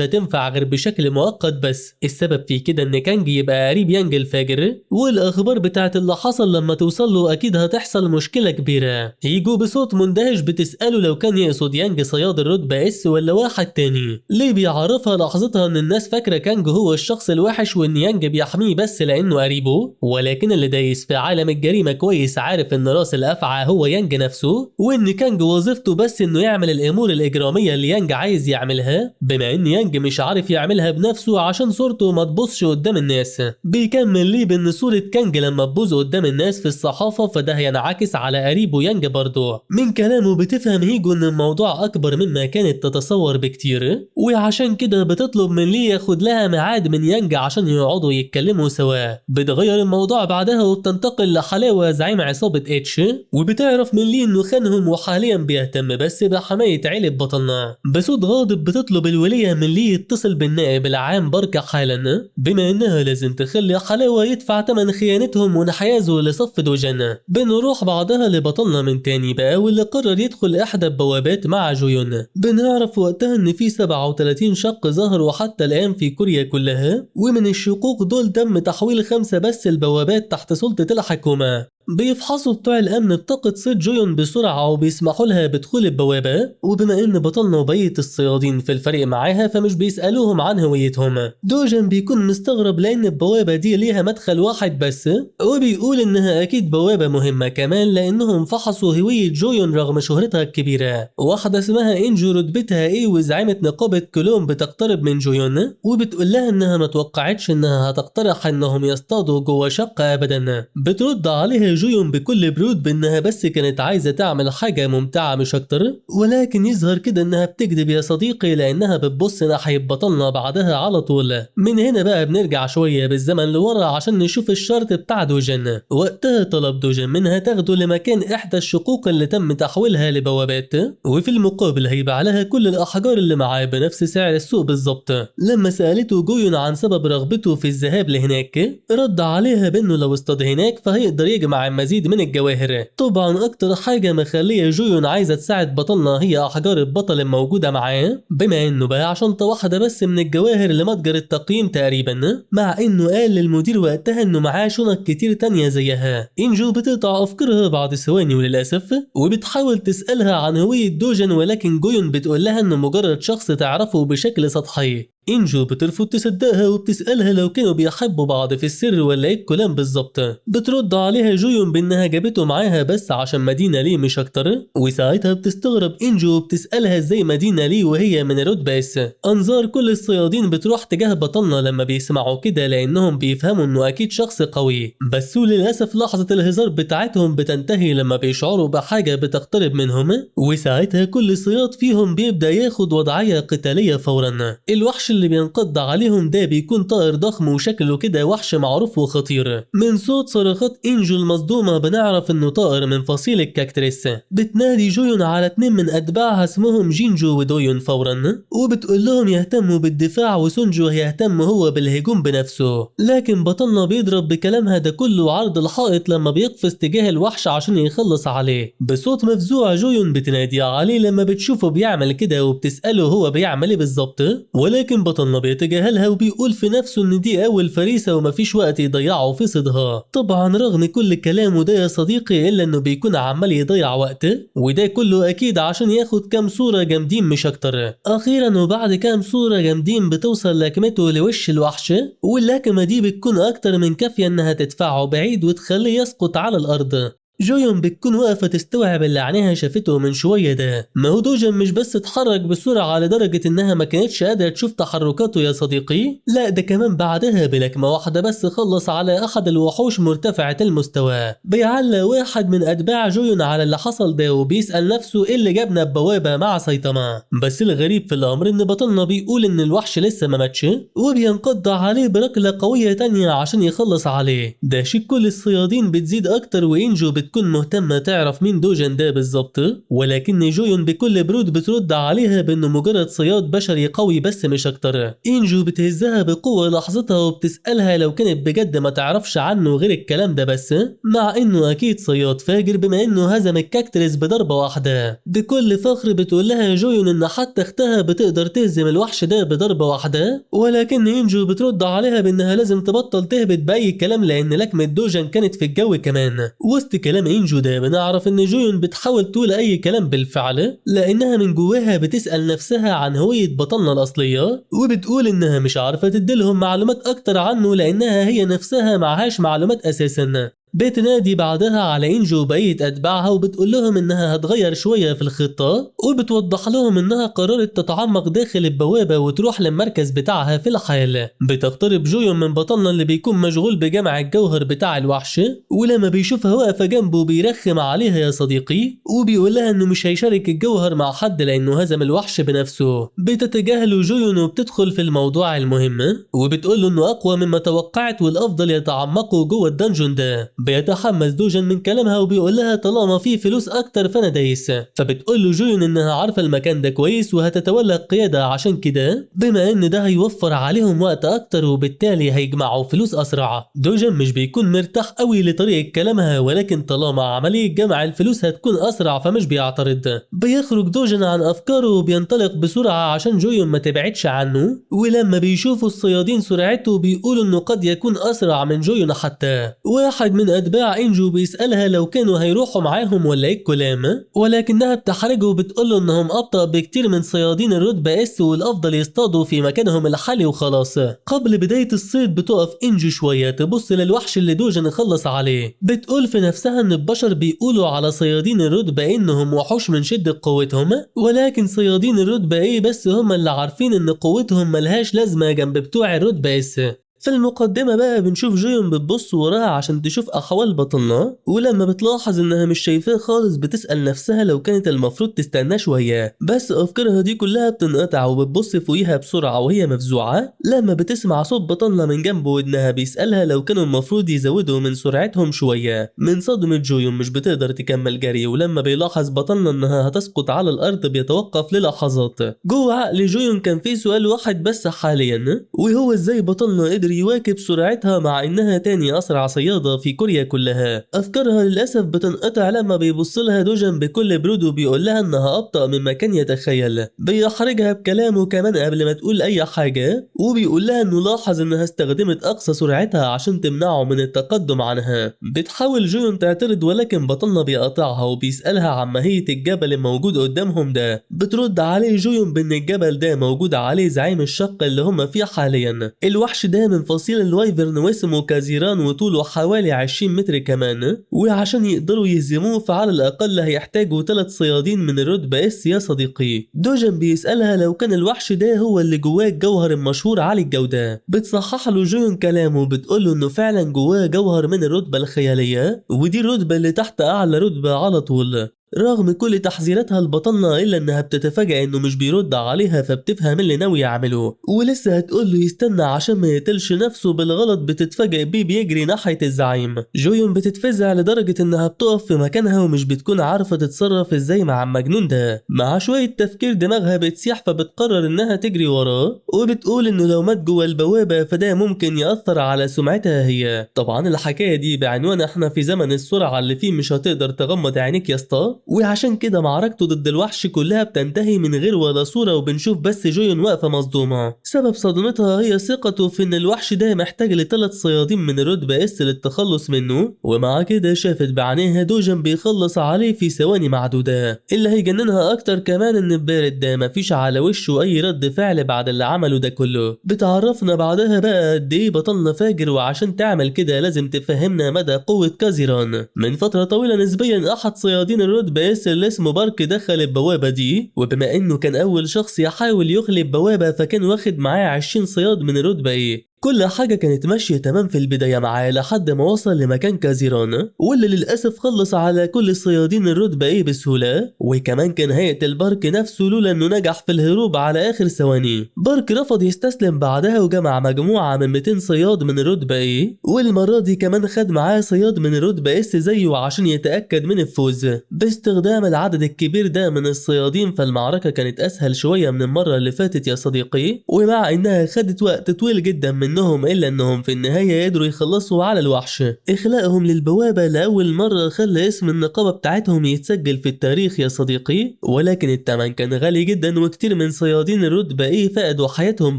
[SPEAKER 1] هتنفع غير بشكل مؤقت بس، السبب في كده ان كانج يبقى قريب يانج الفاجر، والاخبار بتاعت اللي حصل لما توصل له اكيد هتحصل مشكلة كبيرة. هيجو بصوت مندهش بتسأله لو كان يقصد يانج صياد الرتبة S ولا واحد تاني. ليه بيعرفها لحظتها ان الناس فاكرة كانج هو الشخص الوحش وان يانج بيحميه بس لانه قريبه، ولكن اللي دايس في عالم الجريمة كويس عارف ان راس الافعى هو يانج نفسه، وان كانج وظيفته بس بس انه يعمل الامور الاجرامية اللي يانج عايز يعملها، بما ان يانج مش عارف يعملها بنفسه عشان صورته ما تبصش قدام الناس. بيكمل لي بان صوره كانج لما تبوظ قدام الناس في الصحافة فده هينعكس على قريبه يانج برضه. من كلامه بتفهم هيجو ان الموضوع اكبر مما كانت تتصور بكتير، وعشان كده بتطلب من لي ياخد لها ميعاد من يانج عشان يقعدوا يتكلموا سوا. بتغير الموضوع بعدها وبتنتقل لحلاوه زعيم عصابة اتش، وبتعرف من لي انه خانهم وحاليا بيهتم بس بحمايه عيله بطلنا. بصوت غاضب بتطلب الوليه من لي يتصل بالنائب العام بركة حالا، بما انها لازم تخلي حلاوة يدفع ثمن خيانتهم وانحيازه لصف دوجان. بنروح بعدها لبطلنا من تاني بقى، واللي قرر يدخل احدى البوابات مع جويون. بنعرف وقتها ان في 37 شق ظهروا حتى الان في كوريا كلها، ومن الشقوق دول تم تحويل 5 بس البوابات تحت سلطة الحكومة. بيفحصوا بتوع الامن بطاقة صيد جويون بسرعة وبيسمحوا لها بدخول البوابة، وبما ان بطلنا وبقية الصيادين في الفريق معاها فمش بيسألوهم عن هويتهم. دوجان بيكون مستغرب لان البوابة دي ليها مدخل واحد بس، وبيقول انها اكيد بوابة مهمة كمان لانهم فحصوا هوية جويون رغم شهرتها الكبيرة. واحدة اسمها انجو رتبتها ايه وزعيمة نقابة كولوم بتقترب من جويون وبتقول لها انها ما توقعتش انها هتقترح انهم يصطادوا جوه شقة ابدا. بترد عليها جويون بكل برود بانها بس كانت عايزه تعمل حاجة ممتعة مش اكتر، ولكن يظهر كده انها بتكذب يا صديقي لانها بتبص ناحية بطلنا بعدها على طول. من هنا بقى بنرجع شوية بالزمن لورا عشان نشوف الشرط بتاع دوجان. وقتها طلب دوجان منها تاخده لمكان احدى الشقوق اللي تم تحويلها لبوابات، وفي المقابل هيبيع لها كل الاحجار اللي معاه بنفس سعر السوق بالظبط. لما سالته جويون عن سبب رغبته في الذهاب لهناك رد عليها بانه لو اصطاد هناك فهيقدر يجمع مزيد من الجواهر. طبعا اكتر حاجة مخليه جويون عايزه تساعد بطلنا هي احجار البطل الموجودة معاه، بما انه باع شنطه واحدة بس من الجواهر لمتجر التقييم تقريبا، مع انه قال للمدير وقتها انه معاه شنط كتير تانية زيها. انجو بتقطع افكارها بعد ثواني وللاسف، وبتحاول تسالها عن هوية دوجان، ولكن جويون بتقول لها انه مجرد شخص تعرفه بشكل سطحي. انجو بترفض تصدقها وبتسألها لو كانوا بيحبوا بعض في السر ولا ايه الكلام بالظبط. بترد عليها جويون بانها جابته معاها بس عشان مدينة ليه مش اكتر، وساعتها بتستغرب انجو وبتسألها ازاي مدينة ليه وهي من رتبة S. انظار كل الصيادين بتروح تجاه بطلنا لما بيسمعوا كده لانهم بيفهموا انه اكيد شخص قوي، بس للاسف لحظة الهزار بتاعتهم بتنتهي لما بيشعروا بحاجة بتقترب منهم، وساعتها كل صياد فيهم بيبدأ ياخد وضعية قتالية فورا. الوحش اللي بينقض عليهم ده بيكون طائر ضخم وشكله كده وحش معروف وخطير. من صوت صرخات انجو المصدومة بنعرف انه طائر من فصيل الكاكتريس. بتنادي جويون على 2 من اتباعها اسمهم جينجو ودويون فورا، وبتقول لهم يهتموا بالدفاع وسونجو هيهتم هو بالهجوم بنفسه. لكن بطلنا بيضرب بكلامها ده كله عرض الحائط لما بيقفز تجاه الوحش عشان يخلص عليه. بصوت مفزوع جويون بتنادي عليه لما بتشوفه بيعمل كده وبتسأله هو بيعمل ايه بالظبط، ولكن بطلنا بيتجاهلها وبيقول في نفسه ان دي اول فريسة ومفيش وقت يضيعه في صيدها. طبعا رغم كل كلامه ده يا صديقي الا انه بيكون عمال يضيع وقت، وده كله اكيد عشان ياخد كام صوره جامدين مش اكتر. اخيرا وبعد كام صوره جامدين بتوصل لكمته لوش الوحش، واللكمه دي بتكون اكتر من كافيه انها تدفعه بعيد وتخليه يسقط على الارض. جويون بتكون واقفة تستوعب اللي عينيها شافته من شوية ده. ما هو دوجان مش بس اتحرك بسرعة لدرجة انها ما كانتش قادرة تشوف تحركاته يا صديقي، لا ده كمان بعدها بلكمة واحدة بس خلص على احد الوحوش مرتفعة المستوى. بيعلق واحد من اتباع جويون على اللي حصل ده وبيسأل نفسه ايه اللي جابنا ببوابة مع سايتاما. بس الغريب في الامر ان بطلنا بيقول ان الوحش لسه ما ماتش، وبينقض عليه بركلة قوية تانية عشان يخلص عليه. ده شيء كل الصيادين بتزيد اكتر، وانجو بتكون مهتمة تعرف مين دوجان ده بالظبط، ولكن جويون بكل برود بترد عليها بانه مجرد صياد بشري قوي بس مش اكتر. انجو بتهزها بقوة لحظتها وبتسألها لو كانت بجد ما تعرفش عنه غير الكلام ده بس، مع انه اكيد صياد فاجر بما انه هزم الكاكترس بضربة واحدة. بكل فخر بتقول لها جويون ان حتى اختها بتقدر تهزم الوحش ده بضربة واحدة، ولكن انجو بترد عليها بانها لازم تبطل تهبط باي كلام لان لكمة دوجان كانت في الجو كمان. وسط كلام انجو ده بنعرف ان جويون بتحاول تقول اي كلام بالفعل لانها من جواها بتسأل نفسها عن هوية بطلنا الاصلية، وبتقول انها مش عارفة تديلهم معلومات اكتر عنه لانها هي نفسها معهاش معلومات اساسا. بتنادي بعدها على إنجو وبقية أتباعها وبتقول لهم إنها هتغير شوية في الخطة، وبتوضح لهم إنها قررت تتعمق داخل البوابة وتروح للمركز بتاعها في الحال. بتقترب جويون من بطلنا اللي بيكون مشغول بجمع الجوهر بتاع الوحش، ولما بيشوفها واقفة جنبه بيرخم عليها يا صديقي وبيقول لها إنه مش هيشارك الجوهر مع حد لأنه هزم الوحش بنفسه. بتتجاهله جويون وبتدخل في الموضوع المهم وبتقول له إنه أقوى مما توقعت والأفضل يتعمقوا جوه ال dungeon ده. بيتحمس دوجن من كلامها وبيقول لها طالما في فلوس اكتر فانا دايس. فبتقول له جويون انها عارفه المكان ده كويس وهتتولى القيادة، عشان كده بما ان ده هيوفر عليهم وقت اكتر وبالتالي هيجمعوا فلوس اسرع. دوجن مش بيكون مرتاح قوي لطريقه كلامها، ولكن طالما عملية جمع الفلوس هتكون اسرع فمش بيعترض. بيخرج دوجن عن افكاره وبينطلق بسرعة عشان جويون ما تبعدش عنه، ولما بيشوفوا الصيادين سرعته بيقولوا انه قد يكون اسرع من جويون حتى. واحد من أتباع إنجو بيسألها لو كانوا هيروحوا معاهم ولا إيه الكلام، ولكنها بتحرجه وبتقوله إنهم أبطأ بكتير من صيادين الرتبة S والأفضل يصطادوا في مكانهم الحالي وخلاص. قبل بداية الصيد بتقف إنجو شوية تبص للوحش اللي دوجن خلص عليه، بتقول في نفسها إن البشر بيقولوا على صيادين الرتبة إنهم وحوش من شدة قوتهم، ولكن صيادين الرتبة A بس هم اللي عارفين إن قوتهم ملهاش لازمة جنب بتوع الرتبة S. في المقدمة بقى بنشوف جويون بتبص وراها عشان تشوف أحوال بطلنا، ولما بتلاحظ إنها مش شايفاه خالص بتسأل نفسها لو كانت المفروض تستناه شوية، بس أفكارها دي كلها بتنقطع وبتبص فوقيها بسرعة وهي مفزوعة لما بتسمع صوت بطلنا من جنب ودنها بيسألها لو كانوا المفروض يزودوا من سرعتهم شوية. من صدمة جويون مش بتقدر تكمل جري، ولما بيلاحظ بطلنا إنها هتسقط على الأرض بيتوقف للحظات. جوه عقل جويون كان في سؤال واحد بس حاليا، وهو إزاي بطلنا قدر يواكب سرعتها مع انها تاني اسرع صيادة في كوريا كلها. افكارها للاسف بتنقطع لما بيبص لها دوجن بكل برود وبيقول لها انها ابطأ مما كان يتخيل. بيحرجها بكلامه كمان قبل ما تقول اي حاجة، وبيقول لها انه لاحظ انها استخدمت اقصى سرعتها عشان تمنعه من التقدم عنها. بتحاول جويون تعترض ولكن بطلنا بيقاطعها وبيسألها عن ماهية الجبل الموجود قدامهم ده. بترد عليه جويون بان الجبل ده موجود عليه زعيم الشق اللي هم فيه حاليا. الوحش ده من فصيل ال wyvern واسمه كازيران وطوله حوالي 20 متر كمان، وعشان يقدروا يهزموه فعلى الأقل هيحتاجوا 3 صيادين من الرتبة S يا صديقي. دوجن بيسألها لو كان الوحش ده هو اللي جواه الجوهر المشهور علي الجودة. بتصحح له جويون كلامه وبتقول له انه فعلا جواه جوهر من الرتبة الخيالية، ودي الرتبة اللي تحت أعلى رتبة على طول. رغم كل تحذيراتها لبطلنا الا انها بتتفاجئ انه مش بيرد عليها، فبتفهم اللي ناوي يعمله ولسه هتقول له يستنى عشان ما يقتلش نفسه بالغلط. بتتفاجئ بيه بيجري ناحية الزعيم. جويون بتتفزع لدرجة انها بتقف في مكانها ومش بتكون عارفه تتصرف ازاي مع المجنون ده. مع شوية تفكير دماغها بتسيح، فبتقرر انها تجري وراه وبتقول انه لو مات جوه البوابة فده ممكن ياثر على سمعتها هي. طبعا الحكاية دي بعنوان احنا في زمن السرعة اللي فيه مش هتقدر تغمض عينيك يا اسطى، وعشان كده معركته ضد الوحش كلها بتنتهي من غير ولا صورة، وبنشوف بس جويون واقفة مصدومة. سبب صدمتها هي ثقته في ان الوحش ده محتاج ل3 صيادين من الرتبة S للتخلص منه، ومع كده شافت بعينيها دوجن بيخلص عليه في ثواني معدودة. اللي هيجننها اكتر كمان ان البارد ده مفيش على وشه اي رد فعل بعد اللي عمله ده كله. بتعرفنا بعدها بقى قد ايه بطلنا فاجر، وعشان تعمل كده لازم تفهمنا مدى قوة كازيران. من فترة طويلة نسبيا احد صيادين الرتبة S اللي اسمه بارك دخل البوابة دي، وبما انه كان اول شخص يحاول يخلي البوابة فكان واخد معاه 20 صياد من الرتبة A. كل حاجة كانت ماشية تمام في البداية معاه لحد ما وصل لمكان كازيران، واللي للأسف خلص على كل الصيادين الرتبة A بسهولة، وكمان كان هيقتل بارك نفسه لولا انه نجح في الهروب على آخر ثواني. بارك رفض يستسلم بعدها وجمع مجموعة من 200 صياد من الرتبة A، والمرة دي كمان خد معاه صياد من الرتبة S زيه عشان يتأكد من الفوز. باستخدام العدد الكبير ده من الصيادين فالمعركة كانت أسهل شوية من المرة اللي فاتت يا صديقي، ومع انها خدت وقت طويل جدا منهم إلا أنهم في النهاية قدروا يخلصوا على الوحش. إخلاءهم للبوابة لأول مرة خلى اسم النقابة بتاعتهم يتسجل في التاريخ يا صديقي، ولكن الثمن كان غالي جدا وكتير من صيادين الرتبة A فقدوا حياتهم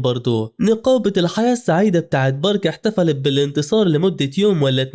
[SPEAKER 1] برضه. نقابة الحياة السعيدة بتاعت بارك احتفلت بالانتصار لمدة يوم ولا 2،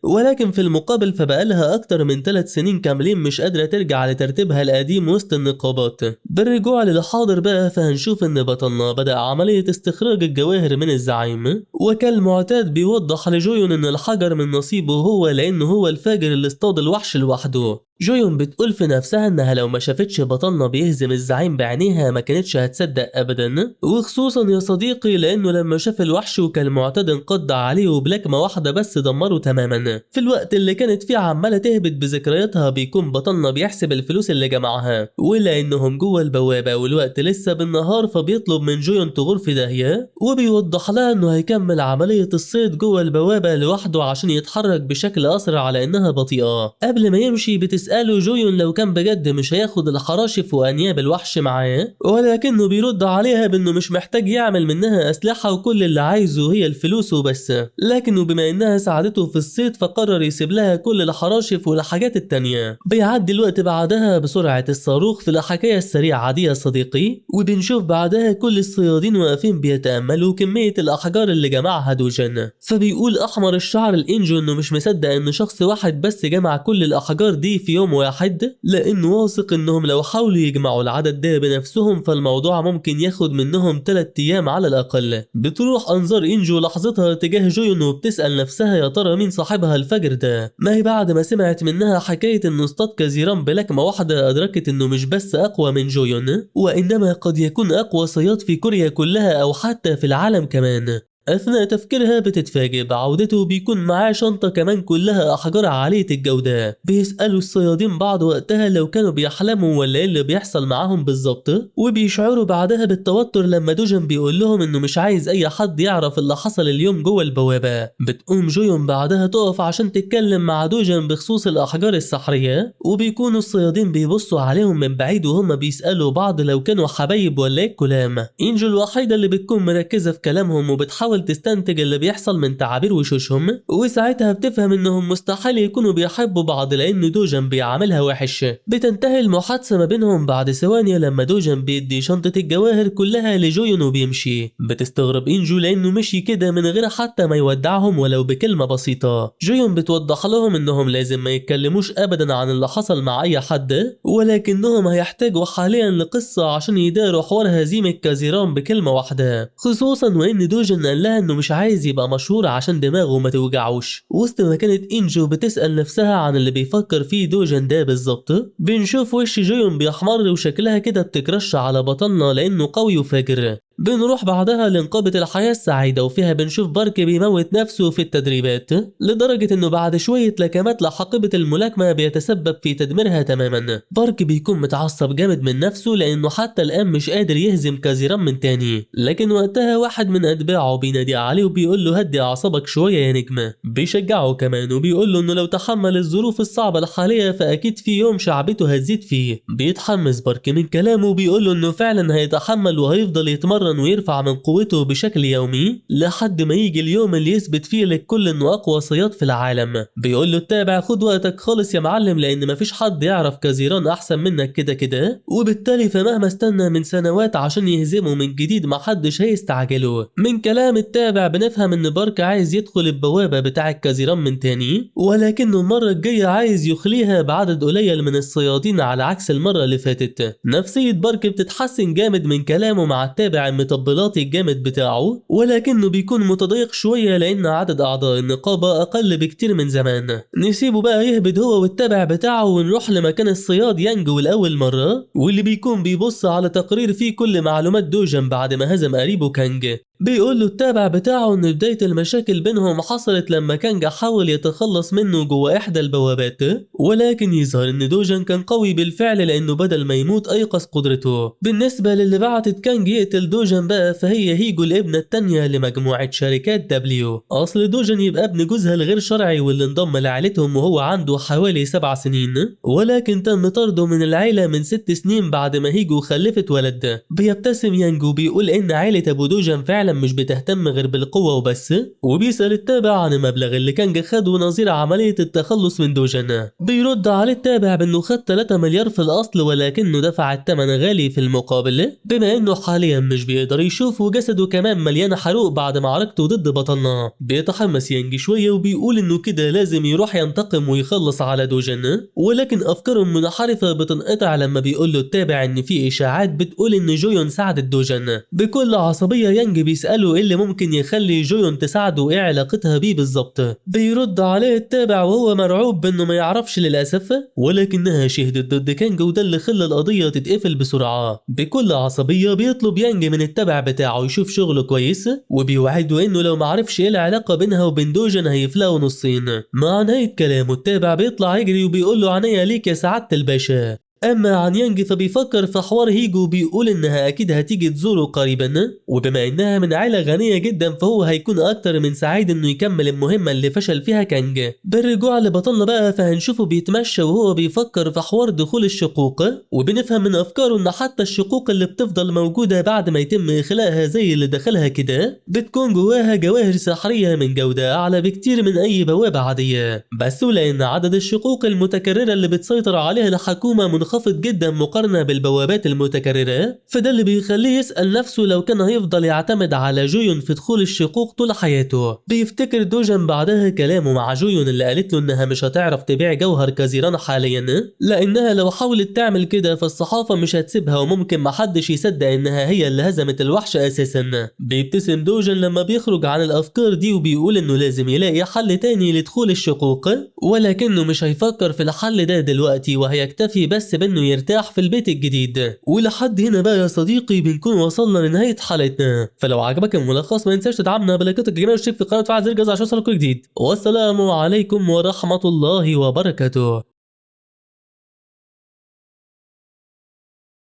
[SPEAKER 1] ولكن في المقابل فبقالها أكتر من 3 سنين كاملين مش قادرة ترجع لترتيبها القديم وسط النقابات. بالرجوع للحاضر بقى فهنشوف إن بطلنا بدأ عملية استخراج الجواهر من الزعيم، الزعيم، وكالمعتاد بيوضح لجويون ان الحجر من نصيبه هو لانه هو الفاجر اللي اصطاد الوحش لوحده. جويون بتقول في نفسها انها لو ما شافتش بطلنا بيهزم الزعيم بعينيها ما كانتش هتصدق ابدا، وخصوصا يا صديقي لانه لما شاف الوحش وكالمعتاد انقض عليه وبلكمه واحدة بس دمره تماما. في الوقت اللي كانت فيه عماله تهبط بذكرياتها بيكون بطلنا بيحسب الفلوس اللي جمعها، ولانهم جوه البوابة والوقت لسه بالنهار فبيطلب من جويون تغور في داهية، وبيوضح لها انه هيكمل عملية الصيد جوه البوابة لوحده عشان يتحرك بشكل اسرع لانها بطيئه. قبل ما يمشي بتسأله جويون لو كان بجد مش هياخد الحراشف وانياب الوحش معاه، ولكنه بيرد عليها بانه مش محتاج يعمل منها اسلحة وكل اللي عايزه هي الفلوس وبس، لكنه بما انها ساعدته في الصيد فقرر يسيب لها كل الحراشف والحاجات التانية. بيعدي الوقت بعدها بسرعة الصاروخ في الحكاية السريعة دي يا صديقي، وبنشوف بعدها كل الصيادين واقفين بيتاملوا كمية الاحجار اللي جمعها دوجن، فبيقول احمر الشعر الانجو انه مش مصدق ان شخص واحد بس جمع كل الاحجار دي في يوم واحد، لانه واثق انهم لو حاولوا يجمعوا العدد ده بنفسهم فالموضوع ممكن ياخد منهم 3 ايام على الاقل. بتروح انظار انجو لحظتها تجاه جويون وبتسال نفسها يا ترى مين صاحبها الفجر ده. ما هي بعد ما سمعت منها حكاية انه اصطاد كازيران بلكمه واحدة ادركت انه مش بس اقوى من جويون، وانما قد يكون اقوى صياد في كوريا كلها او حتى في العالم كمان. أثناء تفكيرها بتتفاجئ بعودته بيكون معاه شنطة كمان كلها أحجار عالية الجودة. بيسألوا الصيادين بعض وقتها لو كانوا بيحلموا ولا إيه اللي بيحصل معاهم بالظبط، وبيشعروا بعدها بالتوتر لما دوجن بيقول لهم إنه مش عايز أي حد يعرف اللي حصل اليوم جوه البوابة. بتقوم جويون بعدها تقف عشان تتكلم مع دوجن بخصوص الأحجار السحرية، وبيكونوا الصيادين بيبصوا عليهم من بعيد وهم بيسألوا بعض لو كانوا حبايب ولا إيه الكلام. إنجو الوحيدة اللي بتكون مركزة في كلامهم وبتحاول تستنتج اللي بيحصل من تعابير وشوشهم، وساعتها بتفهم انهم مستحيل يكونوا بيحبوا بعض لان دوجن بيعاملها وحش. بتنتهي المحادثة ما بينهم بعد ثواني لما دوجن بيدي شنطه الجواهر كلها لجويون وبيمشي. بتستغرب انجو لانه مشي كده من غير حتى ما يودعهم ولو بكلمه بسيطة. جويون بتوضح لهم انهم لازم ما يتكلموش ابدا عن اللي حصل مع اي حد، ولكنهم هيحتاجوا حاليا لقصة عشان يداروا حوار هزيمة كازيران بكلمه واحدة، خصوصا وان دوجن قال لها انه مش عايز يبقى مشهور عشان دماغه ما توجعوش. وسط ما كانت انجو بتسأل نفسها عن اللي بيفكر فيه دوجن ده بالظبط، بنشوف وش جويون بيحمر وشكلها كده بتكرش على بطلنا لانه قوي وفاجر. بنروح بعدها لنقابة الحياة السعيدة، وفيها بنشوف بارك بيموت نفسه في التدريبات لدرجة انه بعد شوية لكمات لحقيبة الملاكمة بيتسبب في تدميرها تماما. بارك بيكون متعصب جامد من نفسه لانه حتى الان مش قادر يهزم كازيران من تاني، لكن وقتها واحد من اتباعه بينادي عليه وبيقول له هدي اعصابك شوية يا نجمة. بيشجعه كمان وبيقول له انه لو تحمل الظروف الصعبة الحالية فاكيد في يوم شعبته هتزيد فيه. بيتحمس بارك من كلامه وبيقول له انه فعلا هيتحمل وهيفضل يتمرن ويرفع من قوته بشكل يومي لحد ما يجي اليوم اللي يثبت فيه للكل انه اقوى صياد في العالم. بيقول له التابع خد وقتك خالص يا معلم لان مفيش حد يعرف كازيران احسن منك كده كده، وبالتالي فمهما استنى من سنوات عشان يهزمه من جديد محدش هيستعجله. من كلام التابع بنفهم ان بارك عايز يدخل البوابة بتاع كازيران من تاني، ولكنه المرة الجاية عايز يخليها بعدد قليل من الصيادين على عكس المرة اللي فاتت. نفسية بارك بتتحسن جامد من كلامه مع التابع المطبلاتي الجامد بتاعه، ولكنه بيكون متضايق شوية لان عدد اعضاء النقابة اقل بكتير من زمان. نسيبه بقى يهبد هو والتابع بتاعه ونروح لمكان الصياد يانجو لاول مرة، واللي بيكون بيبص على تقرير فيه كل معلومات دوجن بعد ما هزم قريبه كانج. بيقول له التابع بتاعه ان بداية المشاكل بينهم حصلت لما كانج حاول يتخلص منه جوه احدى البوابات، ولكن يظهر ان دوجن كان قوي بالفعل لانه بدل ما يموت ايقظ قدرته. بالنسبة للي بعتت كانج يقتل دوجن بقى فهي هيجو الابنة التانية لمجموعة شركات دبليو. اصل دوجن يبقى ابن جوزها الغير شرعي واللي انضم لعيلتهم وهو عنده حوالي 7 سنين، ولكن تم طرده من العيلة من 6 سنين بعد ما هيجو خلفت ولد. بيبتسم يانجو بيقول ان عيلة ابو دوجن فعلا مش بتهتم غير بالقوة وبس، وبيسأل التابع عن المبلغ اللي كانج خده نظير عملية التخلص من دوجن. بيرد عليه التابع بانه خد 3 مليار في الاصل ولكنه دفع الثمن غالي في المقابل، بما انه حاليا مش بيقدر يشوف وجسده كمان مليان حروق بعد معركته ضد بطلنا. بيتحمس يانج شوية وبيقول انه كده لازم يروح ينتقم ويخلص على دوجن، ولكن افكاره المنحرفة بتنقطع لما بيقول له التابع ان في اشاعات بتقول ان جويون ساعدت دوجن. بكل عصبية يانج وبيسأله ايه اللي ممكن يخلي جويون تساعده وايه علاقتها بيه بالظبط. بيرد عليه التابع وهو مرعوب بانه ما يعرفش للاسف، ولكنها شهدت ضد كانج وده اللي خلى القضية تتقفل بسرعة. بكل عصبية بيطلب يانج من التابع بتاعه يشوف شغله كويس، وبيوعده انه لو ما عرفش ايه العلاقة بينها وبين دوجن هيفلقوا نصين. مع نهاية كلامه التابع بيطلع يجري وبيقول له عينيا ليك يا سعادة الباشا. أما عن يانج فبيفكر في حوار هيجو وبيقول إنها أكيد هتيجي تزوره قريبا، وبما إنها من عيلة غنية جدا فهو هيكون أكتر من سعيد إنه يكمل المهمة اللي فشل فيها كانج. بالرجوع لبطلنا بقى فهنشوفه بيتمشى وهو بيفكر في حوار دخول الشقوق، وبنفهم من أفكاره إن حتى الشقوق اللي بتفضل موجودة بعد ما يتم إخلاءها زي اللي دخلها كده بتكون جواها جواهر سحرية من جودة أعلى بكتير من أي بوابة عادية، بس ولأن عدد الشقوق المتكررة اللي بتسيطر عليها الحكومة منخفض جدا مقارنة بالبوابات المتكررة، فده اللي بيخليه يسأل نفسه لو كان هيفضل يعتمد على جويون في دخول الشقوق طول حياته. بيفتكر دوجان بعدها كلامه مع جويون اللي قالت له انها مش هتعرف تبيع جوهر كازيران حاليا، لانها لو حاولت تعمل كده فالصحافة مش هتسيبها وممكن محدش يصدق انها هي اللي هزمت الوحش اساسا. بيبتسم دوجان لما بيخرج عن الافكار دي وبيقول انه لازم يلاقي حل تاني لدخول الشقوق، ولكنه مش هيفكر في الحل ده دلوقتي وهيكتفي بس بانه يرتاح في البيت الجديد. ولحد هنا بقى يا صديقي بنكون وصلنا لنهاية حلقتنا، فلو عجبك الملخص ما تنساش تدعمنا بلايكاتك الجميلة والاشتراك في القناة وتفعل زر الجرس عشان يوصلك كل جديد. والسلام عليكم ورحمة الله وبركاته.